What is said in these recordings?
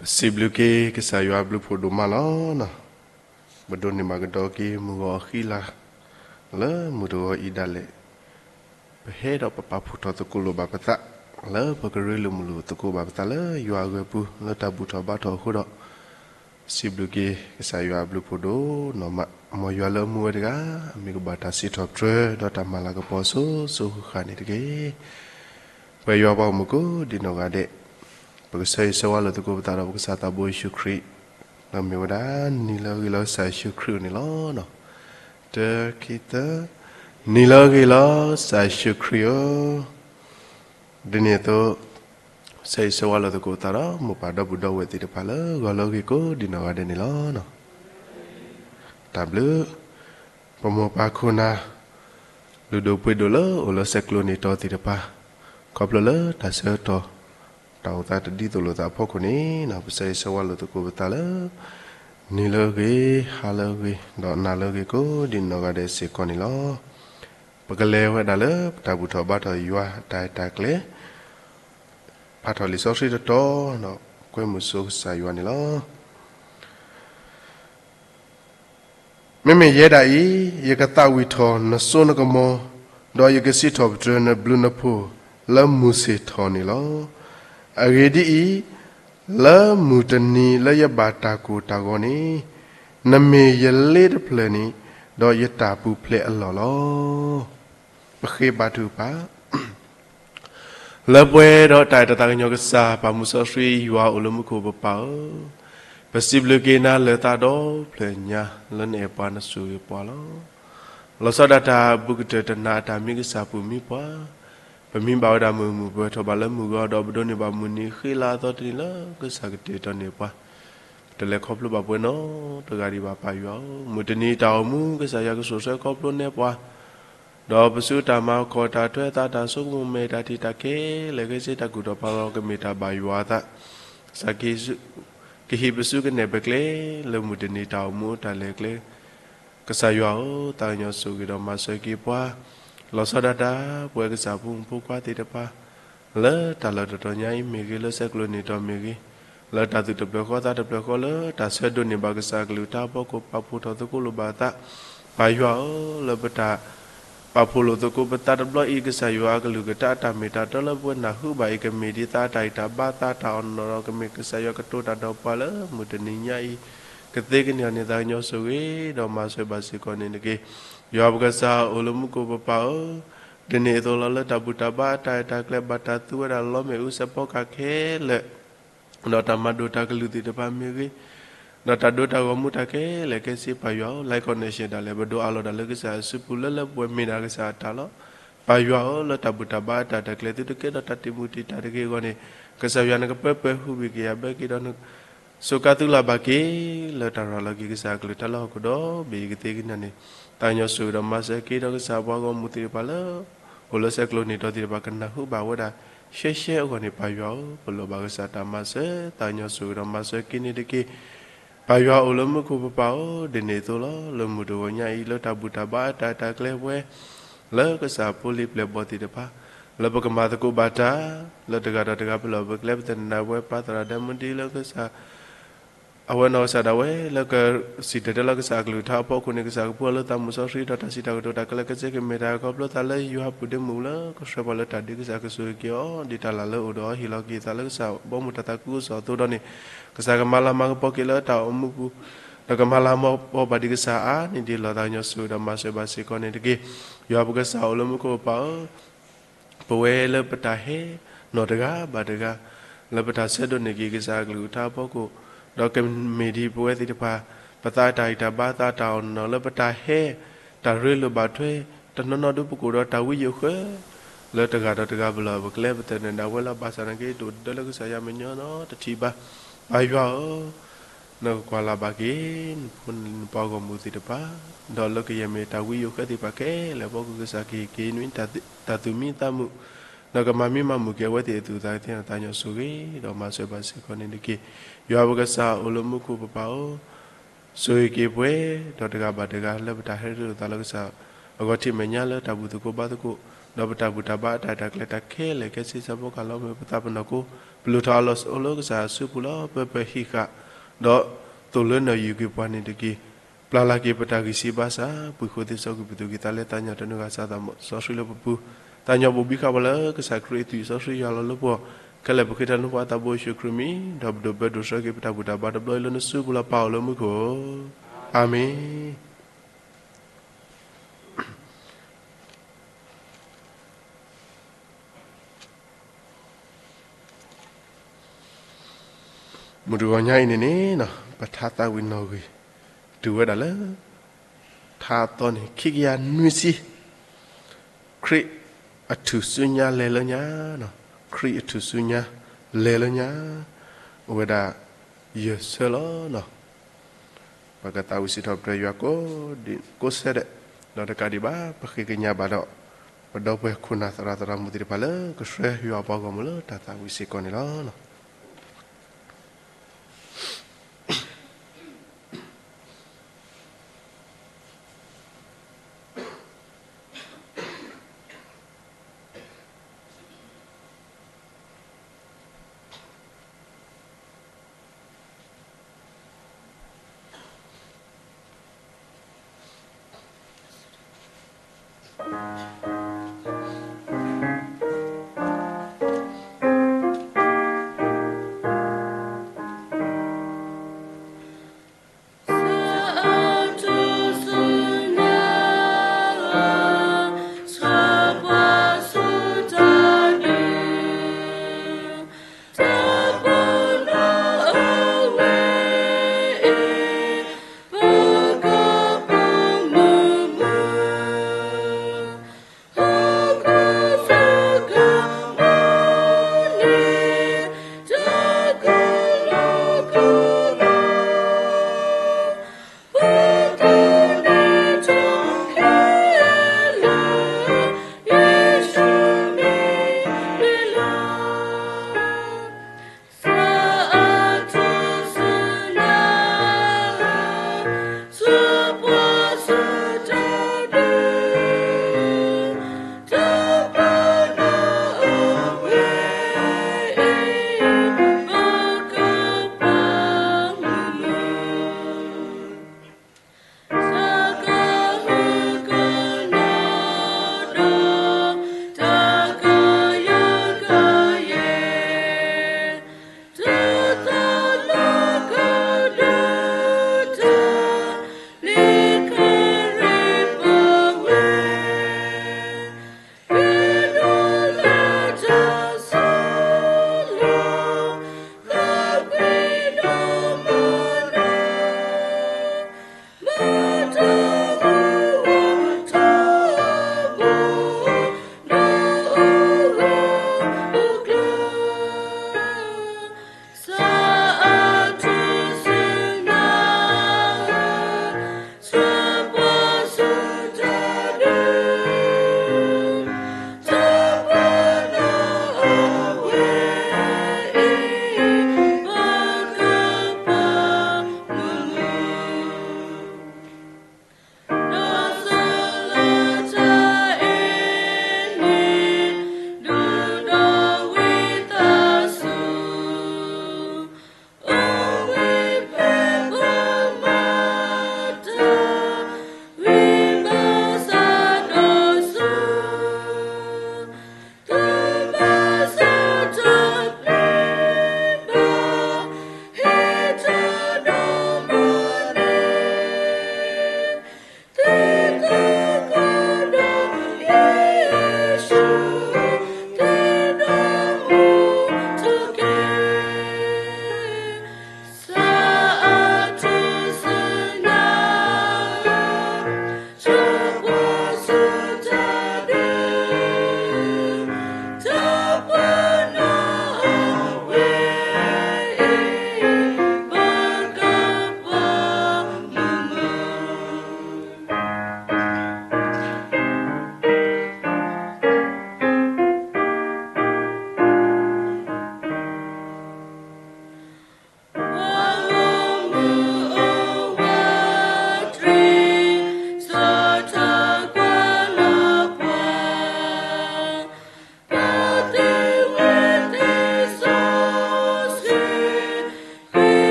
ပစံးဘျုးက့ၤကစၢ်ယွၤအဘျုးဖှိၣ်ဒိၣ်မးလီၤ. ပဒိးန့ၢ်ဘၣ်ကဒီးက့ၤမုၢ်ဂီၤအဃံလၤ လၢမုၢ်တဂီၤအံၤဒၣ်လဲာ်, ပဟဲဒီးပပာ်ဖှိၣ်ထီၣ်သကိးလိာ်ဘၣ်ပသး, လၢပကရ့လိာ်မုာ်လိာ်သကိးဘၣ်ပသးလၢယွၤအဂ့ၢ်ပူၤ လၢတၢ်ဘူၣ်ထီၣ်ဘါထီၣ်အဃိဒီး, စံးဘျုးက့ၤကစၢ်ယွၤအဘျုးဖှိၣ်ဒိၣ်နီၢ်မး, မ်ယွၤလၢမူဝဲတဂၤ အမ့ၢ်ကဘၣ်တၢ်စံးထီၣ်ပတြၢၤ ဒီးတၢ်မၤလၤကပီၤအစိၤစိၤဃၣ်ဃၣ်န့ၣ်တက့ၢ်. ပှၤယွၤပှၤဂီၢ်မုၢ်ကိးဒံးနီၢ်ဂၤဒဲး, ပကဆၢဂ့ၤဆၢဝါလိာ်သကိးပသးဒီးပကစၢ်သးဘိယ့ၣ်ၡူးခရံာ်, ဒီးမ့ၢ်ဝဲဒၣ်နံၤလၢအဂ့ၤလီၤကစၢ်ယ့ၣ်ၡူးခရံာ်အအိၣ်န့ၣ်လီၤ. တၢ ခံ သၢ, နံၤလၢအဂ့ၤလီၤကစၢ်ယ့ၣ်ၡူးခရံာ်ဧၢ, ဒ်န့ၣ်အသိး, ဆၢဂ့ၤဆၢဝါလိာ်သကိးပသးဒီး မိၢ်ပၢ်ဒီပုၢ်ဒီဝဲၢ်သ့ၣ်တဖၣ်လၢဂီၤလၢအဂ့ၤကိးဒံးနီၢ်ဂၤဒဲးန့ၣ်လီၤ. တၢ်ဘျုး, ပမိၢ်ပၢ်ခိၣ်နၢ် လုၢ်ဒိၣ်ပှ့ၤဒိၣ်လၢအိၣ်လၢဆဲးကျိးန့ၢ်တီၤသ့ၣ်တဖၣ်, ခီဖျိလၢတၢ်ဆၢကတီၢ် တၢ်အိၣ်သးတဒ်သိးလိာ်သးအဖီခိၣ်န့ၣ်, ပဆၢဂ့ၤဆၢဝါလိာ်သကိးပသးလၢ နံၤလၢအဂ့ၤ, ဟါလၢအဂ့ၤ, ဒီးနၤလၢအဂ့ၤကိးဒံးနီၢ်ဂၤဒဲးစ့ၢ်ကီးန့ၣ်လီၤ. ပကလဲၤဝဲဒၣ်လၢပတၢ်ဘူၣ်ထီၣ်ဘါထီၣ်ယွၤအတၢ်အဲၣ်တၢ်ကျဲ, ဖးထီၣ်လံာ်စီဆှံတတီၤ, ဒီးကွဲမုာ်ဆိကစၢ်ယွၤန့ၣ်လီၤ. မ့မ့ၢ်ယဲဒၣ်အံၤ, ယကသးဝံၣ်ထီၣ်နစိနကမီၤ, ဒီးယကစံးထီၣ်ပတြၢၤနဘျုးနဖှိၣ်လၢမုၢ်ဆ့ၣ်ထီၣ်န့ၣ်လီၤ. အဂ့ၢ်ဒ်အံၤ, လၢမုၢ်တနံၤလၢယဘၣ်တၢ်ကိၢ်တၢ်ဂီၤန့ၣ်, နမ့ၢ်ယလ့တဖျၢၣ်န့ၣ်, ဒီးယတၢ်ပူၤဖျဲးအလီၢ်လီၤ. ပဃ့ဘါထုကဖၣ် လၢပှဲၤဒီးတၢ်အဲၣ်တၢ်သးကညီၤကစၢ် ပၢ်မူစီဆှံယွၤအိၣ်လၢမူခိၣ်ပပၢ်ဧၢ, ပစံးဘျုးက့ၤနၤလၢသးဒီဖျၢၣ်ညါ လၢနအဲၣ်ပှၤနဆိၣ်ဂ့ၤပှၤလီၤ. လီၤဆီဒၣ်တၢ်ဘူးကတၢၢ်တနၤအတၢ်မံကစၢ်ပူၤမံပှၤ, ပမံဘၣ်ဝဲဒၣ်မုာ်မုာ်ပှဲၤထီၣ်ဘၣ်လၢမုၢ်ဂီၤဒီး ပဒိးန့ၢ်ဘၣ်မုၢ်နံၤဃံလၤအသီတနံၤလၢကစၢ်ကတဲာ်ကတီၤန့ၢ်ပှၤ, ပတလဲၤခီဖျိဘၣ်ပှဲၤနီတဂၤဒံးဘၣ်ပၢ်ယွၤဧၢ, မုၢ်တနံၤတၢ်အိၣ်မူကစၢ်ယွၤကဆိၣ်ဆၢခီဖျိနဲပှၤ ဒီးပစုတၢ်မၤခီၣ်တၢ်ထွဲသးတၢ်ဆိကမိၣ်မဲာ်တၢ်ထံၣ်တၢ်ခဲလၢာ်ခဲဆ့တၢ်ကူၣ်ထီၣ်ဖးလီၤကမ့ၢ်တၢ်ဘၣ်ယွၤအသး, ကစၢ်ကဟံးပစုကနဲၣ်ပကျဲ လၢမုၢ်တနံၤတၢ်အိၣ်မူတၢ်လဲၤကျဲ, ကစၢ်ယွၤဧၢ, သးကညီၤဆိၣ်ဂ့ၤဒီးမၤစၢၤက့ၤပှၤ, လီၤဆီဒၣ်တၢ် ပဝဲကစၢ်ဖိမုၣ်ဖိခွါသ့ၣ်တဖၣ် လၢတၢ်လီၢ်တတီၤညါအံၤမ့ၢ်ဂ့ၤ, လၢဆဲးကျိးန့ၢ်တီၤမ့ၢ်ဂ့ၤ, လၢတၢ်သူၣ်တဖျၢၣ်ဃီသးတဖျၢၣ်ဃီ လၢတၢ်ဆၢဒိးန့ၢ်ဘၣ်ကစၢ်အကလုၢ်ကထါအဖီခိၣ် ပာ်ဖှိၣ်ထီၣ်သကိးလိာ်ဘၣ်အသး, ပၢ်ယွၤဧၢ, လၢပတၢ်ပာ်ဖှိၣ်လိာ်သကိးပသးတဘျီအံၤ ကစၢ်ယွၤအကလုၢ်ကထါအတၢ်မ့ၢ်တၢ်တီလၢပဝဲနၢ်ဟူဘၣ်အံၤ ကမ့ၢ်ဒ်သးအတၢ်ဂံၢ်တၢ်ဘါသးတၢ်အီၣ်နီၢ်နီၢ် ကမ့ၢ်ကစၢ်ယွၤကတိၤတၢ်ဒီးပှၤလၢမုၢ်တနံၤညါအံၤ, ကသ့ကန့ၢ်အီၤန့ၣ် သးကညီၤဆိၣ်ဂ့ၤ ဒီးမၤစၢၤဘၣ်စ့ၢ်ကီးန့ၣ်တက့ၢ်. ယွၤပကစၢ်အိၣ်လၢမူခိၣ်ပပၢ်ဧၢ, ဒ်န့ၣ်အသိးလီၤ လၢတၢ်ဘူၣ်တၢ်ဘါအတၢ်အဲၣ်တၢ်ကျဲ ဘၣ်တၢ်သူဝဲဒၣ်လီမ့ၣ်အူစဲးဖီကဟဲခဲလၢာ် ဒီးတၢ်မၤဒိၣ်တၢ်ကလုၢ်သ့ၣ်တဖၣ်မ့ၢ်ဂ့ၤ, ဒီးတၢ်ဒိတၢ်ဂီၤမူတၢ်ခဲလၢာ်ခဲဆ့ ပၢ်ယွၤဧၢ, live connection ဒၣ်လဲာ် ပဒိးအးလီၤတၢ်လၢကစၢ်အစုပူၤလၢလၢပှဲၤမ့ၢ်ဒၣ်ကစၢ်အတၢ်လီၤ. ပၢ်ယွၤဧၢ, လၢတၢ်ဘူၣ်တၢ်ဘါအတၢ်အဲၣ်တၢ်ကျဲ သုတကဲထီၣ်တၢ်တံာ်မုၢ်တံာ်တာ်တဂ့ၤအဂီၢ်န့ၣ်, ကစၢ်ယွၤနကပၢပၢၤဟူးဂံၢ်ကယၤဘၢက့ၤဒီး စူးကါသုလၢ်ဘၣ်က့ၤ လၢတၢ်ရၤလီၤက့ၤကစၢ်အကလုၢ်ကထါလၢဟီၣ်ခိၣ်ဒီဘ့ၣ်အံၤ ကသ့ကန့ၢ်န့ၣ်, သးကညီၤဆိၣ်ဂ့ၤဒီးမၤစၢၤက့ၤဒီးကစၢ်ပှၤဂီၢ်မုၢ်သ့ၣ်တဖၣ်လၢ အိၣ်လၢဆဲးကျိးန့ၢ်တီၤသ့ၣ်တဖၣ် ကနၢ်ဟူဘၣ်ဝဲဒၣ်ရှဲရှဲအဂီၢ်န့ၣ် ပၢ်ယွၤဧၢ, ပလိၣ်ဘၣ်ကစၢ်တၢ်မၤစၢၤ, သးကညီၤဆိၣ်ဂ့ၤဒီးမၤစၢၤက့ၤန့ၣ်တက့ၢ်. ပၢ်ယွၤအိၣ်လၢမူခိၣ်ပပၢ်ဧၢ, ဒ်န့ၣ်အသိးလီၤ လၢမုၢ်တဂီၤညါအံၤ လၢတၢ်ဘူၣ်တၢ်ဘါအတၢ်အဲၣ်တၢ်ကျဲပဝဲ လၢကစၢ်ဖိလံၤပျဲၢ်ဘီၣ်သ့ၣ်တဖၣ် လၢပကမၤသကိးဘၣ်တၢ် လၢတဂၤဒီးတဂၤပလီၢ်ပကျဲ ပသန့ၤဒၣ်ဝဲပၢ်သရၣ်ဒဲမုၢ်ဒံလၢကစၢ် အဝဲနီၢ်ကစၢ်ဒၣ်ဝဲ လၢကစံၣ်တဲၤတဲလီၤကစၢ်အကလုၢ်ကထါအဖီခိၣ်န့ၣ် ကစၢ်ကပှဲၤလၢသးမုၢ်စီဆှံဒီးတၢ်စံးတၢ်ကတိၤတၢ်ခဲလၢာ်ခဲဆ့ ကမ့ၢ်တၢ်ခီဖျိသးလၢယွၤအပူၤဒ့မုၣ်လၢကဆှၢပှၤလၢတၢ်ဒုး ကစၢ်ကဆိၣ်ဂ့ၤက့ၤအီၤ ဒ်တၢ်လၢ်လၢအအိၣ်ဒီးအီၤ ဟ့ၣ်လီၤက့ၤသးလၢကစၢ်ဘီမုၢ်တၢ်သးခုကစီၣ်အသိးဒီးန့ၣ်, ကစၢ်ကမၤလၤမၤကပီၤက့ၤလၢတၢ်အိၣ်မူပူၤ, ဒီးကမၤလၤမၤကပီၤဘၣ်ဒံးကစၢ်အါန့ၢ်ဒံးလီၤ. သးကညီၤဆိၣ်ဂ့ၤဒီးမၤစၢၤဘၣ်စ့ၢ်ကီးန့ၣ်တက့ၢ်. ယွၤပကစၢ်အိၣ်လၢမူခိၣ်ပပၢ်ဧၢ, ပဝဲလၢပတၢ်ဟဲနီၢ်တဂၤဘၣ်တဂၤ လၢပတၢ်ဆၢဒိးန့ၢ်က့ၤကစၢ်အကလုၢ်ကထါအဖီခိၣ်, ဒီးကမ့ၢ်ဒ်ပဝဲသ့ၣ်တဖၣ် ပသးတၢ်ဂံၢ်တၢ်ဘါသးတၢ်အီၣ်နီၢ်နီၢ် လၢပတၢ်ဟဲ တၢ်ရ့လိာ်ဘၣ်ထွဲ တနီၤနီၤဒုးပကအိၣ်ဒီးတၢ်ဝံယိာ်ဃၢ လၢတဂၤဒီးတဂၤပလီၢ်ပကျဲ ပသန့ၤဒၣ်ဝဲလၢဘၣ်ဆၣ်နာ်က့ တအိၣ်တဒၢလၢကစၢ်ယွၤမဲာ်ညါနီတထံၣ်ဘၣ်. ပၢ်ယွၤဧၢ, နကကွၢ်လၢ်ဘၣ်က့ၤ နဖိနပှၤဂီၢ်မုၢ်သ့ၣ်တဖၣ်, ဒီးလၢကယဲၢ်မ့ၢ်တၢ်ဝံယိာ်ဃၢသ့ၣ်တဖၣ်ခဲလၢာ်အဖီခိၣ် ကစၢ်ကဟ့ၣ်က့ၤနွံ တၢ်သူၣ်မံသးမုာ်, ဒီးကမၤမံမၤမုာ်က့ၤအဝဲသ့ၣ်အသူၣ်အသးကသ့ သးကညီၤဆိၣ်ဂ့ၤ ဒီးမၤစၢၤဘၣ်စ့ၢ်ကီးန့ၣ်တက့ၢ်. ယွၤပကစၢ်အိၣ်လၢမူခိၣ်ပပၢ်ဧၢ, ဆိၣ်ဂ့ၤက့ၤပဝဲ ဒီးတဂၤဘၣ်တဂၤလၢပတၢ်ဟဲရ့လိာ်သးလၢကစၢ်အဂီၢ်ထံးမဲာ်ညါလၢတၢ်ဘူၣ်သကိးဘါသကိး ဒီးပတၢ်ဘူၣ်တၢ်ဘါအတၢ်ရဲၣ်တၢ်ကျဲၤတၢ်ခဲလၢာ် ကဲဆံးစၢ်ဖိကလီၤမၢ်ပသးပနီၢ်ခိ, ပလိၣ်ထီၣ်အလီၢ်အိၣ်လၢကစၢ်အစုပူၤလီၤ. ပၢပၢဟံးဃာ်, ဒီးသိၣ်လိနၢ်ယုၢ်က့ၤပှၤန့ၣ်တက့ၢ်. ပျၢ်လၢ်က့ၤပတၢ်ဂံၢ်စၢ်ဘါစၢ်, ပှ့ၤဃီသ့စီကွံာ်ပသူၣ်ကံၢ်သးလဲ, သးညီတနုာ်ဂၤစၢ်သးမီၤစီဆှံလၢပပူၤ, သးညီဘိၣ်ဘံဃာ်ပှၤလၢကစၢ်ခရံာ်အသွံၣ်စီဆှံယွၤလီၤလၢပဂီၢ်, ခဲလၢာ်ပဃ့တၢ်နုာ်ပှၤသးဘိယ့ၣ်ၡူးခရံာ်မံၤ, ဒီးပဒိၣ်ပၢဒိၣ်ဆှၢက့ၤပတၢ်ဘူၣ်တၢ်ဘါတဘျီအံၤလၢနစုပူၤလီၤ. ပၢ်အိၣ်လၢမူခိၣ်, အၤမ့ၣ်. မုၢ်တဂီၤညါအံၤန့ၣ်န့ၣ်, ပထါသးဝံၣ်နီၣ်ဂံၢ်, တုၤဝဲဒၣ်လၢ ထါအသီန့ၣ် ခံကယၤနွံဆံ, ခရံာ်အထူၣ်စုညါလဲၤလၢညါ, ခရံာ်အထူၣ်စုညါလဲၤလၢညါ, အိၣ်ဝဲဒၣ် ယဲၢ်ဆၢလီၤ. ပကသးဝံၣ်စံးထီၣ်ပတြၢၤယွၤကိးဒံးကိးဆၢဒဲး, ဒီးတကးဒံးဘၣ် ပဃ့ကညးဘၣ်ဒီး ပဒီပုၢ်ဝဲၢ်ခိၣ်နၢ်သရၣ်သရၣ်မုၣ်သ့ၣ်တဖၣ်လၢကဆှၢယွၤအပှၤဂီၢ်မုၢ်လၢတၢ်သးဝံၣ်စ့ၢ်ကီးန့ၣ်လီၤ.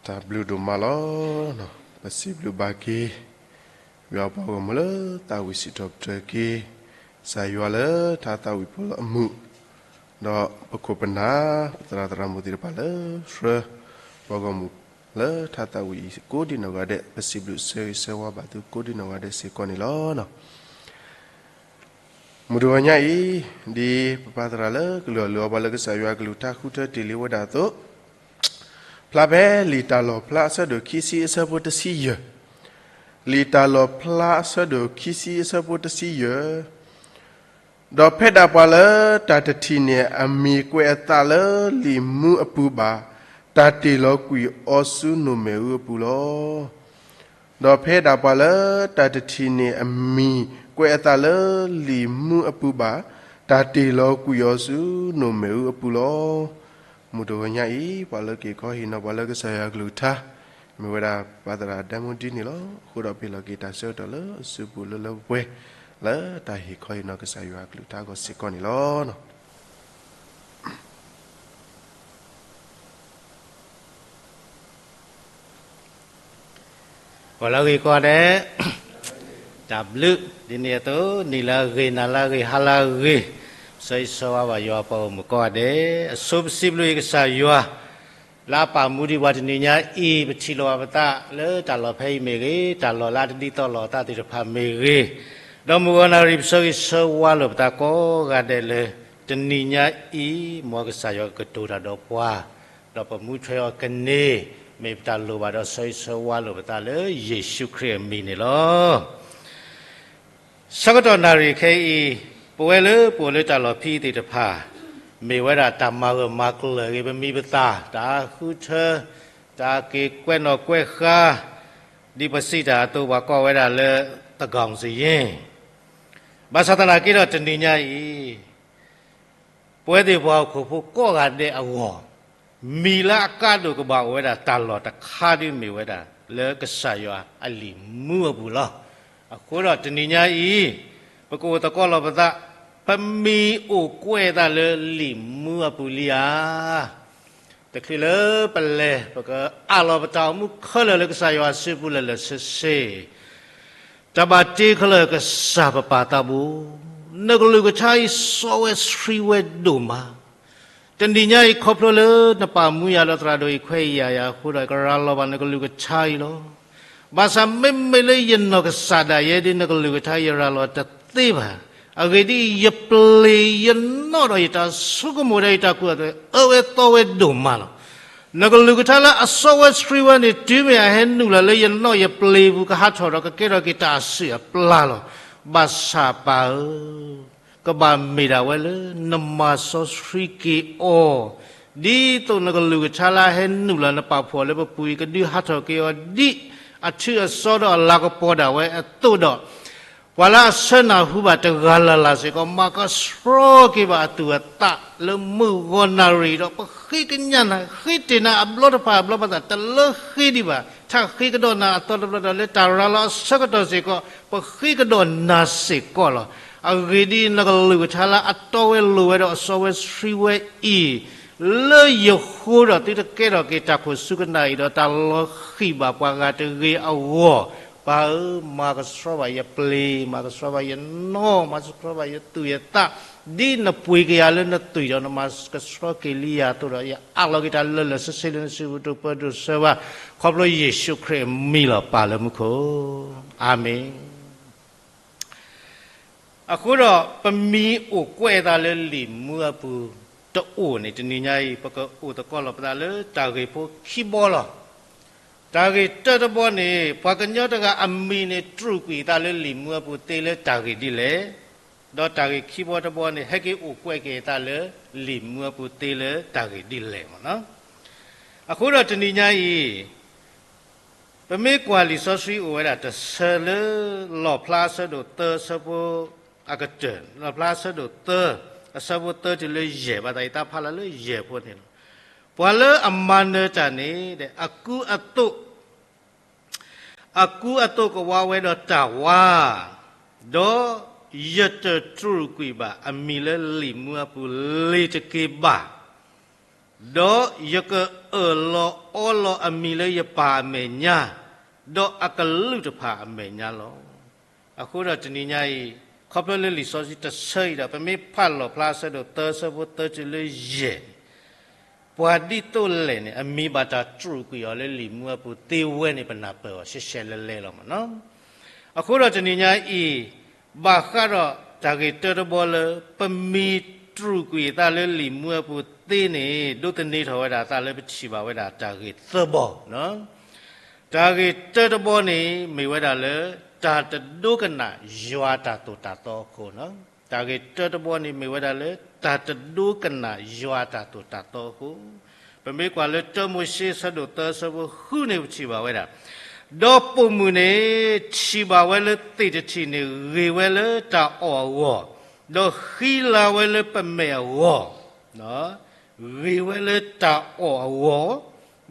တၢ်ဘျုးဒိၣ်မးလီၤ. ပစံးဘျုးဘၣ်က့ၤ ယွၤပှၤဂီၢ်မုၢ်လၢသးဝံၣ်စံးထီၣ်ပတြၢၤက့ၤ ကစၢ်ယွၤလၢထါသးဝံၣ်ဖိလၢအမုာ်, ဒီးပခိၣ်ပနၢ် ပသရၣ်သရၣ်မုၣ်သ့ၣ်တဖၣ်လၢ ဆှၢပှၤဂီၢ်မုၢ်လၢထါသးဝံၣ်အံၤကိးဒံနီၢ်ဂၤဒဲး ပစံးဘျုးဆၢဂ့ၤဆၢဝါဘၣ်သုကိးဒံနီၢ်ဂၤဒဲးစ့ၢ်ကီးန့ၣ်လီၤ. မုၢ်တဂီၤညါအံၤ ဒ်ပပၢ်သရၣ်လၢကလုၢ်အီၣ်လုၢ်အီပှၤလၢကစၢ်ယွၤကလုၢ်ကထါဃုထၢတ့ၢ်လံဝဲဒၣ်အသိး, ဖျါဖဲလံာ်တၢ်လီၣ်ဖျါအဆၢဒိၣ်ခံဆံအဆၢဖိတဆံယဲၢ်, လံာ်တၢ်လီၣ်ဖျါအဆၢဒိၣ်ခံဆံအဆၢဖိတဆံယဲၢ်, ဒီးဖဲဒၣ်ပှၤလၢတၢ်တထံၣ်န့ၢ်အမံၤကွဲးအသးလၢလံာ်မူအပူၤဘၣ်, တၢ်တ့ၢ်လီၤကွံာ်အီၤဆူနိၣ်မ့ၣ်အူအပူၤလီၤ. ဒီးဖဲဒၣ်ပှၤလၢတၢ်တထံၣ်န့ၢ်အမံၤကွဲးအသးလၢလံာ်မူအပူၤဘၣ်, တၢ်တ့ၢ်လီၤကွံာ်အီၤဆူနိၣ်မ့ၣ်အူအပူၤလီၤ. မုၢ်တဂီၤညါအံၤ ပှၤလၢက့ၤခီဟ့ၣ်နီၤပှၤလၢကစၢ်ယွၤကလုၢ်ကထါ မ့ၢ်ဝဲဒၣ်ပၢ်သရၣ်ဒဲမူဒံန့ၣ်လီၤ. အဃိဒီးပဟ့ၣ်လီၤက့ၤတၢ်ဆၢကတီၢ်လၢအစုပူၤလၢလၢပှဲၤပှဲၤ လၢတၢ်ဟ့ၣ်ခီဟ့ၣ်နီၤကစၢ်ယွၤကလုၢ်ကထါအဂီၢ်စ့ၢ်ကီးန့ၣ်လီၤ. ပှၤလၢအဂ့ၤကိးဂၤဒဲး, တၢ်ဘျုး, ဒ်န့ၣ်အသိး နံၤလၢအဂ့ၤ, နၤလၢအဂ့ၤ, ဟါလၢအဂ့ၤ, ဆၢဂ့ၤဆၢဝါဘၣ်ယွၤပှၤဂီၢ်မုၢ်ကိးဂၤဒဲး, အဆိပစံးဘျုးက့ၤကစၢ်ယွၤ လၢအပာ်မူဒံးပှၤတနံၤညါအံၤ, ပထံၣ်လိာ်ဘၣ်ပသးလၢတၢ်လီၢ်ဖဲအံၤမ့ၢ်ဂ့ၤ, တၢ်လီၢ်လၢအတဒ်သိးလိာ်အသးသ့ၣ်တဖၣ်မ့ၢ်ဂ့ၤ, ဒီးမုၢ်ဂီၤနၣ်ရံၣ်ပဆၢဂ့ၤဆၢဝါလိာ်ပသးကိးဂၤဒဲးလၢ တနံၤညါအံၤ မ်ကစၢ်ယွၤကကတိၤတၢ်ဒီးပှၤ, ဒီးပမူထွဲအီၤကန့ၢ်, မ့ၢ်ပတၢ်လိၣ်ဘၣ်ဒီးဆၢဂ့ၤဆၢဝါလိာ်ပသးလၢယ့ၣ်ၡူးခရံာ်အမံၤန့ၣ်လီၤ. ဆၢကတီၢ်နၣ်ရံၣ်ခဲအံၤ, ပဝဲလၢပအိၣ်လၢတၢ်လီၢ်ဖဲအံၤသ့ၣ်တဖၣ်, မ့ၢ်ဝဲဒၣ်တၢ်မၤဂၢၢ်မၤကျၢၤဂ့ၤပမံၤပသၣ်, တၢ်ဃုထၢ, တၢ်က့ၤကွဲးနီၣ်ကွဲးဃါ, ဒ်ပစံးတၢ်အသိး ပှၤကိးဝဲဒၣ်လၢ သန်းခေါင်စာရင်း, ဘၣ်ဆၣ်သနာ်က့ဒီးတနံၤညါအံၤ ပဝဲသ့ၣ်ပှၤဟီၣ်ခိၣ်ဖိကိးဂၤဒဲးအဂီၢ်, မံၤလၢအကါဒိၣ်ကဘၣ်အိၣ်ဝဲဒၣ်တၢ်လီၢ်တခါဒ်မ့ၢ်ဝဲဒၣ် လၢကစၢ်ယွၤအလံာ်မူအပူၤလီၤ. အဃိဒီးတနံၤညါအံၤ, ပကအိၣ်သကိးလီၤပသး, ပမံၤအိၣ်ကွဲးသးလၢလံာ်မူအပူၤလံဧါ. တချုးလၢပလဲၤ ပကအးလီၤပတၢ်အိၣ်မူခဲလၢာ်လၢကစၢ်ယွၤစုပူၤလၢာ်လၢာ်ဆ့ဆ့ တၢ်ဘၣ်တ့ခဲလၢာ်ကစၢ်ပပၢ်သးဘိ, နကလုၢ်ကထါအံၤစီဝဲဆှံဝဲဒိၣ်မး, တနံၤညါအံၤခီဖျိလၢနပာ်မူယၤဒီးသရၣ်ဒိၣ်အံၤခွဲးအံၤယာ်ယၤအဃိဒီး ကရၤလီၤဘၣ်နကလုၢ်ကထါအံၤလီၤ. ဘၣ်ဆၣ်မ့မ့ၢ်လၢယနီၢ်ကစၢ်ဒၣ်ယဲဒ်နကလုၢ်ကထါယရၤလီၤတသ့ဘၣ်. အဂ့ၢ်ဒ်အံၤ, ယပျ့ၤယနီၣ်ဒီးယတၢ်ဆိကမိၣ်ဒီးယတၢ်ကူၣ်အသိး အၢဝဲသီဝဲဒိၣ်မးလီၤ. နကလုၢ်ကထါလၢအစီဝဲဆှံဝဲန့ၣ် တုၤမ့ၢ်အဟဲနုာ်လီၤလၢယနီၣ်ယပျ့ၤပူၤ ကဟးထီၣ်ဒီးကကဲထီၣ်က့ၤတၢ်အစုၣ်အပျၢ်လီၤ. ဘၣ်ဆၣ်ပၢ်ဧၢ, ကဘၣ်မ့ၢ်ဒၣ်ဝဲလၢနမၤစီဆှံက့ၤအီၤ, ဒ်သိးနကလုၢ်ကထါလၢအဟဲနုာ်လီၤနပာ်ဖှိၣ်လၢပပူၤအံၤ ကဒုးဟးထီၣ်က့ၤအီၤဒ်အထူအစီဒီးအလၤကပီၤဒၣ်ဝဲအသိးဒီး, ပှၤလၢအဆၢနၢ်ဟူဘၣ်တဂၤလၢ်လၢ်စ့ၢ်ကီး မၤကဆှီက့ၤဘၣ်အသူၣ်အသးလၢမုၢ်ဂီၤနၣ်ရံၣ်ဒီး ပဃ့ကညးနၤ ဃ့တ့ၢ်နၤအဘျီတဖၣ်အဘျီပသး တလၢဃ့ဒံးဘၣ်, ထးဃ့ကဒီးနၤအသီတဘျီဒီး လၢတၢ်ရၤလီၤအဆၢကတီၢ်စ့ၢ်ကီး ပဃ့ကဒီးနၤစ့ၢ်ကီးလီၤ. အဂ့ၢ်ဒ်အံၤ, နကလုၢ်ကထါလၢအတီဝဲလိၤဝဲဒီးအစီဝဲဆှံဝဲအံၤ လၢယဃိဒီးသုတကဲထီၣ်က့ၤတၢ်ခိၣ်ဆူကနၣ်အံၤဒီး တၢ်လီၤဃံၣ်ဘၣ်ပှၤဂၤတဂ့ၤအဂီၢ်, ပၢ်ဧၢ, မၤကဆှီဘၣ်ယပျ့ၤ, မၤကဆှီဘၣ်ယနီၣ်, မၤကဆှီဘၣ်ယသူၣ်ယသး, ဒ်နပှ့ၤက့ၤယၤလၢနသွံၣ်ဒီး နမၤကဆှီက့ၤလံယၤအသိးဒီး ယအးလီၤက့ၤတၢ်လၢလၢာ်ဆ့ဆ့လၢနစုပူၤဒိၣ်ပၢဒိၣ်ဆၢဘၣ်, ခီဖျိယ့ၣ်ၡူးခရံာ်အမံၤလီၤ ပၢ်လၢမူခိၣ်, အၤမ့ၣ်. အဃိဒီး ပမံၤအိၣ်ကွဲးအသးလၢလံာ်မူအပူၤတအိၣ်န့ၣ် တနံၤညါအံၤ ပကအိၣ်သကိးလီၤပသးလၢတၢ်ဂ့ၢ်ဖိခံဘီလီၤ. တၢ်ဂ့ၢ်တၢတဘီန့ၣ် ပှၤကညီတဂၤအမံၤန့ၣ် တြူာ်ကွံာ်အသးလၢလံာ်မူအပူၤသ့လၢတၢ်ဂ့ၢ်ဒ်လဲၣ်, ဒီးတၢ်ဂ့ၢ်ခံဘီတဘီန့ၣ် ဟဲက့ၤအိၣ်ကွဲးက့ၤအသးလၢလံာ်မူအပူၤသ့လၢတၢ်ဂ့ၢ်ဒ်လဲၣ်မ့ၢ်နီၤ. အဃိဒီးတနံၤညါအံၤ ပမ့ၢ်ကွၢ်လံာ်စီဆှံအိၣ်ဝဲဒၣ်တဆၢလၢ လီၣ်ဖျါအဆၢဒိၣ်သၢအဆၢဖိအကတၢၢ်, လီၣ်ဖျါအဆၢဒိၣ်သၢ အဆၢဖိသၢတုၤလၢယဲၢ်, ဘၣ်သးယသးဖးလီၤလၢယဲၢ်ဖိန့ၣ်လီၤ. ပှၤလၢအမၤနၢၤတၢ်န့ၣ် အကူအသိး အကူအသိးကဝါဝဲဒီးတၢ်ဝါ, ဒီးယတတြူာ်ကွံာ်ဘၣ်အမံၤလၢလံာ်မူအပူၤလ့ၤတက့ၢ်ဘၣ်. ဒီးယကအၢၣ်လီၤအီလီၤအမံၤလၢယပၢ်အမဲာ်ညါ, ဒီးအကလူးတဖၣ်အမဲာ်ညါလီၤ. အဃိဒီးတနံၤညါအံၤ, ခီဖျိလၢလံာ်စီဆှံတဆၢအံၤဒီး ပမ့ၢ်ဖးလီၤဖျါအဆၢဒိၣ်သၢ အဆၢဖိသၢတုၤလၢယဲၢ်န့ၣ်, ပှၤဒ်သိးလဲၣ်န့ၣ် အမံၤဘၣ်တၢ်တြူာ်ကွံာ်အီၤလၢလံာ်မူအပူၤသ့ဝဲန့ၣ် ပနၢ်ပၢၢ်အီၤရှဲရှဲလဲလဲလီၤမ့ၢ်နီၤ. အဃိဒီးတနံၤညါအံၤ, ဘၣ်ဃးဒီးတၢ်ဂ့ၢ်တၢတဘီလၢ ပမံၤတြူာ်ကွံာ်အသးလၢလံာ်မူအပူၤသ့န့ၣ် ဒိးသန့ၤထီၣ်ဝဲဒၣ်အသးလၢပထံၣ်ဘၣ်ဝဲဒၣ်တၢ်ဂ့ၢ်သၢဘီ တၢ်ဂ့ၢ်တၢတဘီန့ၣ် မ့ၢ်ဝဲဒၣ်လၢ တၢ်တဒိကနၣ်ယွၤတၢ်သိၣ်တၢ်သီအဃိ, တၢ်ဂ့ၢ်တၢတဘီန့ၣ်မ့ၢ်ဝဲဒၣ်လၢ တၢ်တဒိကနၣ်ယွၤတၢ်သိၣ်တၢ်သီအဃိ, ပမ့ၢ်ကွၢ်လၢတၢမိၤၡ့အဆၢဒိၣ်သၢ အဆၢဖိဃုန့ၣ် ပထံၣ်ဘၣ်ဝဲဒၣ်, ဒီးပိာ်မုၣ်န့ၣ် ထံၣ်ဘၣ်ဝဲလၢသ့ၣ်တထံၣ်န့ၣ် ဂ့ၤဝဲလၢတၢ်အီၣ်အဂီၢ်, ဒီးဃံလၤဝဲလၢပမဲာ်အဂီၢ် ဂ့ၤဝဲလၢတၢ်အီၣ်အဂီၢ်,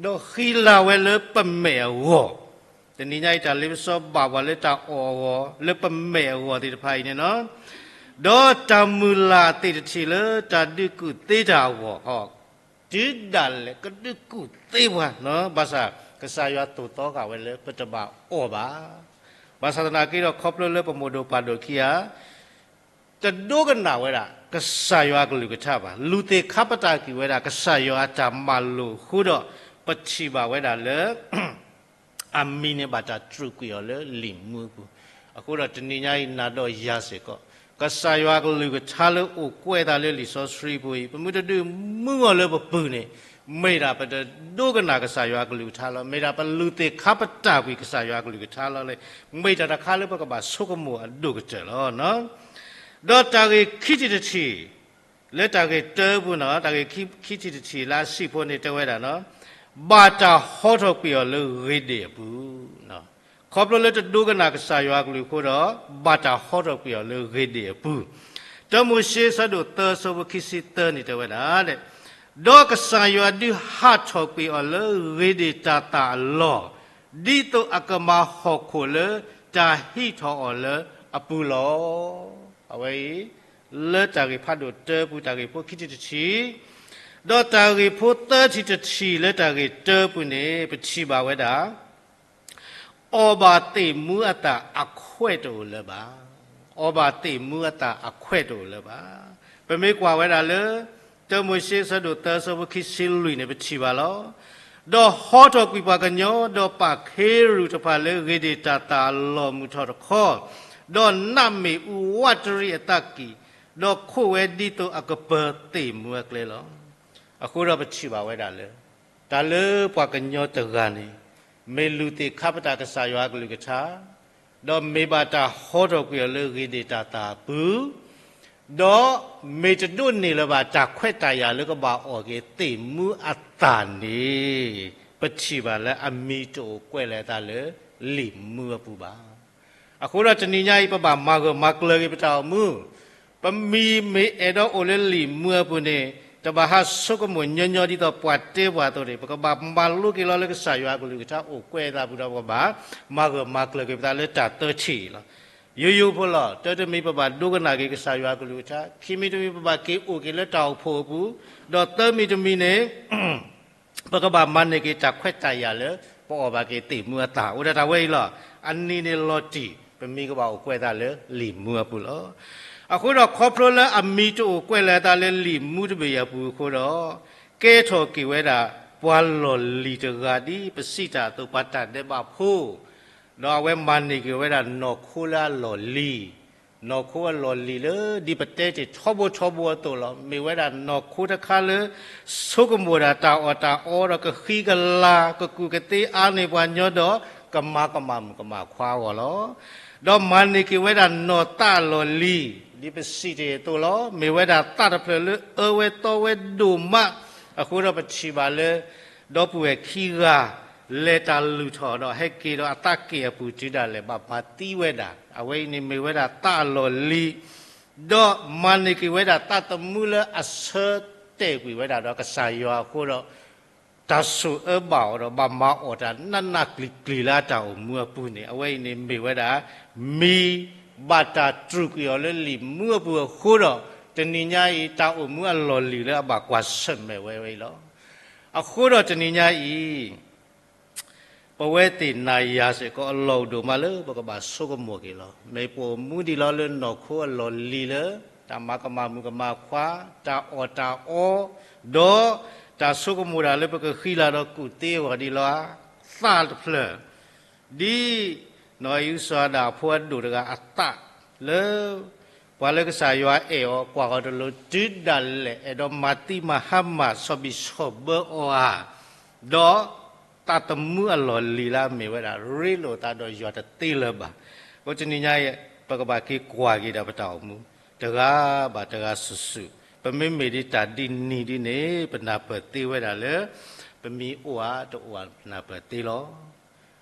ဒီးဃံလၤဝဲလၢပမဲာ်အဂီၢ်, တနံၤညါအံၤ တၢ်လ့ပစီဘၣ်ပှၤလၢတၢ်အီၣ်အဂီၢ် လၢပမဲာ်အဂီၢ်သ့ၣ်တဖၣ်အံၤန့ၣ်လီၤ. ဒီးတၢ်မုၢ်လၢ်သ့ၣ်တထံၣ်လၢတၢ်ဒုးကူၣ်သ့တၢ်အဂီၢ်, တုၤဒၣ်လဲာ်ကဒုးကူၣ်သ့ပှၤ, ဘၣ်ဆၣ် ကစၢ်ယွၤသိၣ်သီဃာ်ဝဲလၢပတဘၣ်အီၣ်ဘၣ်. ဘၣ်ဆၣ်သနာ်က့ဒီး ခီဖျိလၢပမိၢ်ဒိၣ်ပၢ်ဒိၣ်ခံဂၤ တဒိကနၣ်ဝဲဒၣ် ကစၢ်ယွၤအကလုၢ်ကထါဘၣ်. လူၤသ့ၣ်ခါပတာ်ကွံာ်ဝဲဒၣ် ကစၢ်ယွၤအတၢ်မၤလိာ်အဃိဒီး ပထံၣ်ဘၣ်ဝဲဒၣ်လၢ အမံၤန့ၣ်ဘၣ်တၢ်တြူာ်ကွံာ်အီၤလၢလံာ်မူအပူၤ. အဃိဒီးတနံၤညါအံၤ နၤဒီးယၤစ့ၢ်ကီး ကစၢ်ယွၤအကလုၢ်ကထါလၢအိၣ်ကွဲးအသးလၢလံာ်စီဆှံပူၤအံၤ ပမ့ၢ်တဒုးမူအီၤလၢပပုၢ်န့ၣ် မ့ၢ်ဒၣ်ပတဒိကနၣ်ကစၢ်ယွၤအကလုၢ်ကထါလီၤ. မ့ၢ်ဒၣ်ပလူၤသ့ၣ်ခါပတာ်ကွံာ်ကစၢ်ယွၤအကလုၢ်ကထါလီၤလၢ မ့ၢ်တၢ်တခါလၢပကဘၣ်ဆိကမိၣ်အဒိၣ်ကတၢၢ်လီၤ. ဒီးတၢ်ဂ့ၢ်ခံထံၣ်တထံၣ် လၢတၢ်ဂ့ၢ်တၢပူၤန့ၣ်, တၢ်ဂ့ၢ်ခံထံၣ်တထံၣ်လၢအစံးဖိန့ၣ်တဲဝဲဒၣ်, ဘၣ်တၢ်ဟီထီၣ်ကွံာ်အီၤလၢဂ့ၤဒ့ၣ်အပူၤ. ခီဖျိလၢတဒိကနၣ်ကစၢ်ယွၤအကလုၢ်အဃိဒီး ဘၣ်တၢ်ဟီထီၣ်ကွံာ်အီၤလၢဂ့ၤဒ့ၣ်အပူၤ. တၢမိၤၡ့အဆၢဒိၣ်သၢ အဆၢဖိခံဆံသၢန့ၣ်တဲဝဲဒၣ်, ဒီးကစၢ်ယွၤဒုးဟးထီၣ်ကွံာ်အီၤလၢဂ့ၤဒ့ၣ်တၢ်သၣ်အလီၢ်, ဒ်သိးအကမၤဟီၣ်ခိၣ်လၢတၢ်ဟံးထီၣ်အီၤလၢအပူၤလီၤ. အဝဲအံၤ လၢတၢ်ဂ့ၢ်ဖးဒိၣ်တၢပူၤ တၢ်ဂ့ၢ်ဖိခံထံၣ်တထံၣ်, ဒီးတၢ်ဂ့ၢ်ဖိသၢထံၣ်တထံၣ်လၢတၢ်ဂ့ၢ်တၢပူၤန့ၣ် ပထံၣ်ဘၣ်ဝဲဒၣ် အီၣ်ဘၣ်သ့ၣ်မူအသၣ်အခွဲးတအိၣ်လၢၤဘၣ်. အီၣ်ဘၣ်သ့ၣ်မူအသၣ်အခွဲးတအိၣ်လၢၤဘၣ်. ပမ့ၢ်ကွၢ်ဝဲဒၣ်လၢ တၢမိၤၡ့အဆၢဒိၣ်သၢ အဆၢဖိခံဆံလွံၢ်န့ၣ် ပထံၣ်ဘၣ်လီၤ. ဒီးဟီထီၣ်ကွံာ်ပှၤကညီ ဒီးပာ်ခ့ရူၢ်တဖၣ်လၢဂ့ၤဒ့ၣ်တၢ်သၣ်အလီၢ်မုၢ်ထီၣ်တခီ, ဒီးနးမ့ၣ်အူဝးတရံးအသးကံၢ်, ဒီးခိးဝဲဒ်သိးအကပၢၤသ့ၣ်မူအကျဲလီၤ. အဃိဒီးပထံၣ်ဘၣ်ဝဲဒၣ်လၢ တၢ်လၢပှၤကညီတဂၤန့ၣ် မ့ၢ်လူၤသ့ၣ်ခါပတာ်ကစၢ်ယွၤအကလုၢ်ကထါ, ဒီးမ့ၢ်ဘၣ်တၢ်ဟီထီၣ်ကွံာ်အီၤလၢဂ့ၤဒ့ၣ်တၢ်သၣ်အပူၤ, ဒီးမ့ၢ်တဒိးန့ၢ်လၢၤဘၣ်တၢ်ခွဲးတၢ်ယာ်လၢကဘၣ်အီၣ်က့ၤသ့ၣ်မူအသၣ်န့ၣ်, ပထံၣ်ဘၣ်လၢအမံၤတအိၣ်ကွဲးလၢၤအသးလၢလံာ်မူအပူၤဘၣ်. အဃိဒီးတနံၤညါအံၤ ပဘၣ်မၤဂၢၢ်မၤကျၢၤက့ၤပတၢ်အိၣ်မူ, ပမံၤမ့ၢ်အဲၣ်ဒိးအိၣ်လၢလံာ်မူအပူၤန့ၣ် တဘၣ်ဟးဆိကမိၣ်ညီညီဒ်သိးပှၤတဲပှၤအသိးန့ၣ်, ပကဘၣ်မၤလိက့ၤလီၤလၢကစၢ်ယွၤအကလုၢ်ကထါအိၣ်ကွဲးအသးပူၤဒီး ပကဘၣ်မၤဂၢၢ်မၤကျၢၤက့ၤပသးလၢတၢ်သၢထံၣ်အံၤလီၤ. ယိယိဖိလီၤ. တၢတမံၤ ပဘၣ်ဒိကနၣ်က့ၤကစၢ်ယွၤအကလုၢ်ကထါ, ခံမံၤတမံၤ ပဘၣ်က့ၤအိၣ်က့ၤလၢတၢ်အိၣ်ဖှိၣ်အပူၤ, ဒီးသၢမံၤတမံၤန့ၣ် ပကဘၣ်မၤန့ၢ်က့ၤတၢ်ခွဲးတၢ်ယာ်လၢ ပအီၣ်ဘၣ်က့ၤသ့ၣ်မူအသၣ်, အိၣ်ဒၣ်တၢ်ဝဲအံၤလီၤ. အနံၤန့ၣ်လီၤတံၢ် ပမံၤကဘၣ်အိၣ်ကွဲးသးလၢလံာ်မူအပူၤလီၤ. အဃိဒီးခီဖျိလၢအမံၤတအိၣ်ကွဲးလၢၤအသးလၢလံာ်မူတဘ့ၣ်အပူၤအဃိဒီး, ကဲထီၣ်က့ၤဝဲဒၣ် ပှၤလီၢ်လံၤတဂၤဒ်ပစံးတၢ်အသိး ပှၤတၢ်ဒဲးဘးဖိ ဒီးအဝဲမၤန့ၢ်က့ၤဝဲဒၣ်နီၢ်ခိလၢအလီၢ်လံၤ, နီၢ်ခိအလီၢ်လံၤလၢဒ်ပတဲတ့ၢ်ထီဘိထီဘိအသိးလီၤ. မ့ၢ်ဝဲဒၣ်နီၢ်ခိတခါလၢ ဆိကမိၣ်ဒၣ်တၢ်အီၣ်တၢ်အီဒီးကဃံကလၤ ကကူၣ်ကသ့အါန့ၢ်ပှၤညီဒီး ကမၤကမၣ်မုၣ်ကမၣ်ခွါအဂီၢ်လီၤ. ဒီးမၤန့ၢ်က့ၤဝဲဒၣ်နီၢ်သးအလီၢ်လံၤ ဒ်ပစံးတ့ၢ်အသိးလီၤ. မ့ၢ်ဝဲဒၣ်သးတဖျၢၣ်လၢအၢဝဲသီဝဲဒိၣ်မး, အဃိဒီးပထံၣ်ဘၣ်လၢ ဒီပုၢ်ဝဲၢ်ခံဂၤ လဲၤတၢ်လုၢ်ထီၣ်ဒီးဟဲက့ၤဒီးအသးက့ၣ်အပူၤတုၤဒၣ်လဲာ်ဘၣ်မၤသံဝဲဒၣ်. အဝဲအံၤန့ၣ်မ့ၢ်ဝဲဒၣ်သးအလီၢ်လံၤ, ဒီးမၤန့ၢ်က့ၤဝဲဒၣ်သးသမူလၢအဆၢတဲာ်ကွံာ်ဝဲဒၣ်ဒီးကစၢ်ယွၤအဃိဒီး တၢ်ဆိၣ်အၢဘၣ်အီၤဒီး ဘၣ်မၤအီၣ်တၢ်နးနးကျံၤကျံၤလၢအတၢ်အိၣ်မူအပူၤန့ၣ်, အဝဲအံၤန့ၣ်မ့ၢ်ဝဲဒၣ် မံၤဘၣ်တၢ်တြူာ်ကွံာ်အီၤလၢလံာ်မူအပူၤအဃိဒီး တနံၤညါအံၤ တၢ်အိၣ်မူအလီၢ်လံၤလၢအဘၣ်ကွၢ်ဆၢၣ်မဲာ်ဝဲဝဲအံၤလီၤ. အဃိဒီးတနံၤညါအံၤ ပဝဲသ့ၣ်နၤယၤစ့ၢ်ကီးအလီၢ်အိၣ်ဒိၣ်မးလၢပကဘၣ်ဆိကမိၣ်က့ၤလီၤ. မ့ၢ်ပအိၣ်မူဒံးလီၤလၢနီၢ်ခိအလီၢ်လံၤလၢ တၢ်မၤကမၣ်မုၣ်ကမၣ်ခွါ, တၢ်အီၣ်တၢ်အီ, ဒီးတၢ်ဆိကမိၣ်ဒၣ်လၢပကဃံလၤဒီးကူၣ်သ့အဂီၢ်ဒံးလီၤဧါ, သးတဖျၢၣ် ဒ်နီၢ်အံၣ်အုစီၤအၤဒၣ်အဖိအဒိၣ်တဂၤအသးလၢ ပှၤလၢကစၢ်ယွၤအဲၣ်အီၤကွၢ်အီၤတလိၤ တုၤဒၣ်လဲာ် အဲၣ်ဒိးမၤသံမၤဟါမၢ်ဆီၣ်ဘံၣ်ဆီၣ်ဘၢအီၤဧါ, ဒီးသးသမူအလီၢ်လံၤလၢအမ့ၢ်ဝဲဒၣ် ရ့လိာ်သးဒီးယွၤတသ့လၢၤဘၣ်. အဃိတနံၤညါအံၤ ပကဘၣ်က့ၤကွၢ်က့ၤဒီးပတၢ်အိၣ်မူ တဂၤဘၣ်တဂၤစုာ်စုာ်, ပမ့မ့ၢ်ဒ်တၢ်ဒ်နံၤဒ်န့ၣ် ပနၢ်ပၢၢ်သ့ဝဲဒၣ်လၢ ပမံၤအိၣ်ဧါတအိၣ်ဧါ ပနၢ်ပၢၢ်သ့လီၤ.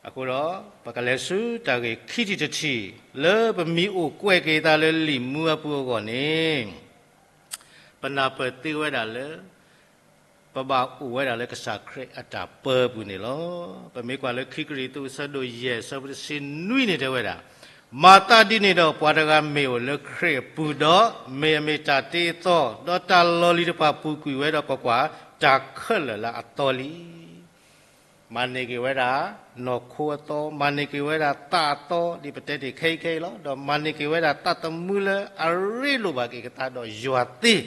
အဃိဒီး ပကလဲၤဆူတၢ်ဂ့ၢ်ခံထံၣ်တထံၣ် လၢပမံၤအိၣ်ကွဲးက့ၤသးလၢလံာ်မူအပူၤအဂီၢ်န့ၣ် ပနၢ်ပၢၢ်သ့ဝဲဒၣ်လၢ ပဘၣ်အိၣ်ဝဲဒၣ်လၢကစၢ်ခရံာ်အတၢ်ပၢပူၤန့ၣ်လီၤ. ပမ့ၢ်ကွၢ်လၢခံကရံၣ်သူးအဆၢဒိၣ်ယဲၢ်အဆၢဖိတဆံနွံန့ၣ်တဲဝဲဒၣ်, မၤသးဒ်န့ၣ်ဒီး ပှၤတဂၤမ့ၢ်အိၣ်လၢခရံာ်အပူၤဒီး မ့ၢ်အမ့ၢ်တၢ်တ့အသီ, ဒီးတၢ်လီၢ်လံၤတဖၣ်ပူၤကွံာ်ဝဲဒီး ကွၢ်ကွၢ်, တၢ်ခဲလၢာ်လၢအသီလံ. မၤန့ၢ်က့ၤဝဲဒၣ် နီၢ်ခိအသီ, မၤန့ၢ်က့ၤဝဲဒၣ်သးအသီ ဒ်ပတဲတ့ၢ်ခဲအံၤခဲအံၤလီၤ. ဒီးမၤန့ၢ်က့ၤဝဲဒၣ်သးသမူလၢအရ့လိာ်ဘၣ်က့ၤကသးဒီးယွၤသ့.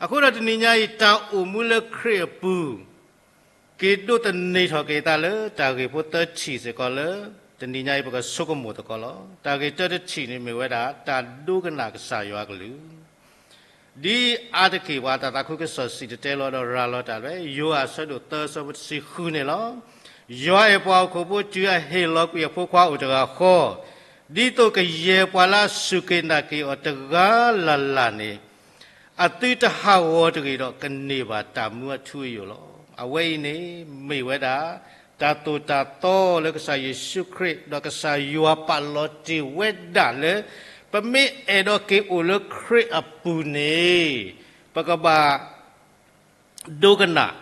အဃိဒီးတနံၤညါအံၤ တၢ်အိၣ်မူလၢခရံာ်အပူၤ က့ၤဒိးသန့ၤထီၣ်က့ၤသးလၢတၢ်ဂ့ၢ်ဖိသၢထံၣ်စ့ၢ်ကီးလၢ တနံၤညါအံၤပကဆိကမိၣ်သကိးလီၤ. တၢ်ဂ့ၢ်တၢတထံၣ်န့ၣ်မ့ၢ်ဝဲဒၣ် တၢ်ဒိကနၣ်ကစၢ်ယွၤအကလုၢ် ဒ်အါတက့ၢ်ပှၤတၢ်သးခုကစီၣ်စံၣ်တဲၤတဲလီၤဒီးရၤလီၤတၢ်လၢ ယိၤဟၣ်အဆၢဒိၣ်သၢအဆၢဖိတဆံဃုန့ၣ်လီၤ. ယွၤအဲၣ်ပှၤဟီၣ်ခိၣ်ဖိ တုၤအဟ့ၣ်လီၤကွံာ်အဖိခွါအိၣ်တဂၤဃီ, ဒ်သိးကယဲၢ်ပှၤလၢအစူၢ်က့ၤနာ်က့ၤအီၤတဂၤလၢ်လၢ်န့ၣ် အသုတဟးဂီၤတဂ့ၤဒီး ကန့ၢ်ဘၣ်တၢ်မူအထူအယိာ်လီၤ. အဝဲအံၤန့ၣ် မ့ၢ်ဝဲဒၣ် တၢ်သိၣ်တၢ်သီလၢကစၢ်ယ့ၣ်ၡူးခရံာ် ဒီးကစၢ်ယွၤပာ်လီၤတ့ၢ်ဝဲဒၣ်လၢ ပမ့ၢ်အဲၣ်ဒိးက့ၤအိၣ်လၢခရံာ်အပူၤန့ၣ် ပကဘၣ် ဒိကနၣ်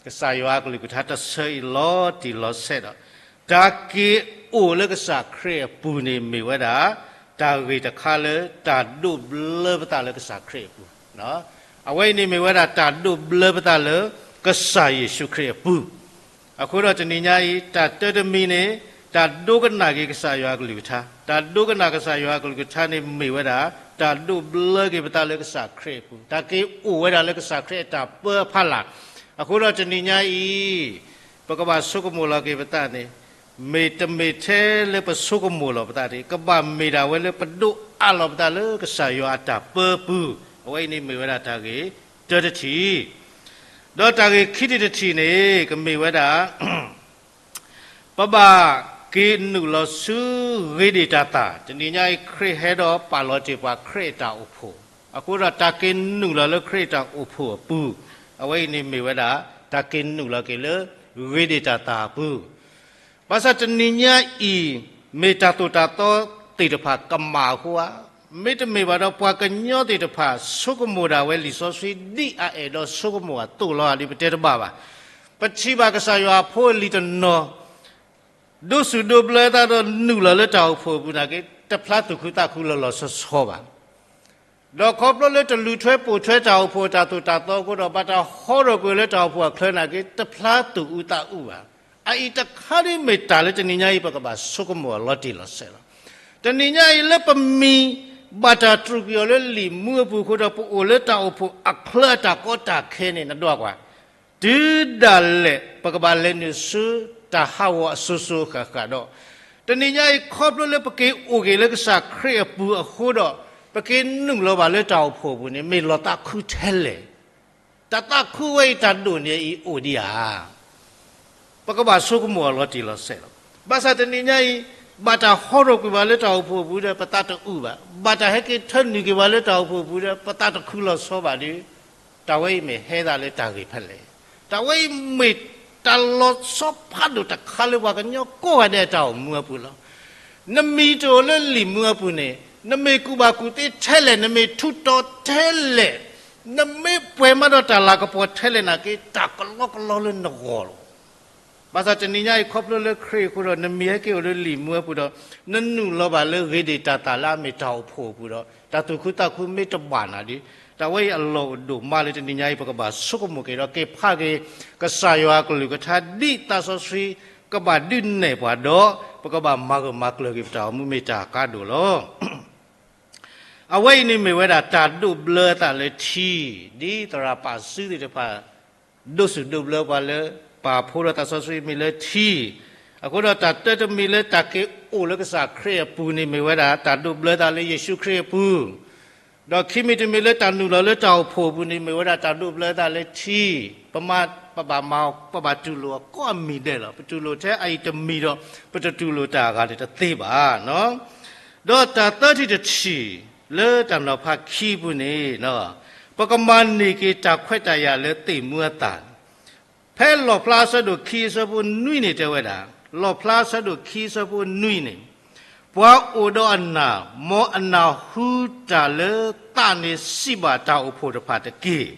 ကစၢ်ယွၤအကလုၢ်ကထါတဆၢအံၤလီၤတံၢ်လီၤဆဲးဒီး တၢ်က့ၤအိၣ်လၢကစၢ်ခရံာ်အပူၤန့ၣ်မ့ၢ်ဝဲဒၣ် တၢ်ဂ့ၢ်တခါလၢတၢ်ဒိးဘျၢပသးလၢကစၢ်ခရံာ်အပူၤ. အဝဲအံၤန့ၣ်မ့ၢ်ဝဲဒၣ်တၢ်ဒိးဘျၢပသးလၢကစၢ်ယ့ၣ်ၡူးခရံာ်အပူၤ. အဃိဒီးတနံၤညါအံၤ တၢ်တၢတမံၤန့ၣ် တၢ်ဒိကနၣ်က့ၤကစၢ်ယွၤအကလုၢ်ကထါ, တၢ်ဒိကနၣ်ကစၢ်ယွၤအကလုၢ်ကထါန့ၣ်မ့ၢ်ဝဲဒၣ် တၢ်ဒိးဘျၢက့ၤပသးလၢကစၢ်ခရံာ်အပူၤ, တၢ်က့ၤအိၣ်ဝဲဒၣ်လၢကစၢ်ခရံာ်အတၢ်ပၢအဖီလာ်. အဃိဒီးတနံၤညါအံၤ ပကဘၣ်ဆိကမိၣ်လီၤက့ၤပသးန့ၣ် မ့ၢ်တမ့ၢ်ထဲလၢပဆိကမိၣ်လီၤပသးန့ၣ် ကဘၣ်မ့ၢ်ဒၣ်ဝဲလၢပဒိးအးလီၤပသးလၢကစၢ်ယွၤအတၢ်ပၢပူၤ, အဝဲအံၤန့ၣ်မ့ၢ်ဝဲဒၣ်တၢ်ဂ့ၢ်တၢတထံၣ် ဒီးတၢ်ဂ့ၢ်ခံထံၣ်တထံၣ်န့ၣ် ကမ့ၢ်ဝဲဒၣ် ပဘၣ်က့ၤနုာ်လီၤဆူဂ့ၤဒ့ၣ်တၢ်သၣ်, တနံၤညါအံၤ ခရံာ်ဟဲဒီးပာ်လီၤတ့ၢ်ပှၤခရံာ်အတၢ်အိၣ်ဖှိၣ်, အဃိဒီးတၢ်က့ၤနုာ်လီၤလၢခရံာ်အတၢ်အိၣ်ဖှိၣ်အပူၤ, အဝဲအံၤန့ၣ်မ့ၢ်ဝဲဒၣ် တၢ်က့ၤနုာ်လီၤက့ၤလၢဂ့ၤဒ့ၣ်တၢ်သၣ်အပူၤ ဘၣ်ဆၣ်တနံၤညါအံၤ မ့ၢ်တၢ်သိၣ်တၢ်သီသ့ၣ်တဖၣ်ကမၣ်အဃိဧါ, မ့တမ့ၢ်ဘၣ်ဒီးပှၤကညီသ့ၣ်တဖၣ် ဆိကမိၣ်ဒၣ်ဝဲလံာ်စီဆှံဒ်အအဲၣ်ဒိးဆိကမိၣ်အသိးလီၤဧါ ဒ်ပတဲတဘၣ်ဘၣ်. ပထံၣ်ဘၣ်ကစၢ်ယွၤအဖိအလံၤတနီၤ ဒိးစူၣ်ဒိးဘျၢသးဒီးနုာ်လီၤလၢတၢ်အိၣ်ဖှိၣ်အပူၤနာ်က့ တဖျါသူၣ်ခုသးခုလီၤလီၤဆီဆီဘၣ်. ဒီးခီဖျိလၢတလူၤထွဲပိာ်ထွဲတၢ်အိၣ်ဖှိၣ်အတၢ်သိၣ်တၢ်သီအဃိဒီး ဘၣ်တၢ်ဟီထီၣ်ကွံာ်လၢတၢ်အိၣ်ဖှိၣ်အချၢနာ်က့ တဖျါသူၣ်အုးသးအုးဘၣ်. အအံၤတခါဒ်မ့ၢ်တၢ်လၢတနံၤညါအံၤ ပကဘၣ်ဆိကမိၣ်အီၤလီၤတံၢ်လီၤဆဲးလီၤ. တနံၤညါအံၤလၢပမံၤဘၣ်တၢ်တြူာ်ကွံာ်အီၤလၢလံာ်မူအပူၤအဃိဒီး ပအိၣ်လၢတၢ်အိၣ်ဖှိၣ်အချၢအတၢ်ကီတၢ်ခဲန့ၣ် နဒွးကွၢ် တုၤဒၣ်လဲာ် ပကဘၣ်လဲၤနုာ်ဆူတၢ်ဟးဂီၤအစိၤစိၤအဃၣ်ဃၣ်ဒီး တနံၤညါအံၤ ခီဖျိလၢပက့ၤအိၣ်က့ၤလၢကစၢ်ခရံာ်အပူၤအဃိဒီး ပက့ၤနုာ်လီၤဘၣ်လၢတၢ်အိၣ်ဖှိၣ်အပူၤန့ၣ် မ့ၢ်လီၤသးခုထဲလဲၣ်. တၢ်သးခုဝဲအံၤ တၢ်ဒိၣ်န့ၢ်အံၤအိၣ်ဒံးဧါ. ပကဘၣ်ဆိကမိၣ်အီၤလီၤတံၢ်လီၤဆဲးလီၤ. ဘၣ်ဆၣ်တနံၤညါအံၤ ဘၣ်တၢ်ဟီထီၣ်ကွံာ်ဘၣ်လၢတၢ်အိၣ်ဖှိၣ်အပူၤဒီး ပသးတအုးဘၣ်. ဘၣ်တၢ်ဟဲက့ၤထၢနုာ်က့ၤဘၣ်လၢတၢ်အိၣ်ဖှိၣ်အပူၤဒီး ပသးတခုလီၤဆီဘၣ်ဒီး တၢ်ဝဲအံၤမ့ၢ်ဟဲသးလၢတၢ်ဂ့ၢ်ဖဲလဲၣ်. တၢ်ဝဲအံၤမ့ၢ်တၢ်လီၤဆီဖးဒိၣ်တခါလၢပှၤကညီကိးဂၤဒဲးအတၢ်အိၣ်မူအပူၤလီၤ. နမံၤတအိၣ်လၢလံာ်မူအပူၤန့ၣ် နမ့ၢ်ကူၣ်ဘၣ်ကူၣ်သ့ထဲလဲၣ်, နမ့ၢ်ထူးတီၤထဲလဲၣ်, နမ့ၢ်ပှဲၤမးဒီးတၢ်လၤကပီၤထဲလဲၣ်နာ်က့ တၢ်ကလီကလီလၢနဂီၢ်လီၤ. ဘၣ်ဆၣ်တနံၤညါအံၤ ခီဖျိလၢခရံာ်အဃိဒီး နမံၤဟဲက့ၤအိၣ်လၢလံာ်မူအပူၤဒီး နနုာ်လီၤဘၣ်လၢဂ့ၤဒ့ၣ်တၢ်သၣ်လၢအမ့ၢ်တၢ်အိၣ်ဖှိၣ်အပူၤဒီး တၢ်သူၣ်ခုသးခုမ့ၢ်တဘၣ်နၤဒီး တၢ်ဝဲအံၤအလီၢ်အိၣ်ဒိၣ်မးလၢတနံၤညါအံၤ ပကဘၣ်ဆိကမိၣ်က့ၤဒီးက့ၤဖးက့ၤ ကစၢ်ယွၤအကလုၢ်ကထါ ဒ်သးစီဆှံကဘၣ်ဒုးနဲၣ်ပှၤဒီး ပကဘၣ်မၤဂၢၢ်မၤကျၢၤက့ၤပတၢ်အိၣ်မူ မ့ၢ်တၢ်ကါဒိၣ်လီၤ. အဝဲအံၤန့ၣ်မ့ၢ်ဝဲဒၣ်တၢ်ဒိးဘျၢသးလၢထံ, ဒ်သရၣ်ပာ်စုသ့ၣ်တဖၣ် ဒိးစူၣ်ဒိးဘျၢပှၤလၢ ပာ်ဖှိၣ်ဒီးသးစီဆှံမ့ၢ်လၢထံ, အဃိဒီးတၢ်တၢတမံၤလၢတၢ်က့ၤအိၣ်လၢကစၢ်ခရံာ်အပူၤန့ၣ် မ့ၢ်ဝဲဒၣ်တၢ်ဒိးဘျၢသးလၢယ့ၣ်ၡူးခရံာ်အပူၤ, ဒီးခံမံၤတမံၤလၢတၢ်နုာ်လီၤလၢတၢ်အိၣ်ဖှိၣ်အပူၤန့ၣ် မ့ၢ်ဝဲဒၣ်တၢ်ဒိးဘျၢသးလၢထံ, ပမၤ ပဘၣ်မၤ ပဘၣ်တူၢ်လိာ်အီၤကိးမံၤဒဲးလီၤ. ပတူၢ်လိာ်ထဲအအံၤတမံၤဒီး ပတတူၢ်လိာ်တၢ်အဂၤန့ၣ်တသ့ဘၣ်. ဒီးတၢ်သၢထံၣ်တထံၣ်လၢတၢ်နီၤဖးခံအပူၤန့ၣ် ပကမၤန့ၢ်က့ၤတၢ်ခွဲးတၢ်ယာ်လၢသ့ၣ်မူအသးန့ၣ် ဖဲလီၣ်ဖျါအဆၢဒိၣ်ခံအဆၢဖိနွံန့ၣ်တဲဝဲဒၣ်, လီၣ်ဖျါအဆၢဒိၣ်ခံအဆၢဖိနွံန့ၣ်, ပှၤအိၣ်ဒီးအနၢ် မ်အနၢ်ဟူတၢ်လၢသးန့ၣ် စံးဘၣ်တၢ်အိၣ်ဖှိၣ်တဖၣ်တက့ၢ်.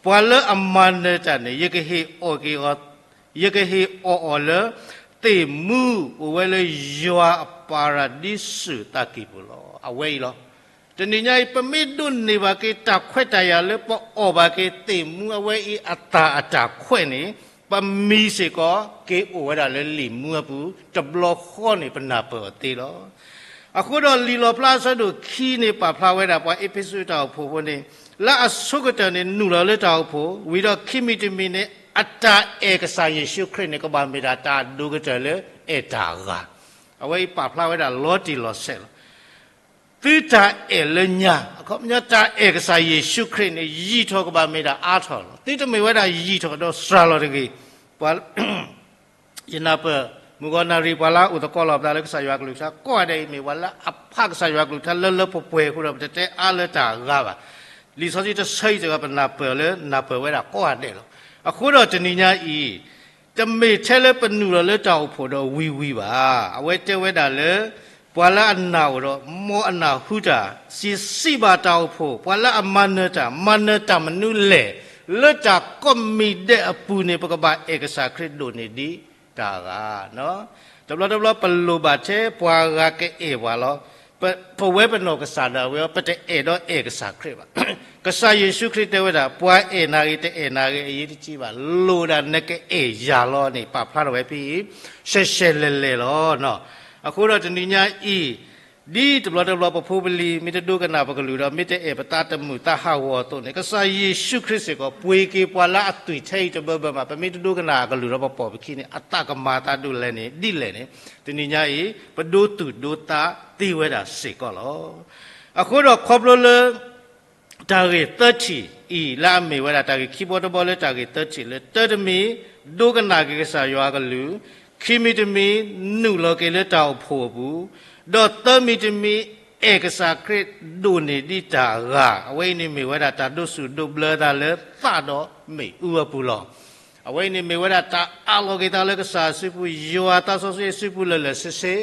ပှၤလၢအမၤနၢၤတၢ်န့ၣ် ယကဟ့ၣ်အီၣ်က့ၤအီၤ, ယကဟ့ၣ်အီၣ်အီၤလၢ သ့ၣ်မူအိၣ်ဝဲလၢယွၤအပၤရဒံစူးသးကံၢ်ပူၤလီၤ. အဝဲအံၤလီၤ. တနံၤညါအံၤ ပမ့ၢ်ဒိးန့ၢ်ဘၣ်က့ၤတၢ်ခွဲးတၢ်ယာ်လၢပအီၣ်ဘၣ်က့ၤသ့ၣ်မူအဝဲအံၤအသၣ်အတၢ်ခွဲးန့ၣ်, ပမံၤစ့ၢ်ကီးက့ၤအိၣ်ဝဲဒၣ်လၢလံာ်မူအပူၤ, တဘျီဃီန့ၣ် ပနၢ်ပၢၢ်အီၤသ့လီၤ. အဃိဒီးလံာ်လီၣ်ဖျါအဆၢဒိၣ်ခံန့ၣ် ပာ်ဖျါဝဲဒၣ်ပှၤအ့းဖ့းစူးတၢ်အိၣ်ဖှိၣ်ဖိန့ၣ် လၢအဆိကတၢၢ်န့ၣ် နုာ်လီၤလၢတၢ်အိၣ်ဖှိၣ်, ဝံၤဒီးခံမံၤတမံၤန့ၣ် အတၢ်အဲၣ်ကစၢ်ယ့ၣ်ၡူးခရံာ်န့ၣ် ကဘၣ်မ့ၢ်ဒၣ်တၢ်အဒိၣ်ကတၢၢ်လၢအဲၣ်တၢ်အဂၤ အဝဲအံၤပာ်ဖျါဝဲဒၣ်လီၤတံၢ်လီၤဆဲးလီၤ. သုတၢ်အဲၣ်လၢညါ, အခီပညီတၢ်အဲၣ်ကစၢ်ယ့ၣ်ၡူးခရံာ်န့ၣ် ယံာ်ထီၣ်ကဘၣ်မ့ၢ်ဒၣ်အါထီၣ်လီၤ. သုတမ့ၢ်ဝဲဒၣ်ယံာ်ထီၣ်ဒီးစှၤလီၤတဂ့ၤ. ပှၤ ယနၢ်ပၢၢ် မုၢ်ဂီၤနၣ်ရံၣ် ပှၤလၢအအိၣ်သကိးလီၤပသးလၢကစၢ်ယွၤကလုၢ်ကထါကိးဂၤဒဲးအံၤ မ့ၢ်ပှၤလၢအဖးကစၢ်ယွၤကလုၢ်ကထါလၢလၢပှဲၤပှဲၤအဃိဒီး ပတတဲအါလၢတၢ်အဂၤဘၣ်. လံာ်စီဆှံတဆၢအံၤစ့ၢ်ကီး ပနၢ်ပၢၢ်လၢ နၢ်ပၢၢ်ဝဲဒၣ်ကိးဂၤဒဲးလီၤ. အဃိဒီးတနံၤညါအံၤ တမ့ၢ်ထဲလၢပနုာ်လီၤလၢတၢ်အိၣ်ဖှိၣ်ဒီးဝံၤဝံၤဘၣ်. အဝဲတဲဝဲဒၣ်လၢ ပှၤလၢအနၢ်အိၣ်ဒီး မ်အနၢ်ဟူတၢ်, စံးစံးဘၣ်တၢ်အိၣ်ဖှိၣ်, ပှၤလၢအမၤနၢၤတၢ်, မၤနၢၤတၢ်မနုၤလဲၣ်. လၢတၢ်ကိးမံၤဒဲးအပူၤန့ၣ် ပကဘၣ်အဲၣ်ကစၢ်ခရံာ်ဒိၣ်န့ၢ်ဒံးတၢ်အဂၤ တဘျီတဘျီပလိၣ်ဘၣ်ထဲပှၤဂၤကအဲၣ်ပှၤလီၤ. ပ ပဝဲပနီၢ်ကစၢ်ဒၣ်ဝဲအံၤ ပတအဲၣ်ဒိးအဲၣ်ကစၢ်ခရံာ်ဘၣ်. ကစၢ်ယ့ၣ်ၡူးခရံာ်တဲဝဲဒၣ် ပှၤအဲၣ်နၤဂ့ၤ တအဲၣ်နၤဂ့ၤ အရေးတကြီးဘၣ်, လိၣ်ဒၣ်နကအဲၣ်ယၤလီၤန့ၣ် ပာ်ဖျါထီၣ်ဝဲဖဲအံၤ ရှဲရှဲလဲၣ်လဲၣ်လီၤ. အဃိဒီးတနံၤညါအံၤ ဒ်တဘျီတဘျီပဖိပလံၤ မ့ၢ်တဒိကနၣ်ပကလုၢ်ဒီး မ့ၢ်တအဲၣ်ပသးတမုာ်သးဟးဂီၤအသိးန့ၣ် ကစၢ်ယ့ၣ်ၡူးခရံာ်စ့ၢ်ကီး ပှ့ၤက့ၤပှၤလၢအသွံၣ်ထဲအံၤတဘၢဘၢမး, ပမ့ၢ်တဒိကနၣ်အကလုၢ်ဒီးပပိာ်ပခံန့ၣ် အသးကမၤအသးဒ်လဲၣ်န့ၣ် ဒ်လဲၣ်န့ၣ် တနံၤညါအံၤ ပဒိသူၣ်ဒိသးသ့ဝဲဒၣ်စ့ၢ်ကီးလီၤ. အဃိဒီးခီဖျိလၢ တၢ်ဂ့ၢ်သၢထံၣ်အံၤ လၢအမ့ၢ်ဝဲဒၣ်တၢ်ဂ့ၢ်ခံဘီတဘီလၢတၢ်ဂ့ၢ်သၢထံၣ်လၢ တၢတမံၤ ဒိကနၣ်က့ၤကစၢ်ယွၤအကလုၢ်, ခံမံၤတမံၤ နုာ်လီၤက့ၤလၢတၢ်အိၣ်ဖှိၣ်အပူၤ, ဒီးသၢမံၤတမံၤ အဲၣ်ကစၢ်ခရံာ်ဒိၣ်န့ၢ်ဒံးတၢ်အဂၤ, အဝဲအံၤန့ၣ်မ့ၢ်ဝဲဒၣ်တၢ်ဒိသူၣ်ဒိဘျၢသးလၢသးဒီးမ့ၣ်အူအပူၤလီၤ. အဝဲအံၤန့ၣ်မ့ၢ်ဝဲဒၣ်တၢ်အးလီၤက့ၤသးလၢကစၢ်အစုပူၤ, ယွၤသးစီဆှံအစုပူၤလၢာ်လၢာ်ဆ့ဆ့,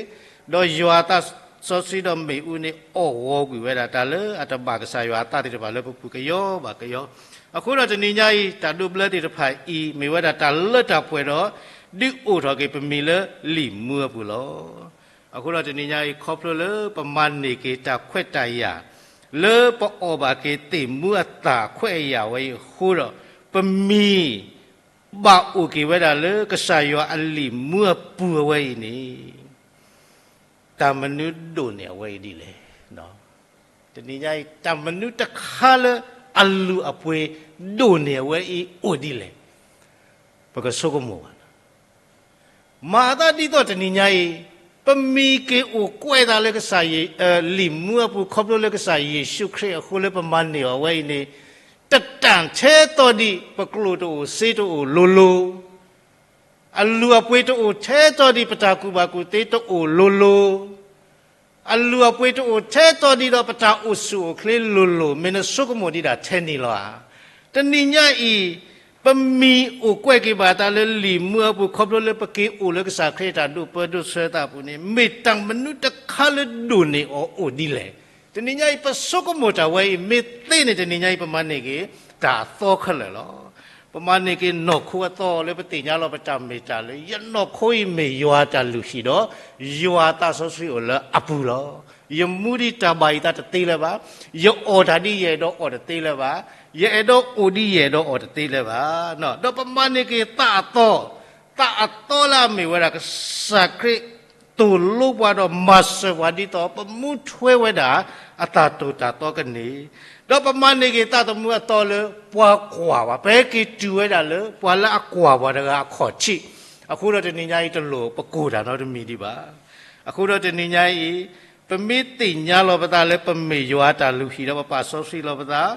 ဒီးယွၤသးစီဆှံဒီးမ့ၣ်အူန့ၣ် အီၣ်ဂီၤကွံာ်ဝဲဒၣ်တၢ်လၢအတဘၣ်ကစၢ်ယွၤအသးသ့ၣ်တဖၣ်လၢပပူၤကယီဘၣ်ကယီ. အဃိဒီးတနံၤညါအံၤ တၢ်ဒိဘျၢသ့ၣ်တဖၣ်အံၤ မ့ၢ်ဝဲဒၣ်တၢ်လၢတၢ်ပှဲၤဒီး ဒုးအိၣ်ထီၣ်က့ၤပမံၤလၢလံာ်မူအပူၤလီၤ. အဃိဒီးတနံၤညါအံၤ ခီဖျိလၢပမၤန့ၢ်က့ၤတၢ်ခွဲးတၢ်ယာ် လၢပအီၣ်ဘၣ်က့ၤသ့ၣ်မူအသၣ်ခွဲးအယာ်ဝဲအံၤအဃိဒီး ပမံၤ ဘၣ်အိၣ်က့ၤဝဲဒၣ်လၢကစၢ်ယွၤအလံာ်မူအပူၤအဝဲအံၤန့ၣ် တၢ်မနုၤဒိၣ်န့ၢ်အဝဲအံၤဒ်လဲၣ်. တနံၤညါအံၤ တၢ်မနုၤတခါလၢအလုၢ်အပှ့ၤဒိၣ်န့ၢ်အဝဲအံၤအိၣ်ဒ်လဲၣ်. ပကဆိကမိၣ်ဘၣ် မၤအသးဒ်သိးတနံၤညါအံၤ ပမံၤက့ၤအိၣ်ကွဲးသးလၢကစၢ်ယ့ၣ်, လံာ်မူအပူၤ ခီဖျိလၢကစၢ်ယ့ၣ်ၡူးခရံာ်အဃိလၢပမၤန့ၢ်အီၤအဝဲအံၤန့ၣ် တတၢ်ထဲသိးဒံး ပကျိၣ်တအိၣ်စ့တအိၣ်လိၤလိၤ, အလုၢ်အပှ့ၤတအိၣ်ထဲသိးဒံး ပတၢ်ကူၣ်ဘၣ်ကူၣ်သ့တအိၣ်လိၤလိၤ, အလုၢ်အပှ့ၤတအိၣ်ထဲသိးဒံးဒီးပတၢ်အိၣ်ဆူၣ်အိၣ်ချ့လိၤလိၤ, မ့ၢ်နဆိကမိၣ်ဒံးဒၣ်ထဲန့ၣ်လီၤဧါ. တနံၤညါအံၤ ပမံၤအိၣ်ကွဲးက့ၤဘၣ်တၢ်လၢလံာ်မူအပူၤ ခီဖျိလၢပက့ၤအိၣ်လၢကစၢ်ခရံာ်အတၢ်ဒိၣ်ပၢဒိၣ်ဆၢသးအပူၤန့ၣ် မ့ၢ်တၢ်မနုၤတခါလၢဒိၣ်န့ၢ်အီၤအိၣ်ဒ်လဲၣ်. တနံၤညါအံၤ ပဆိကမိၣ်တၢ်ဝဲအံၤ မ့ၢ်သ့န့ၣ် တနံၤညါအံၤ ပမၤန့ၢ်က့ၤတၢ်အသီခဲလၢာ်လီၤ. ပမၤန့ၢ်က့ၤနီၢ်ခိအသီလၢပသ့ၣ်ညါလီၤပတၢ်မ့ၢ်တၢ်လၢ ယနီၢ်ခိအံၤမ့ၢ်ယွၤတၢ်လုၢ်ဟံၣ်ဒီး ယွၤသးစီဆှံအိၣ်လၢအပူၤလီၤ. ယမူဒံးတၢ်ဘၣ်ယသးတသ့လၢၤဘၣ်. ယအီၣ်တၢ်ဒ်ယအဲၣ်ဒိးအီၣ်တသ့လၢၤဘၣ်. ယအဲၣ်ဒိးအိၣ်ဒ်ယအဲၣ်ဒိးအိၣ်တသ့လၢၤဘၣ်. ဒီးပမၤန့ၢ်က့ၤသးအသီ, သးအသီလၢအမ့ၢ်ဝဲဒၣ်ကစၢ်ခရံာ်သိၣ်လိပှၤဒီးမၤစၢၤပှၤဒ်သိး ပမူထွဲဝဲဒၣ်အတၢ်သိၣ်တၢ်သီကန့ၢ်, ဒီးပမၤန့ၢ်က့ၤသးသမူအသီလၢပှၤကွၢ်ပှၤ, ပဟဲက့ၤတုၤဝဲဒၣ်လၢပှၤလၢအကွၢ်ပှၤတဂၤအခီၣ်ထံး. အဃိဒီးတနံၤညါအံၤတလိၣ်ပကိၢ်တၢ်နီတမံၤဒံးဘၣ်. အဃိဒီးတနံၤညါအံၤ ပမ့ၢ်သ့ၣ်ညါလီၤပသးလၢပမ့ၢ်ယွၤအတၢ်လုၢ်ဟံၣ်ဒီးပပာ်စီဆှံလီၤပသး,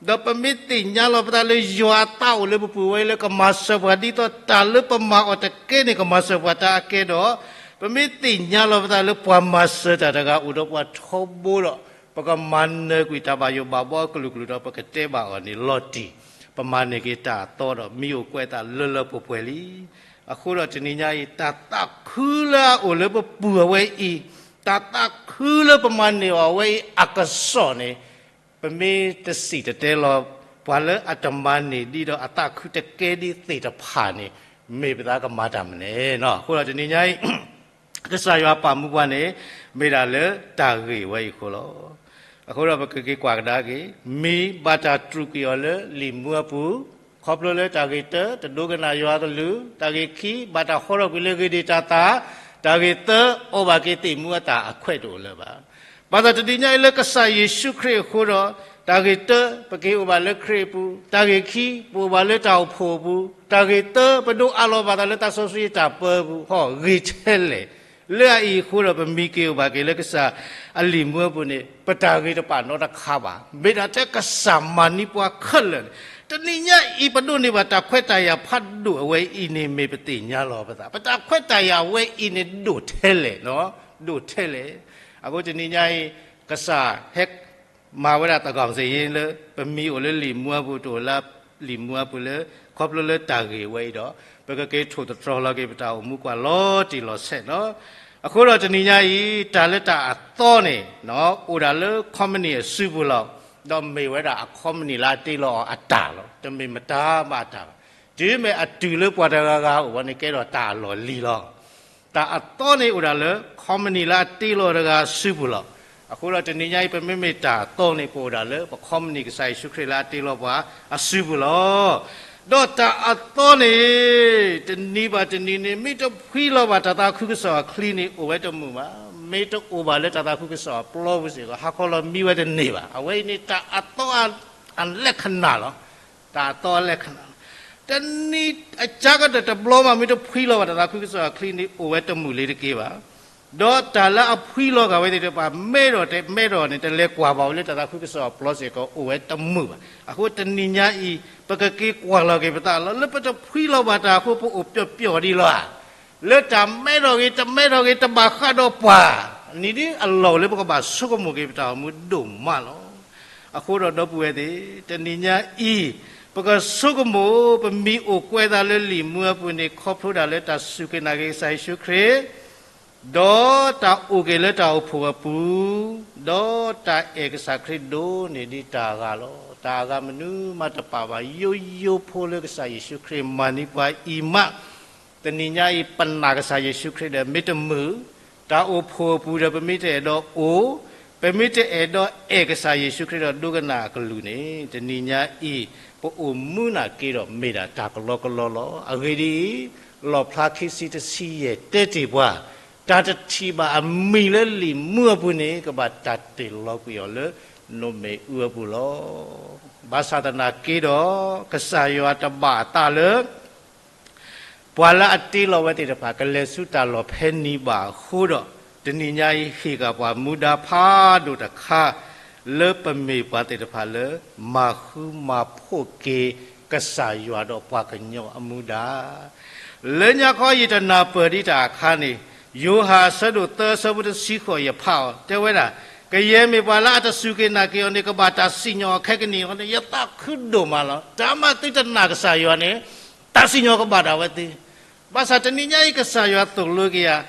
ဒီးပမ့ၢ်သ့ၣ်ညါလီၤပသးလၢယွၤအသးအိၣ်လၢပပူၤဝဲလၢကမၤစၢၤပှၤဒ်သိးတၢ်လၢပမၤအီၤတကဲန့ၣ် ကမၤစၢၤပှၤတၢ်အကဲဒီး, ပမ့ၢ်သ့ၣ်ညါလီၤပသးလၢပှၤမၤစၢၤတၢ်တဂၤအိၣ်ဒီးပှၤထီဘိဒီး ပကမၤနၢၤကွံာ်တၢ်ဘၣ်ယိၣ်ဘၣ်ဘှီအကလုာ်ကလုာ်ဒီးပကတဲဘၣ်အီၤန့ၣ်လီၤတံၢ်, ပမၤန့ၢ်က့ၤတၢ်အသီဒီးမံအိၣ်ကွဲးသးလၢလၢပှဲၤပှဲၤလံ. အဃိဒီးတနံၤညါအံၤ တၢ်သးခုလၢအအိၣ်လၢပပူၤအဝဲအံၤ, တၢ်သးခုလၢပမၤန့ၢ်အီၤအဝဲအံၤအကစီၣ်န့ၣ်, ပမ့ၢ်တစံၣ်တဲၤတဲလီၤ ပှၤလၢအတမၤန့ၢ်ဒံးဒီးအသးခုတကဲဒံးသ့ၣ်တဖၣ်န့ၣ်, မ့ၢ်ပသးကမၤတၢ်မနုၤလဲၣ်. အဃိဒီးတနံၤညါအံၤ ကစၢ်ယွၤပာ်မူပှၤန့ၣ် မ့ၢ်ဒၣ်လၢတၢ်ဂ့ၢ်ဝဲအံၤအဃိလီၤ. အဃိဒီးပကက့ၤကွၢ်ကဒါက့ၤ မံၤဘၣ်တၢ်တြူာ်ကွံာ်အီၤလၢလံာ်မူအပူၤ, ခီဖျိလၢတၢ်ဂ့ၢ်တၢ တဒိကနၣ်ယွၤအကလုၢ်, တၢ်ဂ့ၢ်ခံ ဘၣ်တၢ်ဟီထီၣ်ကွံာ်လၢဂ့ၤဒံးတၢ်သၣ်, တၢ်ဂ့ၢ်သၢ အီၣ်ဘၣ်က့ၤသ့ၣ်မူအတၢ်အခွဲးတအိၣ်လၢၤဘၣ်. ဘၣ်ဆၣ်တနံၤညါအံၤလၢကစၢ်ယ့ၣ်ၡူးခရံာ်အဃိဒီး, တၢ်ဂ့ၢ်တၢ ပက့ၤအိၣ်ဘၣ်လၢခရံာ်အပူၤ, တၢ်ဂ့ၢ်ခံ ပအိၣ်ဘၣ်လၢတၢ်အိၣ်ဖှိၣ်အပူၤ, တၢ်ဂ့ၢ်သၢ ပဒိးအးလီၤဘၣ်သးလၢသးစီဆှံတၢ်ပၢအပူၤ, ဟီၣ်ဂ့ၤထဲလဲၣ်. လၢအအံၤအဃိဒီးပမံၤက့ၤအိၣ်ဘၣ်က့ၤလၢကစၢ်အလံာ်မူအပူၤန့ၣ် ပတၢ်ဂ့ၤတပာ်နီတခါဘၣ်. မ့ၢ်ဒၣ်ထဲကစၢ်မၤန့ၢ်ပှၤခဲလၢာ်န့ၣ်, တနံၤညါအံၤပဒိးန့ၢ်ဘၣ်တၢ်ခွဲးတၢ်ယာ်ဖးဒိၣ်အဝဲအံၤန့ၣ်မ့ၢ်ပသ့ၣ်ညါလီၤပသး, ပတၢ်ခွဲးတၢ်ယာ်အဝဲအံၤန့ၣ်ဒိၣ်ထဲလဲၣ်, ဒိၣ်ထဲလဲၣ်. အဃိတနံၤညါအံၤ ကစၢ်ဟဲ မၤဝဲဒၣ်သးကီၢ်စ့ၢ်ယ့လၢ ပမံၤအိၣ်လၢလံာ်မူအပူၤ တအိၣ်လၢလံာ်မူအပူၤလၢ ခီဖျိလၢတၢ်ဂ့ၢ်ဝဲအံၤဒီး ပကက့ၤထိၣ်သတြီၤလီၤက့ၤပတၢ်အိၣ်မူကွၢ်လီၤတံၢ်လီၤဆဲးနီၤ. အဃိဒီးတနံၤညါအံၤ တၢ်လၢတၢ်အသီန့ၣ် အိၣ်ဒၣ်လၢခီမနံၣ်အစုပူၤလီၤ. ဒီးမ့ၢ်ဝဲဒၣ်အခီမနံၣ်လၢအတ့လီၤအီၤအတၢ်လီၤ. တမ့ၢ်မတၤမးအတၢ်ဘၣ်. တုၤမ့ၢ်အတုၤလၢပှၤတဂၤဂၤအိၣ်ဝဲန့ၣ်ကဲဒီးတၢ်အလီၢ်လံၤလီၤ. တၢ်အသီန့ၣ်အိၣ်ဒၣ်လၢ ခီမနံၣ်လၢအတ့လီၤတဂၤအစုပူၤလီၤ. အဃိဒီးတနံၤညါအံၤ ပမ့မ့ၢ်တၢ်အသီန့ၣ် ပအိၣ်ဒၣ်လၢပခီမနံၣ်ကစၢ်ယ့ၣ်ၡူးခရံာ်လၢအတ့လီၤပှၤအစုပူၤလီၤ. ဒီးတၢ်အသီန့ၣ် တနံၤဘၣ်တနံၤန့ၣ် မ့ၢ်တဖှံလီၤဘၣ်တၢ်သးခုကစီၣ်အချံန့ၣ် အိၣ်ဝဲတမုာ်ဘၣ်. မ့ၢ်တအိၣ်ဘၣ်လၢတၢ်သးခုကစီၣ်အပျီပူၤစ့ၢ်ကီး ဟါခီလီၤမံဝဲတန့ၢ်ဘၣ်. အဝဲအံၤန့ၣ်တၢ်အသီအလဲၣ်ခဏလီၤ. တၢ်အသီအလဲၣ်ခဏလီၤ. တနံၤအကါကတၢၢ်တဘျီမး မ့ၢ်တဖှံလီၤဘၣ်တၢ်သးခုကစီၣ်အချံန့ၣ် အိၣ်ဝဲတမုာ်လၢၤတက့ၢ်ဘၣ်. ဒီးတၢ်လၢအဖှံလီၤဂာ်ဝဲသ့ၣ်တဖၣ် မ့ၢ်ဒီးတမ့ၢ်ဒီးန့ၣ် တလဲၤကွၢ်ဘၣ်ဝဲလၢတၢ်သးခုကစီၣ်အပျီစ့ၢ်ကီး အိၣ်ဝဲတမုာ်ဘၣ်. အဃိတနံၤညါအံၤ ပကက့ၤကွၢ်လီၤက့ၤပသးလီၤ. လၢပတဖှံလီၤဘၣ်တၢ်အဃိ ပအိၣ်ပျီၣ်ပျီၣ်ဒံးလီၤဧါ. လၢတၢ်မ့ၢ်ဒီးဂ့ၤ တမ့ၢ်ဒီးဂ့ၤ တဘၣ်ဃးဒီးပှၤ နံၤဒ်အလီၢ်အိၣ်လၢပကဘၣ်ဆိကမိၣ်က့ၤပတၢ်အိၣ်မူဒိၣ်မးလီၤ. အဃိဒီးဒီပုၢ်ဝဲၢ်သ့ၣ် တနံၤညါအံၤ ပကဆိကမိၣ် ပမံၤအိၣ်ကွဲးသးလၢလံာ်မူအပူၤန့ၣ် ခီဖျိဒၣ်လၢတၢ်စူၢ်က့ၤနာ်က့ၤကစၢ်ယ့ၣ်ၡူးခရံာ် ဒီးတၢ်အိၣ်က့ၤလၢတၢ်အိၣ်ဖှိၣ်အပူၤ, ဒီးတၢ်အဲၣ်ကစၢ်ခရံာ်ဒိၣ်န့ၢ်ဒံးတၢ်အဂၤလီၤ. တၢ်အဂၤမနုၤမးတပာ်ဘၣ် ယိယိဖိလၢကစၢ်ယ့ၣ်ၡူးခရံာ်မၤန့ၢ်ပှၤအံၤမး, တနံၤညါအံၤ ပနာ်ကစၢ်ယ့ၣ်ၡူးခရံာ်ဒီးမ့ၢ်တမုာ်, တၢ်အိၣ်ဖှိၣ်အပူၤဒီးပမ့ၢ်တအဲၣ်ဒိးအိၣ်, ပမ့ၢ်တအဲၣ်ဒိးအဲၣ်ကစၢ်ယ့ၣ်ၡူးခရံာ်ဒီးဒိကနၣ်အကလုၢ်န့ၣ် တနံၤညါအံၤ ပအိၣ်မူနာ်က့ဒီးမ့ၢ်ဒၣ်တၢ်ကလီကလီလီၤ. အဂ့ၢ်ဒ်အံၤ, လီၣ်ဖျါခံဆံတဆံယဲၢ်တဲတ့ၢ်ပှၤ, တၢ်တထံၣ်ဘၣ်အမံၤလၢလံာ်မူအပူၤန့ၣ် ကဘၣ်တၢ်တ့ၢ်လီၤကွံာ်အီၤလၢနိၣ်မ့ၣ်အူအပူၤလီၤ. ဘၣ်ဆၣ်သနာ်က့ဒီး ကစၢ်ယွၤတဘၣ်အသးလၢ ပှၤလၢအတ့လီၤဝဲသ့ၣ်တဖၣ် ကလဲၤဆူတၢ်လီၢ်ဖဲန့ၣ်ဘၣ်အဃိဒီး, တနံၤညါအံၤဟ့ၣ်က့ၤပှၤမူဒါဖးဒိၣ်တခါ လၢပမ့ၢ်ပှၤသ့ၣ်တဖၣ်လၢ မၤဃူမၤဖိးက့ၤ ကစၢ်ယွၤဒီးပှၤကညီအမူဒါ လၢညါခီယတနၢ်ပၢၢ်ဒံးတၢ်အခါန့ၣ်, ယိၤဟၣ်အဆၢဒိၣ်သၢအဆၢဖိတဆံဃိးယဖးအီၤ တဲဝဲဒၣ်, ကယဲၢ်မ့ၢ်ပှၤလၢအတစူၢ်က့ၤနာ်က့ၤအီၤန့ၣ် ကဘၣ်တၢ်စံၣ်ညီၣ်အီၤခဲကနံၣ်အံၤန့ၣ် ယသးခုဒိၣ်မးလီၤ. တၢ်မၤသုတနာ်ကစၢ်ယွၤန့ၣ် တၢ်စံၣ်ညီၣ်ကဘၣ်ဒၣ်ဝဲသု ဘၣ်ဆၣ်တနံၤညါအံၤကစၢ်ယွၤသိၣ်လိက့ၤယၤ,